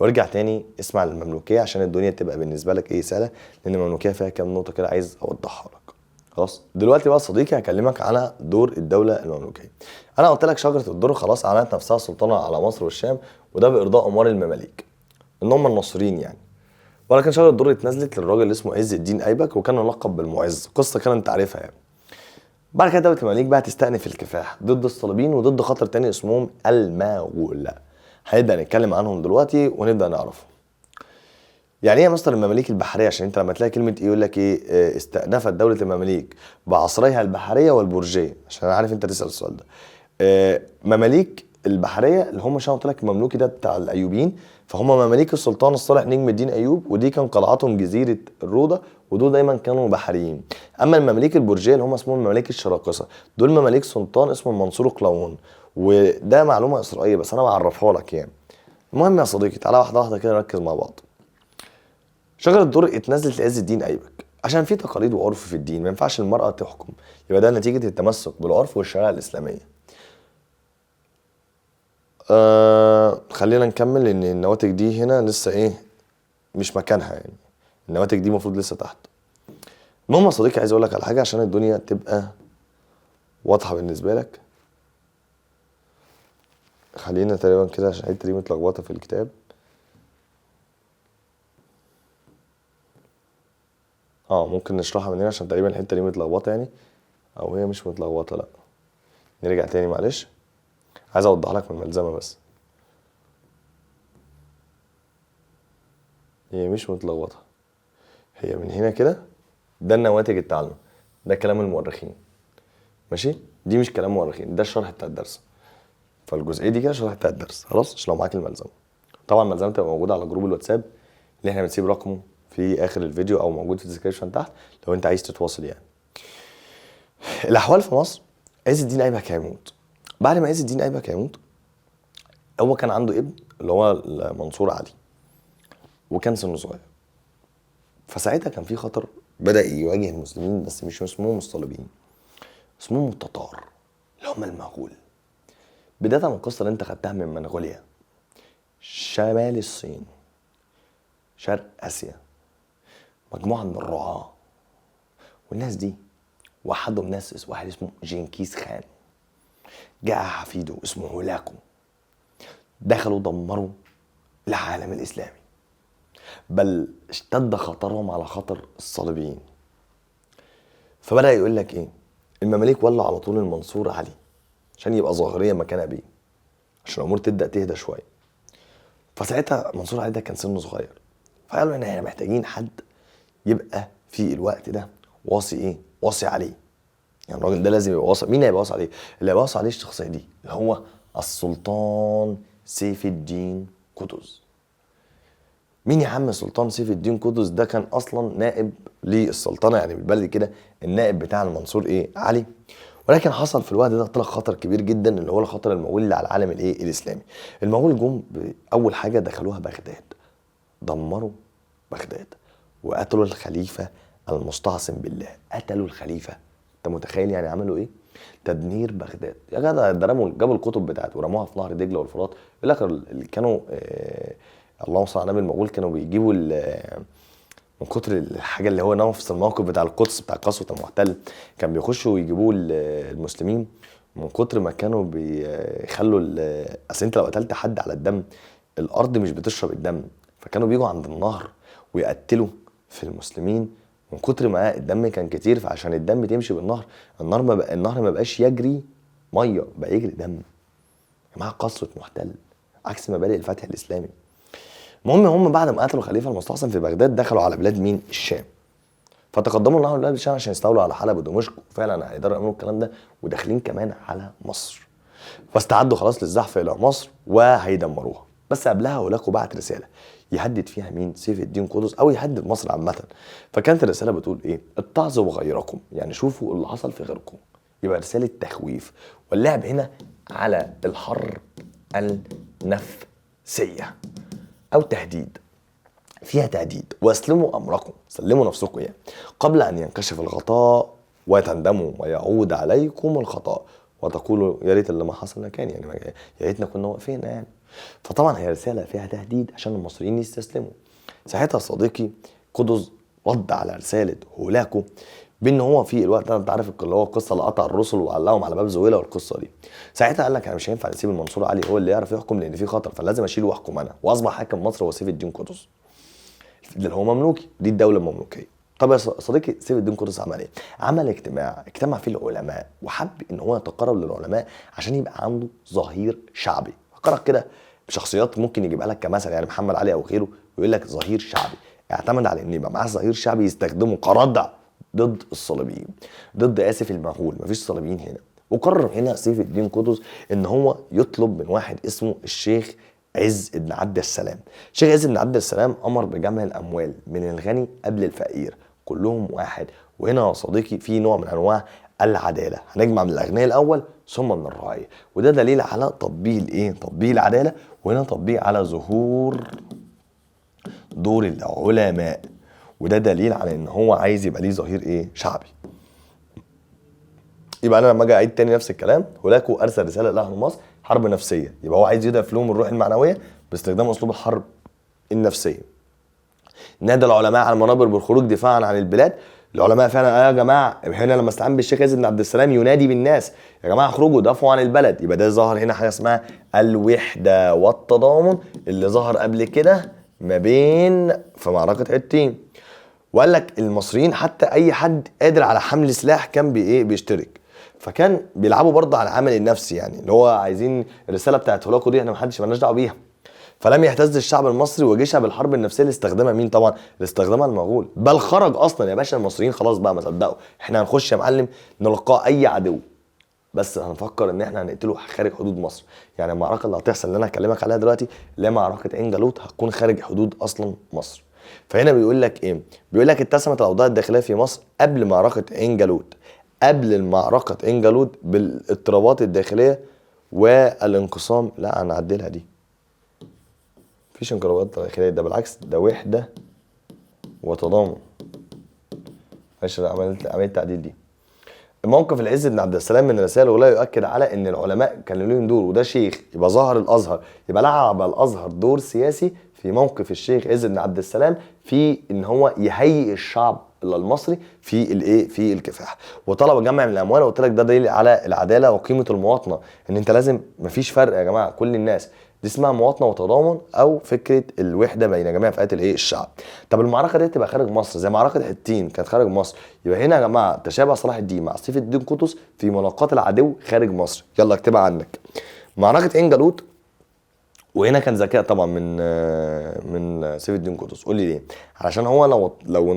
وارجع تاني اسمع للمملوكية عشان الدنيا تبقى بالنسبة لك ايه؟ سهلة، لأن المملوكية فيها كام نقطة كده عايز أوضحها لك. خلاص دلوقتي بقى صديقي هكلمك على دور الدولة المملوكية. أنا قلت لك شجرة الدر خلاص أعلنت نفسها سلطانة على مصر والشام، وده بإرضاء أمراء المماليك إن هم الناصرين يعني. ولكن شجرة الدر اتنزلت للراجل اللي اسمه عز الدين أيبك، وكان يلقب بالمعز، قصة كان أنت عارفها يعني. بعد كده دولة المماليك بقى تستأنف الكفاح ضد الصليبيين وضد خطر تاني اسمهم المغول. هنبدأ نتكلم عنهم دلوقتي ونبدأ نعرفهم. يعني ايه يا مستر المماليك البحرية؟ عشان انت لما تلاقي كلمة ايه يقول لك ايه؟ استأنفت دولة المماليك بعصريها البحرية والبرجية، عشان انا عارف انت تسأل السؤال ده. مماليك البحرية اللي هم عشان قلت لك المملوكي ده بتاع الايوبيين، فهم مماليك السلطان الصالح نجم الدين ايوب، ودي كان قلعتهم جزيرة الروضة، ودول دايما كانوا بحريين. اما المماليك البرجية اللي هم اسمهم المماليك الشراقصة، دول مماليك سلطان اسمه منصور قلاوون، وده معلومة اسرائيلية بس انا بعرفها لك يعني. المهم يا صديقي تعالى واحدة واحدة كده نركز مع بعض. شجرة الدر اتنزلت لعز الدين ايبك عشان في تقاليد وعرف في الدين ما ينفعش المرأة تحكم، يبقى ده نتيجة التمسك بالعرف والشريعة الإسلامية. خلينا نكمل لأن النواتج دي هنا لسه إيه مش مكانها يعني، النواتج دي المفروض لسه تحت. المهم يا صديقي عايز أقول لك على حاجة عشان الدنيا تبقى واضحة بالنسبة لك. خلينا تقريبا كده عشان الحتة دي متلخبطة في الكتاب. ممكن نشرحها من هنا عشان تقريبا الحتة دي متلخبطة يعني، أو هي مش متلخبطة، لأ نرجع تاني معلش، عايز أوضح لك من الملزمة بس. هي مش متلخبطة، هي من هنا كده. ده النواتج التعلم، ده كلام المؤرخين. ماشي؟ دي مش كلام مؤرخين، ده الشرح بتاع الدرس. فالجزئيه دي كده شرح بتاع الدرس، خلاص؟ عشان لو معاك الملزمه. طبعا الملزمه تبقى موجودة على group الواتساب اللي احنا بنسيب رقمه في اخر الفيديو او موجود في ال description تحت لو انت عايز تتواصل يعني. الاحوال في مصر، عز الدين ايبك هيموت. بعد ما عز الدين ايبك هيموت، هو كان عنده ابن اللي هو المنصور علي، وكان سنة صغير. فساعتها كان في خطر بدأ يواجه المسلمين، بس مش اسمهم الصليبيين، اسمهم التتار اللي هم المغول. بداية من القصة اللي انت خدتها من منغوليا، شمال الصين، شرق آسيا، مجموعة من الرعاة، والناس دي وحدهم ناس، واحد اسمه جنكيز خان، جاء حفيده اسمه هولاكو، دخلوا دمروا العالم الإسلامي، بل اشتد خطرهم على خطر الصليبيين. فبدأ يقول لك ايه؟ المماليك ولوا على طول المنصور علي عشان يبقى ظاهريا مكان ابيه، عشان الامور تبدا تهدى شوية. فساعتها منصور علي ده كان سنة صغير، فقالوا ان احنا محتاجين حد يبقى في الوقت ده واصي ايه؟ واصي عليه. يعني الراجل ده لازم يبقى واصي. مين اللي هيبقى واصي عليه؟ اللي هيبقى واصي عليه الشخصية دي اللي هو السلطان سيف الدين قطز. مين يا عم سلطان سيف الدين قطز ده؟ كان اصلا نائب للسلطنه، يعني بالبلدي كده النائب بتاع المنصور ايه؟ علي. ولكن حصل في الوقت ده طلع خطر كبير جدا اللي هو الخطر المغولي اللي على العالم الايه؟ الاسلامي. المغول جم اول حاجة دخلوها بغداد، دمروا بغداد وقتلوا الخليفة المستعصم بالله. قتلوا الخليفة، انت متخيل يعني عملوا ايه؟ تدمير بغداد يا جدع. ده رموا، جابوا الكتب بتاعته ورموها في نهر دجله والفرات. في الاخر اللي كانوا اللهم صل على النبي، المغول كانوا بيجيبوا من كتر الحاجة اللي هو نفس الموقف بتاع القدس بتاع قسوة المحتل، كان بيخشوا ويجيبوه المسلمين من كتر ما كانوا بيخلوا اصل انت لو قتلت حد على الدم الارض مش بتشرب الدم، فكانوا بيجوا عند النهر ويقتلوا في المسلمين من كتر ما الدم كان كتير. فعشان الدم تمشي بالنهر، النهر ما بقاش يجري مية، بقى يجري دم. يا جماعة قسوة محتل عكس مبادئ الفتح الاسلامي. المهم هم بعد ما قتلوا الخليفة المستعصم في بغداد دخلوا على بلاد مين؟ الشام. فتقدموا نحو بلاد الشام عشان يستولوا على حلب ودمشق، وفعلا هيقدروا يعملوا الكلام ده، وداخلين كمان على مصر. فاستعدوا خلاص للزحف الى مصر وهيدمروها. بس قبلها هولاكو بعت رسالة يهدد فيها مين؟ سيف الدين قطز، او يهدد مصر عامة. فكانت الرسالة بتقول ايه؟ اتعظوا بغيركم، يعني شوفوا اللي حصل في غيركم. يبقى رسالة تخويف، واللعب هنا على الحرب النفسية او تهديد، فيها تهديد. واسلموا امركم، سلموا نفسكم يعني، قبل ان ينكشف الغطاء وتندموا ويعود عليكم الخطأ وتقولوا يا ريت اللي ما حصل كان، يعني يا ريتنا كنا واقفين يعني. فطبعا هي رسالة فيها تهديد عشان المصريين يستسلموا. ساعتها صديقي قطز رد على رسالة هولاكو بان هو في الوقت ده، انت عارف اللي هو القصة اللي قطع الرسل وعلقهم على باب زويله والقصه دي. ساعتها قال لك انا مش هينفع نسيب المنصور علي هو اللي يعرف يحكم لان في خطر، فلازم اشيله واحكم انا، واصبح حاكم مصر هو سيف الدين قطز اللي هو مملوكي، دي الدولة المملوكيه. طب يا صديقي سيف الدين قطز عمل ايه؟ عمل اجتماع، اجتمع فيه العلماء، وحب ان هو يتقرب للعلماء عشان يبقى عنده ظهير شعبي. فكرك كده بشخصيات ممكن يجيبها لك كمثل يعني محمد علي او غيره، ويقول لك ظهير شعبي. اعتمد على ان يبقى معاه ظهير شعبي يستخدمه كردع ضد الصليبيين، ضد اسف المغول، مفيش صليبيين هنا. وقرر هنا سيف الدين قطز ان هو يطلب من واحد اسمه الشيخ عز بن عبد السلام. الشيخ عز بن عبد السلام امر بجمع الاموال من الغني قبل الفقير، كلهم واحد. وهنا يا صديقي في نوع من انواع العدالة، هنجمع من الاغنياء الاول ثم من الرعية، وده دليل على تطبيق الايه؟ تطبيق العدالة. وهنا تطبيق على ظهور دور العلماء، وده دليل على ان هو عايز يبقى ليه ظهير ايه؟ شعبي. يبقى انا لما اجي اعيد تاني نفس الكلام، هولاكو ارسل رسالة لاهل مصر حرب نفسية، يبقى هو عايز يضعف لهم الروح المعنوية باستخدام اسلوب الحرب النفسية. نادى العلماء على المنابر بالخروج دفاعا عن البلاد. العلماء فعلا يا جماعة هنا لما استعان بالشيخ عز بن عبد السلام ينادي بالناس يا جماعة اخرجوا دافعوا عن البلد، يبقى ده ظهر هنا حاجة اسمها الوحدة والتضامن اللي ظهر قبل كده ما بين في معركة حطين. وقال لك المصريين حتى اي حد قادر على حمل سلاح كان بايه بيشترك، فكان بيلعبوا برضه على العمل النفسي، يعني اللي هو عايزين الرسالة بتاعت هولاكو دي احنا ما حدش مالناش دعوه بيها. فلم يهتز الشعب المصري وجيشها بالحرب النفسية اللي استخدمها مين؟ طبعا اللي استخدمها المغول، بل خرج اصلا يا باشا المصريين خلاص بقى ما صدقوا، احنا هنخش يا معلم نلقى اي عدو. بس هنفكر ان احنا هنقتله خارج حدود مصر. يعني المعركة اللي هتحصل اللي انا هكلمك عليها دلوقتي اللي هي معركة عين جالوت هتكون خارج حدود اصلا مصر. فهنا بيقول لك ايه؟ بيقول لك اتسمت الاوضاع الداخلية في مصر قبل معركة عين جالوت، قبل المعركة عين جالوت بالاضطرابات الداخلية والانقسام. لا هنعدلها دي، مفيش انقلابات داخلية، ده بالعكس ده وحده وتضامن. معلش عملت عملية التعديل دي. موقف العز بن عبد السلام من رسائل الولاية يؤكد على ان العلماء كان لهم دور، وده شيخ يبقى ظهر الازهر، يبقى لعب الازهر دور سياسي في موقف الشيخ عز بن عبد السلام في ان هو يهيئ الشعب المصري في الايه، في الكفاح. وطلب جمع من الاموال، وقلت لك ده دليل على العدالة وقيمه المواطنة، ان انت لازم مفيش فرق يا جماعة، كل الناس دي اسمها مواطنه وتضامن او فكرة الوحدة بين جميع فئات الايه الشعب. طب المعركة دي تبقى خارج مصر زي معركة حطين كانت خارج مصر. يبقى هنا يا جماعة تشابه صلاح الدين مع سيف الدين قطز في ملاقاة العدو خارج مصر. يلا اكتبها عندك. معركة عين جالوت، وهنا كان ذكاء طبعا من سيف الدين قطز. قول لي ليه؟ علشان هو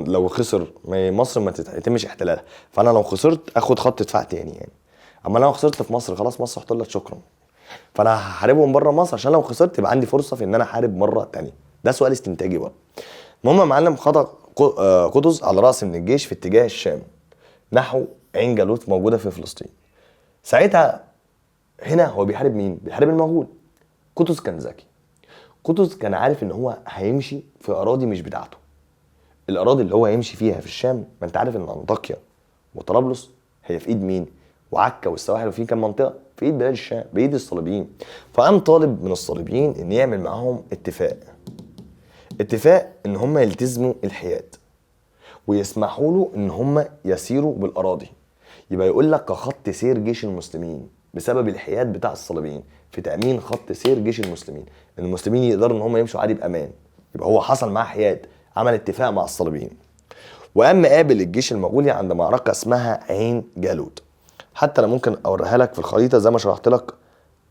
لو خسر مصر ما يتمش احتلالها، فانا لو خسرت اخد خط دفاع تاني يعني. اما لو خسرت في مصر خلاص مصر احتلت شكرا، فانا هحاربهم بره مصر عشان لو خسرت يبقى عندي فرصة في ان انا احارب مرة تانية. ده سؤال استنتاجي برضه. المهم يا معلم خطأ قطز على راس من الجيش في اتجاه الشام نحو عين جالوت موجودة في فلسطين. ساعتها هنا هو بيحارب مين؟ بيحارب المغول. قطز كان ذكي، قطز كان عارف ان هو هيمشي في اراضي مش بتاعته. الاراضي اللي هو هيمشي فيها في الشام، ما انت عارف ان انطاكيا وطرابلس هي في ايد مين؟ وعكا والسواحل وفي كام منطقة في ايد بلاد الشام، بايد الصليبيين. فقام طالب من الصليبيين ان يعمل معاهم اتفاق، اتفاق ان هم يلتزموا الحياد ويسمحوا له ان هم يسيروا بالاراضي. يبقى يقول لك كخط سير جيش المسلمين بسبب الحياد بتاع الصليبيين في تامين خط سير جيش المسلمين، ان المسلمين يقدروا ان هم يمشوا عادي بامان. يبقى هو حصل معاه حياد، عمل اتفاق مع الصليبيين. وقام قابل الجيش المغولي عند معركة اسمها عين جالوت. حتى انا ممكن اوريها لك في الخريطة زي ما شرحت لك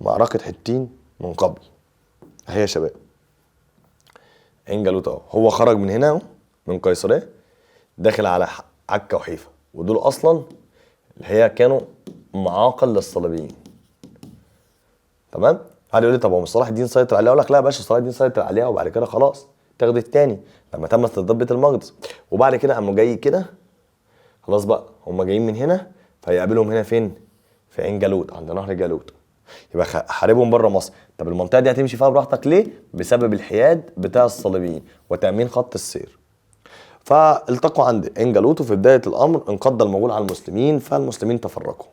معركة حطين من قبل. اهي يا شباب عين جالوت اهو. هو خرج من هنا اهو من قيصرية داخل على عكا وحيفا، ودول اصلا اللي هي كانوا معاقل للصليبيين. تمام؟ حد يقول لي طب هو صلاح الدين سيطر عليها؟ اقول لك لا يا باشا، صلاح الدين سيطر عليها وبعد كده خلاص تاخد التاني لما تم استرداد بيت المقدس. وبعد كده قاموا جاي كده خلاص بقى هم جايين من هنا، فيقابلهم هنا فين؟ في عين جالوت عند نهر جالوت. يبقى حاربهم بره مصر. طب المنطقة دي هتمشي فيها براحتك ليه؟ بسبب الحياد بتاع الصليبيين وتامين خط السير. فالتقوا عند عين جالوت، وفي بداية الامر انقض المغول على المسلمين، فالمسلمين تفرقوا.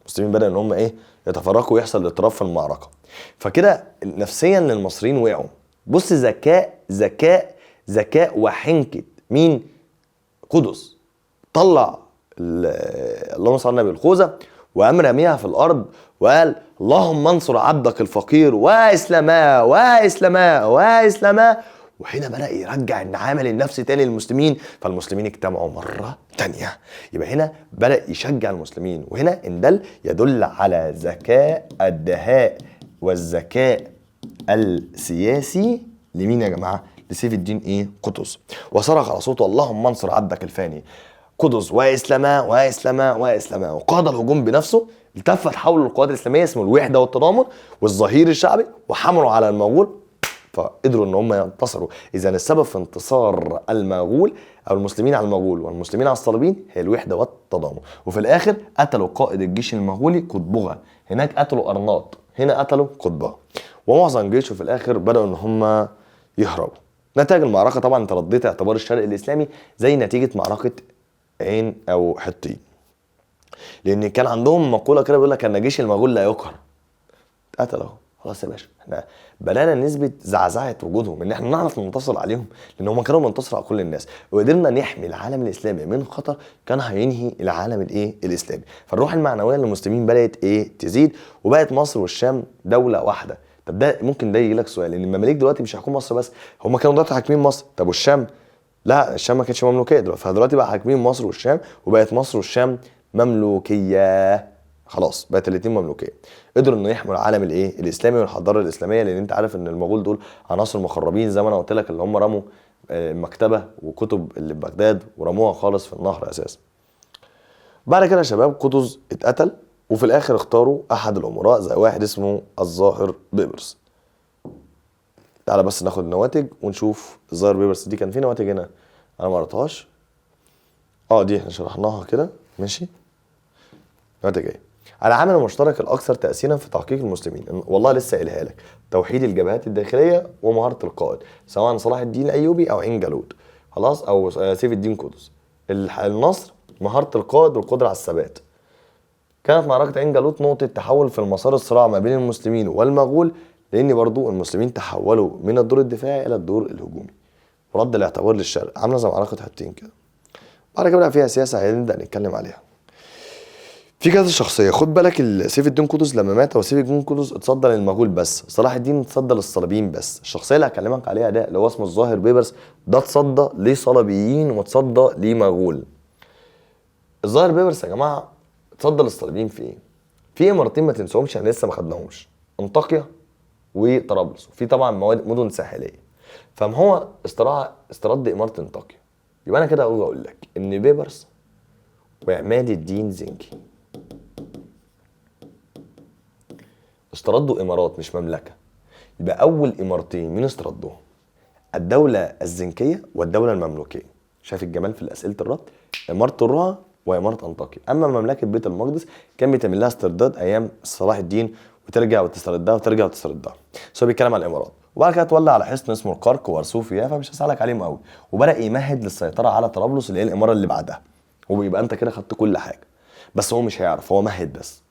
المسلمين بدأ ان هم ايه؟ يتفرقوا ويحصل اضطراب في المعركة. فكده نفسيا المصريين وقعوا. بص ذكاء ذكاء ذكاء وحنكه مين؟ قطز. طلع اللهم صل على النبي الخوذه وقام راميها في الارض وقال اللهم انصر عبدك الفقير واسلما واسلما واسلما. وهنا بدأ يرجع العامل النفسي تاني للمسلمين، فالمسلمين اجتمعوا مرة تانية. يبقى هنا بدأ يشجع المسلمين، وهنا إن دل يدل على ذكاء الدهاء والذكاء السياسي لمين يا جماعة؟ لسيف الدين إيه؟ قطز. وصرخ على صوته اللهم انصر عبدك الفاني قطز واسلما واسلما واسلما. وقاد الهجوم بنفسه، التفت حول القوات الإسلامية اسمه الوحدة والتضامن والظهير الشعبي وحملوا على المغول، فقدروا ان هم ينتصروا. اذا السبب في انتصار المغول او المسلمين على المغول والمسلمين على الصليبيين هي الوحدة والتضامن. وفي الاخر قتلوا قائد الجيش المغولي قطبغه، هناك قتلوا ارناط، هنا قتلوا قطبغه، ومعظم جيشه في الاخر بداوا ان هم يهربوا. نتائج المعركة طبعا انت رديت اعتبار الشرق الاسلامي زي نتيجة معركة عين او حطين، لان كان عندهم مقولة كده بيقول لك ان جيش المغول لا يقهر. اتقتل اهو خلاص يا باشا، احنا بدانا نثبت زعزعة وجودهم، ان احنا نعرف ننتصر عليهم، لان هم كانوا بينتصروا على كل الناس، وقدرنا نحمي العالم الاسلامي من خطر كان هينهي العالم الايه الاسلامي. فالروح المعنوية للمسلمين بدات ايه تزيد، وبقت مصر والشام دولة واحدة. طب ده ممكن ده يجي لك سؤال، لان المماليك دلوقتي مش هيحكموا مصر بس، هم كانوا دلوقتي حاكمين مصر. طب والشام؟ لا الشام ما كانتش مملوكيه دلوقتي، فدلوقتي بقى حاكمين مصر والشام، وبقت مصر والشام مملوكيه. خلاص بقت الاثنين مملوكيه. قدروا انه يحموا العالم الايه الاسلامي والحضارة الاسلامية، لان انت عارف ان المغول دول عناصر مخربين زي ما انا قلت لك، اللي هم رموا المكتبة وكتب اللي في بغداد ورموها خالص في النهر اساسا. بعد كده يا شباب قطز اتقتل، وفي الاخر اختاروا احد الامراء زي واحد اسمه الظاهر بيبرس. تعالى بس ناخد النواتج ونشوف الظاهر بيبرس دي كان في نواتج هنا انا ما قريتهاش. دي احنا شرحناها كده، ماشي. نواتج ايه؟ العامل المشترك الاكثر تاثيرا في تحقيق المسلمين، والله لسه قايلها لك، توحيد الجبهات الداخلية ومهارة القائد، سواء صلاح الدين الايوبي او عين جالوت، خلاص، او سيف الدين قطز. النصر مهارة القائد والقدرة على الثبات. كانت معركة عين جالوت نقطة تحول في المسار الصراع ما بين المسلمين والمغول، لان برضو المسلمين تحولوا من الدور الدفاعي الى الدور الهجومي، ورد الاعتبار للشرق، عامله زي معركة حطين كده. بعد كده بقى فيها سياسة هنبدا نتكلم عليها. في كذا شخصية، خد بالك سيف الدين قطز لما مات، هو سيف الدين قطز اتصدى للمغول بس، صلاح الدين اتصدى للصليبيين بس. الشخصية اللي هكلمك عليها ده اللي هو اسمه الظاهر بيبرس، ده اتصدى لصليبيين واتصدى لمغول. الظاهر بيبرس يا جماعة اتصدى للصليبيين في ايه؟ في امارتين ما تنسوهمش، احنا لسه ما خدناهمش، انطاكيا وطرابلس، وفي طبعا مدن ساحليه. فما هو استرد اماره انطاكيا. يبقى انا كده اقول لك ان بيبرس وعماد الدين زنكي استردوا امارات مش مملكة. يبقى اول امارتين مين استردوهم؟ الدولة الزنكيه والدولة المملوكيه. شايف الجمال في اسئلة الربط؟ اماره الرها وامارة انطاكيا. اما مملكة بيت المقدس كان بيتم لها استرداد ايام صلاح الدين، وترجع وتستردها وترجع وتستردها. بس هو بيتكلم على الامارات. وبعد كده اتولى على حصن اسمه القرق وارسوف فيها، فمش هسالك عليهم قوي. وبدا يمهد للسيطرة على طرابلس اللي هي الامارة اللي بعدها. وبيبقى انت كده خدت كل حاجة. بس هو مش هيعرف، هو مهد بس.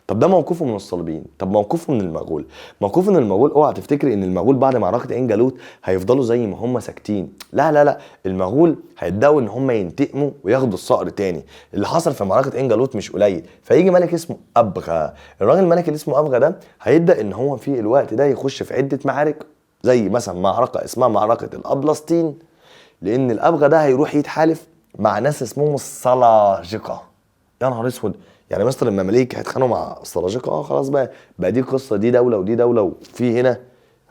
طب ده موقفه من الصليبيين، طب موقفه من المغول. موقفه من المغول، اوعى تفتكر ان المغول بعد معركة عين جالوت هيفضلوا زي ما هم ساكتين، لا لا لا، المغول هيبداوا ان هم ينتقموا وياخدوا الصقر تاني. اللي حصل في معركة عين جالوت مش قليل. فيجي ملك اسمه ابغى، الراجل الملك اللي اسمه ابغى ده هيبدا ان هو في الوقت ده يخش في عده معارك، زي مثلا معركة اسمها معركة الابلسطين، لان الابغى ده هيروح يتحالف مع ناس اسمهم السلاجقة. يا نهار اسود، يعني مصر المماليك هيتخانقوا مع السلاجقة؟ خلاص بقى دي قصة، دي دولة ودي دولة، وفي هنا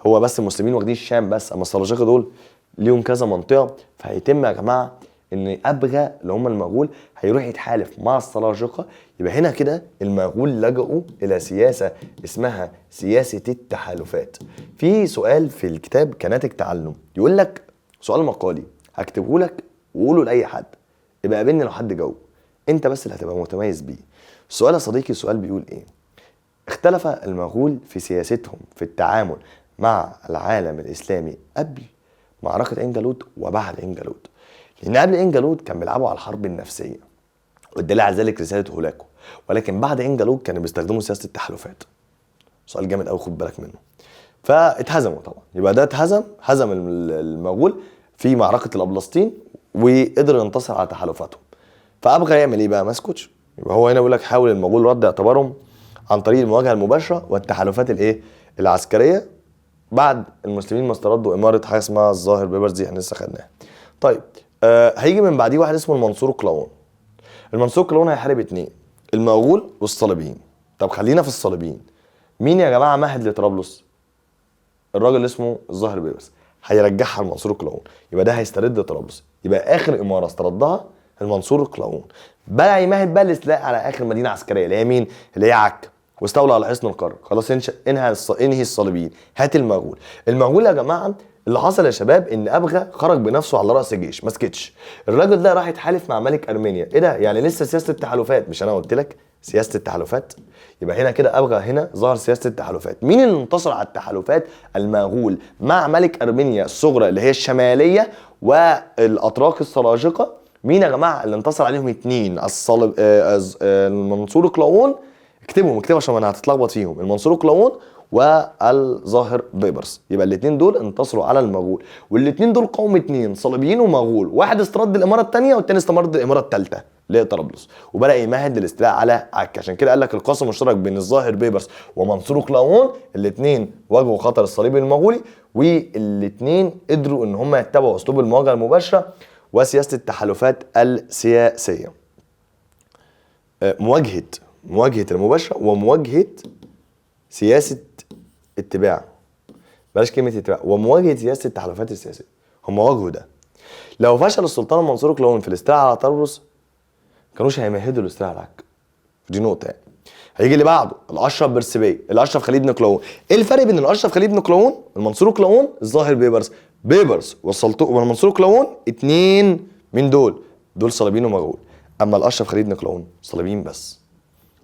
هو بس المسلمين واخدين الشام بس، اما السلاجقة دول ليهم كذا منطقة. فهيتم يا جماعة ان ابغى اللي هم المغول هيروح يتحالف مع السلاجقة. يبقى هنا كده المغول لجأوا الى سياسة اسمها سياسة التحالفات. في سؤال في الكتاب كناتج تعلم يقول لك سؤال مقالي هكتبه لك وقوله لاي حد، يبقى قابلني لو حد جاوب، انت بس اللي هتبقى متميز بيه. السؤال يا صديقي، السؤال بيقول ايه؟ اختلف المغول في سياستهم في التعامل مع العالم الاسلامي قبل معركة عين جالوت وبعد عين جالوت. لان قبل عين جالوت كان بيلعبوا على الحرب النفسية، والدليل على ذلك رسالة هولاكو، ولكن بعد عين جالوت كانوا بيستخدموا سياسة التحالفات. سؤال جامد قوي، خد بالك منه. فاتهزموا طبعا، يبقى ده اتهزم، هزم المغول في معركة الابلسطين وقدر ينتصر على تحالفاتهم. فابغى يعمل ايه بقى؟ ما اسكتش. يبقى هو هنا بيقول لك حاول المغول رد اعتبارهم عن طريق المواجهة المباشرة والتحالفات الايه؟ العسكرية، بعد المسلمين ما استردوا اماره حاجة اسمها الظاهر بيبرس، دي احنا لسه خدناها. طيب هيجي من بعديه واحد اسمه المنصور قلاوون. المنصور قلاوون هيحارب اتنين، المغول والصليبيين. طب خلينا في الصليبيين. مين يا جماعة مهد لطرابلس؟ الراجل اللي اسمه الظاهر بيبرس، هيرجعها المنصور قلاوون، يبقى ده هيسترد طرابلس. يبقى اخر اماره استردها المنصور قلاوون. بدا يمهد بقى الاستيلاء على اخر مدينة عسكرية اللي هي مين؟ اللي هي عكا، واستولى على حصن القرن. خلاص انهي الصليبيين، هات المغول. المغول يا جماعة اللي حصل يا شباب ان ابغى خرج بنفسه على راس جيش، ما سكتش. الراجل ده راح يتحالف مع ملك ارمينيا. ايه ده؟ يعني لسه سياسة التحالفات، مش انا قلت لك سياسة التحالفات؟ يبقى هنا كده ابغى هنا ظهر سياسة التحالفات. مين اللي انتصر على التحالفات؟ المغول مع ملك ارمينيا الصغرى اللي هي الشمالية والاتراك السلاجقة. مين يا جماعة اللي انتصر عليهم؟ اتنين، الصلب المنصور قلاوون. اكتبهم عشان انا هتتلخبط فيهم، المنصور قلاوون والظاهر بيبرس. يبقى الاثنين دول انتصروا على المغول، والاثنين دول قوم اتنين، صليبيين ومغول. واحد استرد الامارة الثانية والثاني استرد الامارة الثالثة اللي هي طرابلس، وبدا يمهد للاستيلاء على عكا. عشان كده قال لك القاسم المشترك بين الظاهر بيبرس ومنصور قلاوون، الاثنين واجهوا خطر الصليب المغولي، والاثنين قدروا ان هم يتبعوا اسلوب المواجهة المباشرة وسياسة التحالفات السياسية. مواجهة المباشرة ومواجهة سياسة اتباع، بلاش كلمة اتباع، ومواجهة سياسة التحالفات السياسية. هم واجهوا ده. لو فشل السلطان المنصور قلاوون في الاستيلاء على طرابلس كانوش هيمهدوا الاستيلاء على عكا. دي نقطة يعني. هيجي اللي بعده الاشرف برسبي، الاشرف خليل بن قلاوون. ايه الفرق بين الاشرف خليل بن قلاوون المنصور قلاوون الظاهر بيبرس؟ بيبرس وصلته والمنصور قلاوون 2 من دول صليبيين ومغول. اما الاشرف خليل بن قلاوون صليبيين بس،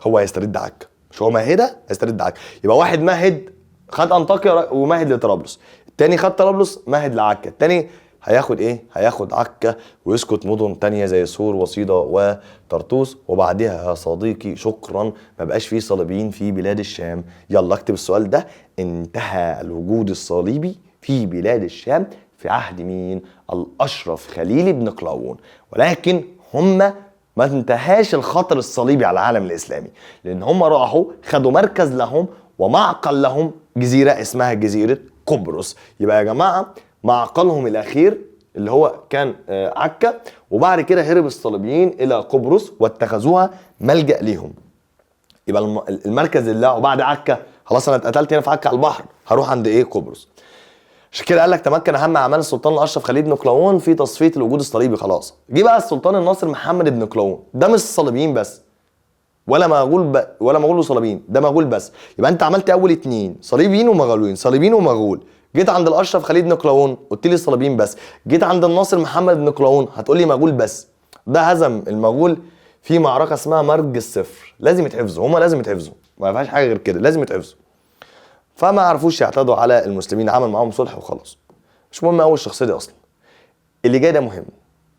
هو هيسترد عكا، مش هو مهدها، هيسترد عكا. يبقى واحد مهد خد انطاكيا ومهد لطرابلس، التاني خد طرابلس مهد لعكا، التاني هياخد ايه؟ هياخد عكا ويسكت مدن تانية زي سور وصيدا وطرطوس. وبعدها يا صديقي شكرا، ما بقاش فيه صليبيين في بلاد الشام. يلا اكتب السؤال ده، انتهى الوجود الصليبي في بلاد الشام في عهد مين؟ الاشرف خليل بن قلاوون. ولكن هم ما انتهاش الخطر الصليبي على العالم الاسلامي، لان هم راحوا خدوا مركز لهم ومعقل لهم، جزيرة اسمها جزيرة قبرص. يبقى يا جماعة معقلهم الاخير اللي هو كان عكا، وبعد كده هرب الصليبيين الى قبرص واتخذوها ملجأ ليهم. يبقى المركز اللي لقوا بعد عكا، خلاص انا اتقتلت هنا في عكا على البحر، هروح عند ايه؟ قبرص. عشان كده قال لك تمكن اهم اعمال السلطان الاشرف خليل بن قلاوون في تصفية الوجود الصليبي. خلاص جه بقى السلطان الناصر محمد بن قلاوون، ده مش الصليبيين بس ولا مغول ولا مغول وصليبيين، ده مغول بس. يبقى انت عملت اول 2 صليبيين ومغولين، صليبيين ومغول. جيت عند الاشرف خليل بن قلاوون قلت لي صليبيين بس، جيت عند الناصر محمد بن قلاوون هتقول لي مغول بس. ده هزم المغول في معركة اسمها مرج الصفر، لازم يتحفظوا، هما لازم يتحفظوا، ما فيهاش حاجة غير كده، لازم يتحفظوا. فما عرفوش يعتدوا على المسلمين، عمل معاهم صلح وخلاص. مش مهم قوي الشخصية دي اصلا، اللي جاي ده مهم.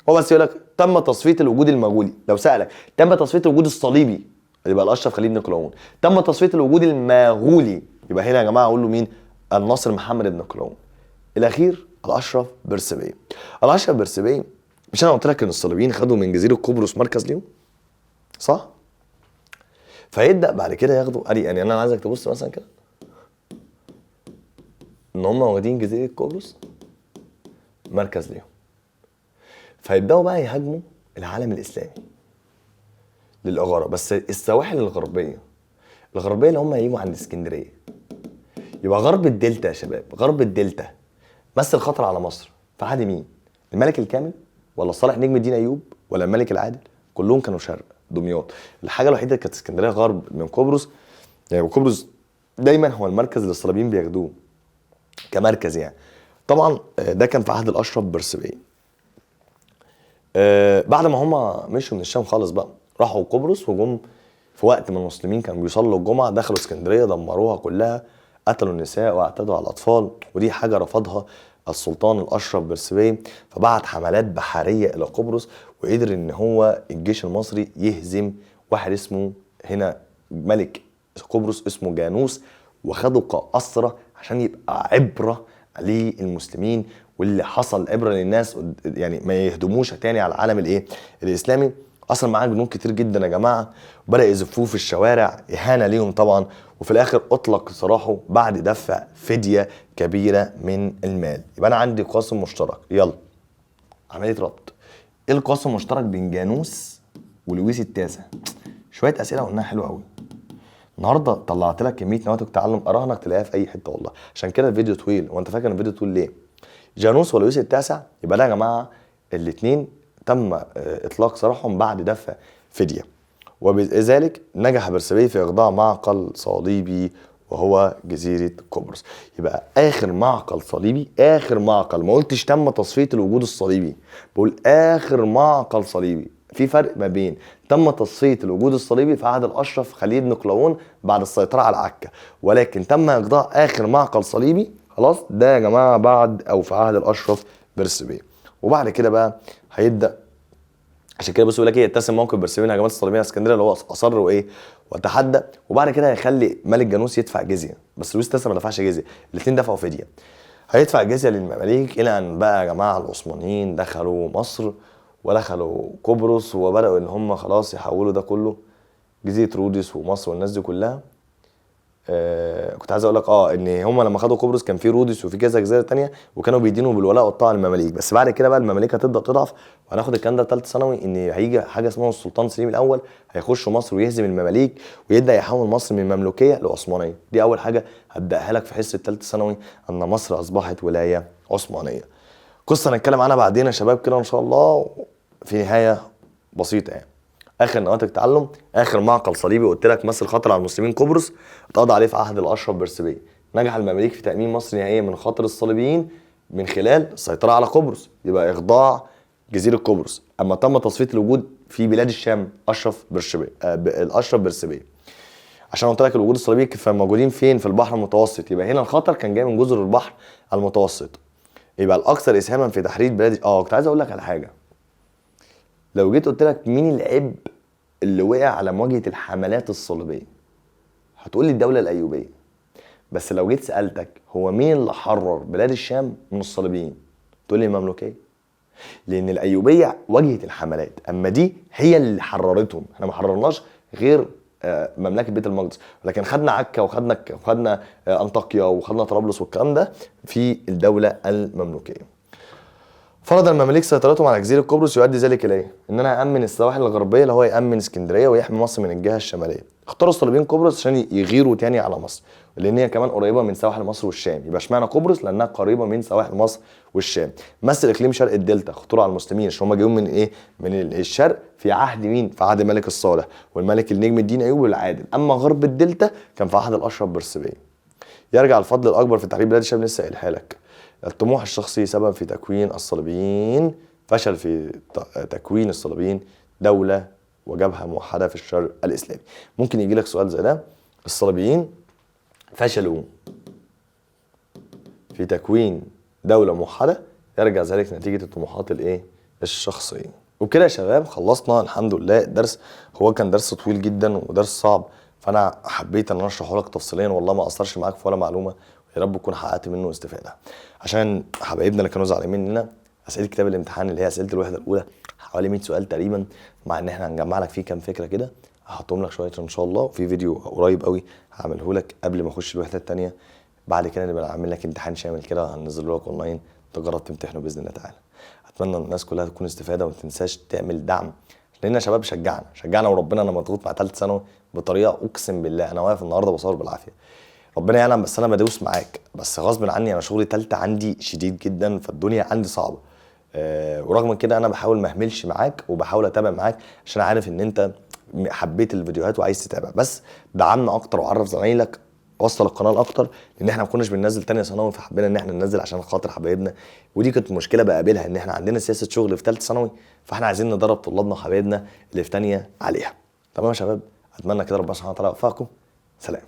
هو بس يقول لك تم تصفية الوجود المغولي، لو سالك تم تصفية الوجود الصليبي يبقى الاشرف خليل بن قلاوون، تم تصفية الوجود المغولي يبقى هنا يا جماعة اقول له مين؟ الناصر محمد بن قلاوون. الاخير الاشرف برسبي. الاشرف برسبي، مش انا قلت لك ان الصليبيين خدوا من جزيرة قبرص مركز ليهم؟ صح؟ فيبدا بعد كده ياخدوا، يعني انا عايزك تبص مثلا كده ان هم واخدين جزيرة قبرص مركز ليهم، فيبداوا بقى يهاجموا العالم الاسلامي للاغاره، بس السواحل الغربية، الغربية اللي هم هيجوا عند اسكندرية. يبقى غرب الدلتا يا شباب، غرب الدلتا مثل خطر على مصر في عهد مين؟ الملك الكامل ولا صالح نجم الدين ايوب ولا الملك العادل؟ كلهم كانوا شرق دمياط. الحاجة الوحيدة اللي كانت اسكندرية غرب من قبرص، يعني قبرص دايما هو المركز اللي الصليبيين بياخدوه كمركز يعني. طبعا ده كان في عهد الاشرف برسبي. بعد ما هما مشوا من الشام خالص بقى راحوا قبرص، وجم في وقت ما المسلمين كانوا بيصلوا الجمعة دخلوا اسكندرية دمروها كلها، قتلوا النساء واعتدوا على الاطفال، ودي حاجة رفضها السلطان الاشرف برسبي، فبعت حملات بحرية الى قبرص، وقدر ان هو الجيش المصري يهزم واحد اسمه هنا ملك قبرص اسمه جانوس، وخده كأسرة عشان يبقى عبره للمسلمين، واللي حصل عبره للناس يعني ما يهدموش تاني على العالم الايه الاسلامي. اصلا معاه جنود كتير جدا يا جماعة، وبدا يزفوه في الشوارع اهانه ليهم طبعا، وفي الاخر اطلق سراحه بعد دفع فدية كبيرة من المال. يبقى انا عندي قاسم مشترك، يلا عملية ربط. ايه القاسم المشترك بين جانوس ولويس التاسع؟ شوية اسئلة قلناها حلوة قوي النهارده، طلعت لك كمية نواتج تعلم اراهنك تلاقيها في اي حتة والله، عشان كده الفيديو طويل. وانت فاكر ان الفيديو طويل ليه؟ جانوس ولويس التاسع، يبقى ده يا جماعة الاثنين تم اطلاق سراحهم بعد دفع فدية، وبذلك نجح برسبي في اخضاع معقل صليبي وهو جزيرة قبرص. يبقى اخر معقل صليبي، اخر معقل، ما قلتش تم تصفية الوجود الصليبي، بقول اخر معقل صليبي. في فرق ما بين تم تصفية الوجود الصليبي في عهد الاشرف خليل بن قلاوون بعد السيطرة على عكا، ولكن تم اخضاع اخر معقل صليبي خلاص ده يا جماعة بعد او في عهد الاشرف برسبي. وبعد كده بقى هيبدا، عشان كده بص يقول لك ايه، يتسم موقف برسبي من هجمات الصليبيين على اسكندرية اللي هو اصر وايه وتحدى، وبعد كده هيخلي ملك جانوس يدفع جزيه، بس لويس التاسع ما دفعش جزيه، الاثنين دفعوا فدية. هيدفع جزيه للمماليك الى ان بقى يا جماعة العثمانيين دخلوا مصر ودخلوا قبرص، وبداوا ان هم خلاص يحولوا ده كله جزيرة رودس ومصر والناس دي كلها. كنت عايز اقول لك ان هم لما خدوا قبرص كان في رودس وفي كذا جزيرة ثانية، وكانوا بيدينوا بالولاء والطاعة للمماليك. بس بعد كده بقى المماليك هتبدا تضعف، وهناخد الكلام ده ثالث ثانوي، ان هيجي حاجة اسمها السلطان سليم الاول هيخش مصر ويهزم المماليك ويبدا يحول مصر من مملوكيه لعثمانيه. دي اول حاجة هبداها لك في حصة ثالث ثانوي، ان مصر اصبحت ولاية عثمانية. قصة هنتكلم عنها بعدين يا شباب كده ان شاء الله في نهاية بسيطة يعني. اخر نواتج تعلم، اخر معقل صليبي قلت لك مثل خطر على المسلمين قبرص، اتقضى عليه في عهد الاشرف برسباي. نجح المماليك في تامين مصر نهائيا من خطر الصليبيين من خلال السيطرة على قبرص، يبقى اخضاع جزيرة قبرص. اما تم تصفية الوجود في بلاد الشام اشرف برشبي الاشرف برسباي. عشان قلت لك الوجود الصليبي كانوا موجودين فين؟ في البحر المتوسط، يبقى هنا الخطر كان جاي من جزر البحر المتوسط. يبقى الاكثر اسهاما في تحرير بلاد كنت عايز اقول لك على حاجة. لو جيت قلت لك مين العبء اللي وقع على مواجهة الحملات الصليبية، هتقول لي الدولة الايوبيه. بس لو جيت سالتك هو مين اللي حرر بلاد الشام من الصليبيين، تقول لي المملوكيه. لان الايوبيه واجهت الحملات، اما دي هي اللي حررتهم. احنا ما حررناش غير مملكة بيت المقدس، لكن خدنا عكا وخدنا انطاكيا وخدنا طرابلس والكلام ده في الدولة المملوكيه. فرض المماليك سيطرتهم على جزيرة قبرص، يؤدي ذلك الى ايه؟ ان انا امن السواحل الغربية اللي هو يامن اسكندرية ويحمي مصر من الجهة الشمالية. اختاروا الصليبيين قبرص عشان يغيروا تاني على مصر، لان هي كمان قريبه من سواحل مصر والشام. يبقى اشمعنى قبرص؟ لانها قريبه من سواحل مصر والشام. مثل اقليم شرق الدلتا خطورة على المسلمين عشان هم جايين من ايه؟ من الشرق في عهد مين؟ في عهد الملك الصالح والملك النجم الدين ايوب العادل. اما غرب الدلتا كان في عهد الاشرف برسباي. يرجع الفضل الاكبر في تحرير بلاد الشام، لسه قايلها لك. الطموح الشخصي سبب في تكوين الصليبيين، فشل في تكوين الصليبيين دولة وجبهة موحدة في الشرق الإسلامي. ممكن يجي لك سؤال زي ده، الصليبيين فشلوا في تكوين دولة موحدة، يرجع ذلك نتيجة الطموحات الايه؟ الشخصية. وبكده يا شباب خلصنا الحمد لله الدرس. هو كان درس طويل جدا ودرس صعب، فأنا حبيت إن أنا أشرحه لك تفصيليا، والله ما أقصرش معاك في ولا معلومة، يا رب تكون حققت منه استفاده. عشان حبايبنا اللي كانوا زعلانين مننا، اسئلة كتاب الامتحان اللي هي اسئلة الوحدة الاولى حوالي 100 سؤال تقريبا، مع ان احنا هنجمع لك فيه كام فكرة كده، هحطهم لك شوية ان شاء الله، وفي فيديو قريب قوي هعمله لك قبل ما اخش الوحدة الثانية. بعد كده نبقى نعمل لك امتحان شامل كده، هننزله لك اونلاين تجرب تمتحنه باذن الله تعالى. اتمنى الناس كلها تكون استفاده، وما تنساش تعمل دعم، لان يا شباب شجعنا وربنا. انا مضغوط مع ثالث ثانوي بطريقة اقسم بالله، انا واقف النهارده بصور بالعافية، ربنا يعلم، بس انا بدوس معاك، بس غصب عني انا شغلي تالتة عندي شديد جدا، فالدنيا عندي صعبة. ورغم كده انا بحاول ما اهملش معاك وبحاول اتابع معاك، عشان عارف ان انت حبيت الفيديوهات وعايز تتابع. بس دعمنا اكتر وعرف زمايلك، وصل القناة اكتر، لان احنا ما كناش بننزل تانية ثانوي، فحبينا ان احنا ننزل عشان خاطر حبايبنا. ودي كانت مشكلة بقابلها، ان احنا عندنا سياسة شغل في ثالثة ثانوي، فاحنا عايزين ندرب طلابنا وحبايبنا اللي في تانية عليها. تمام يا شباب، اتمنى كده ربنا سبحانه وتعالى يوفقكم. سلام.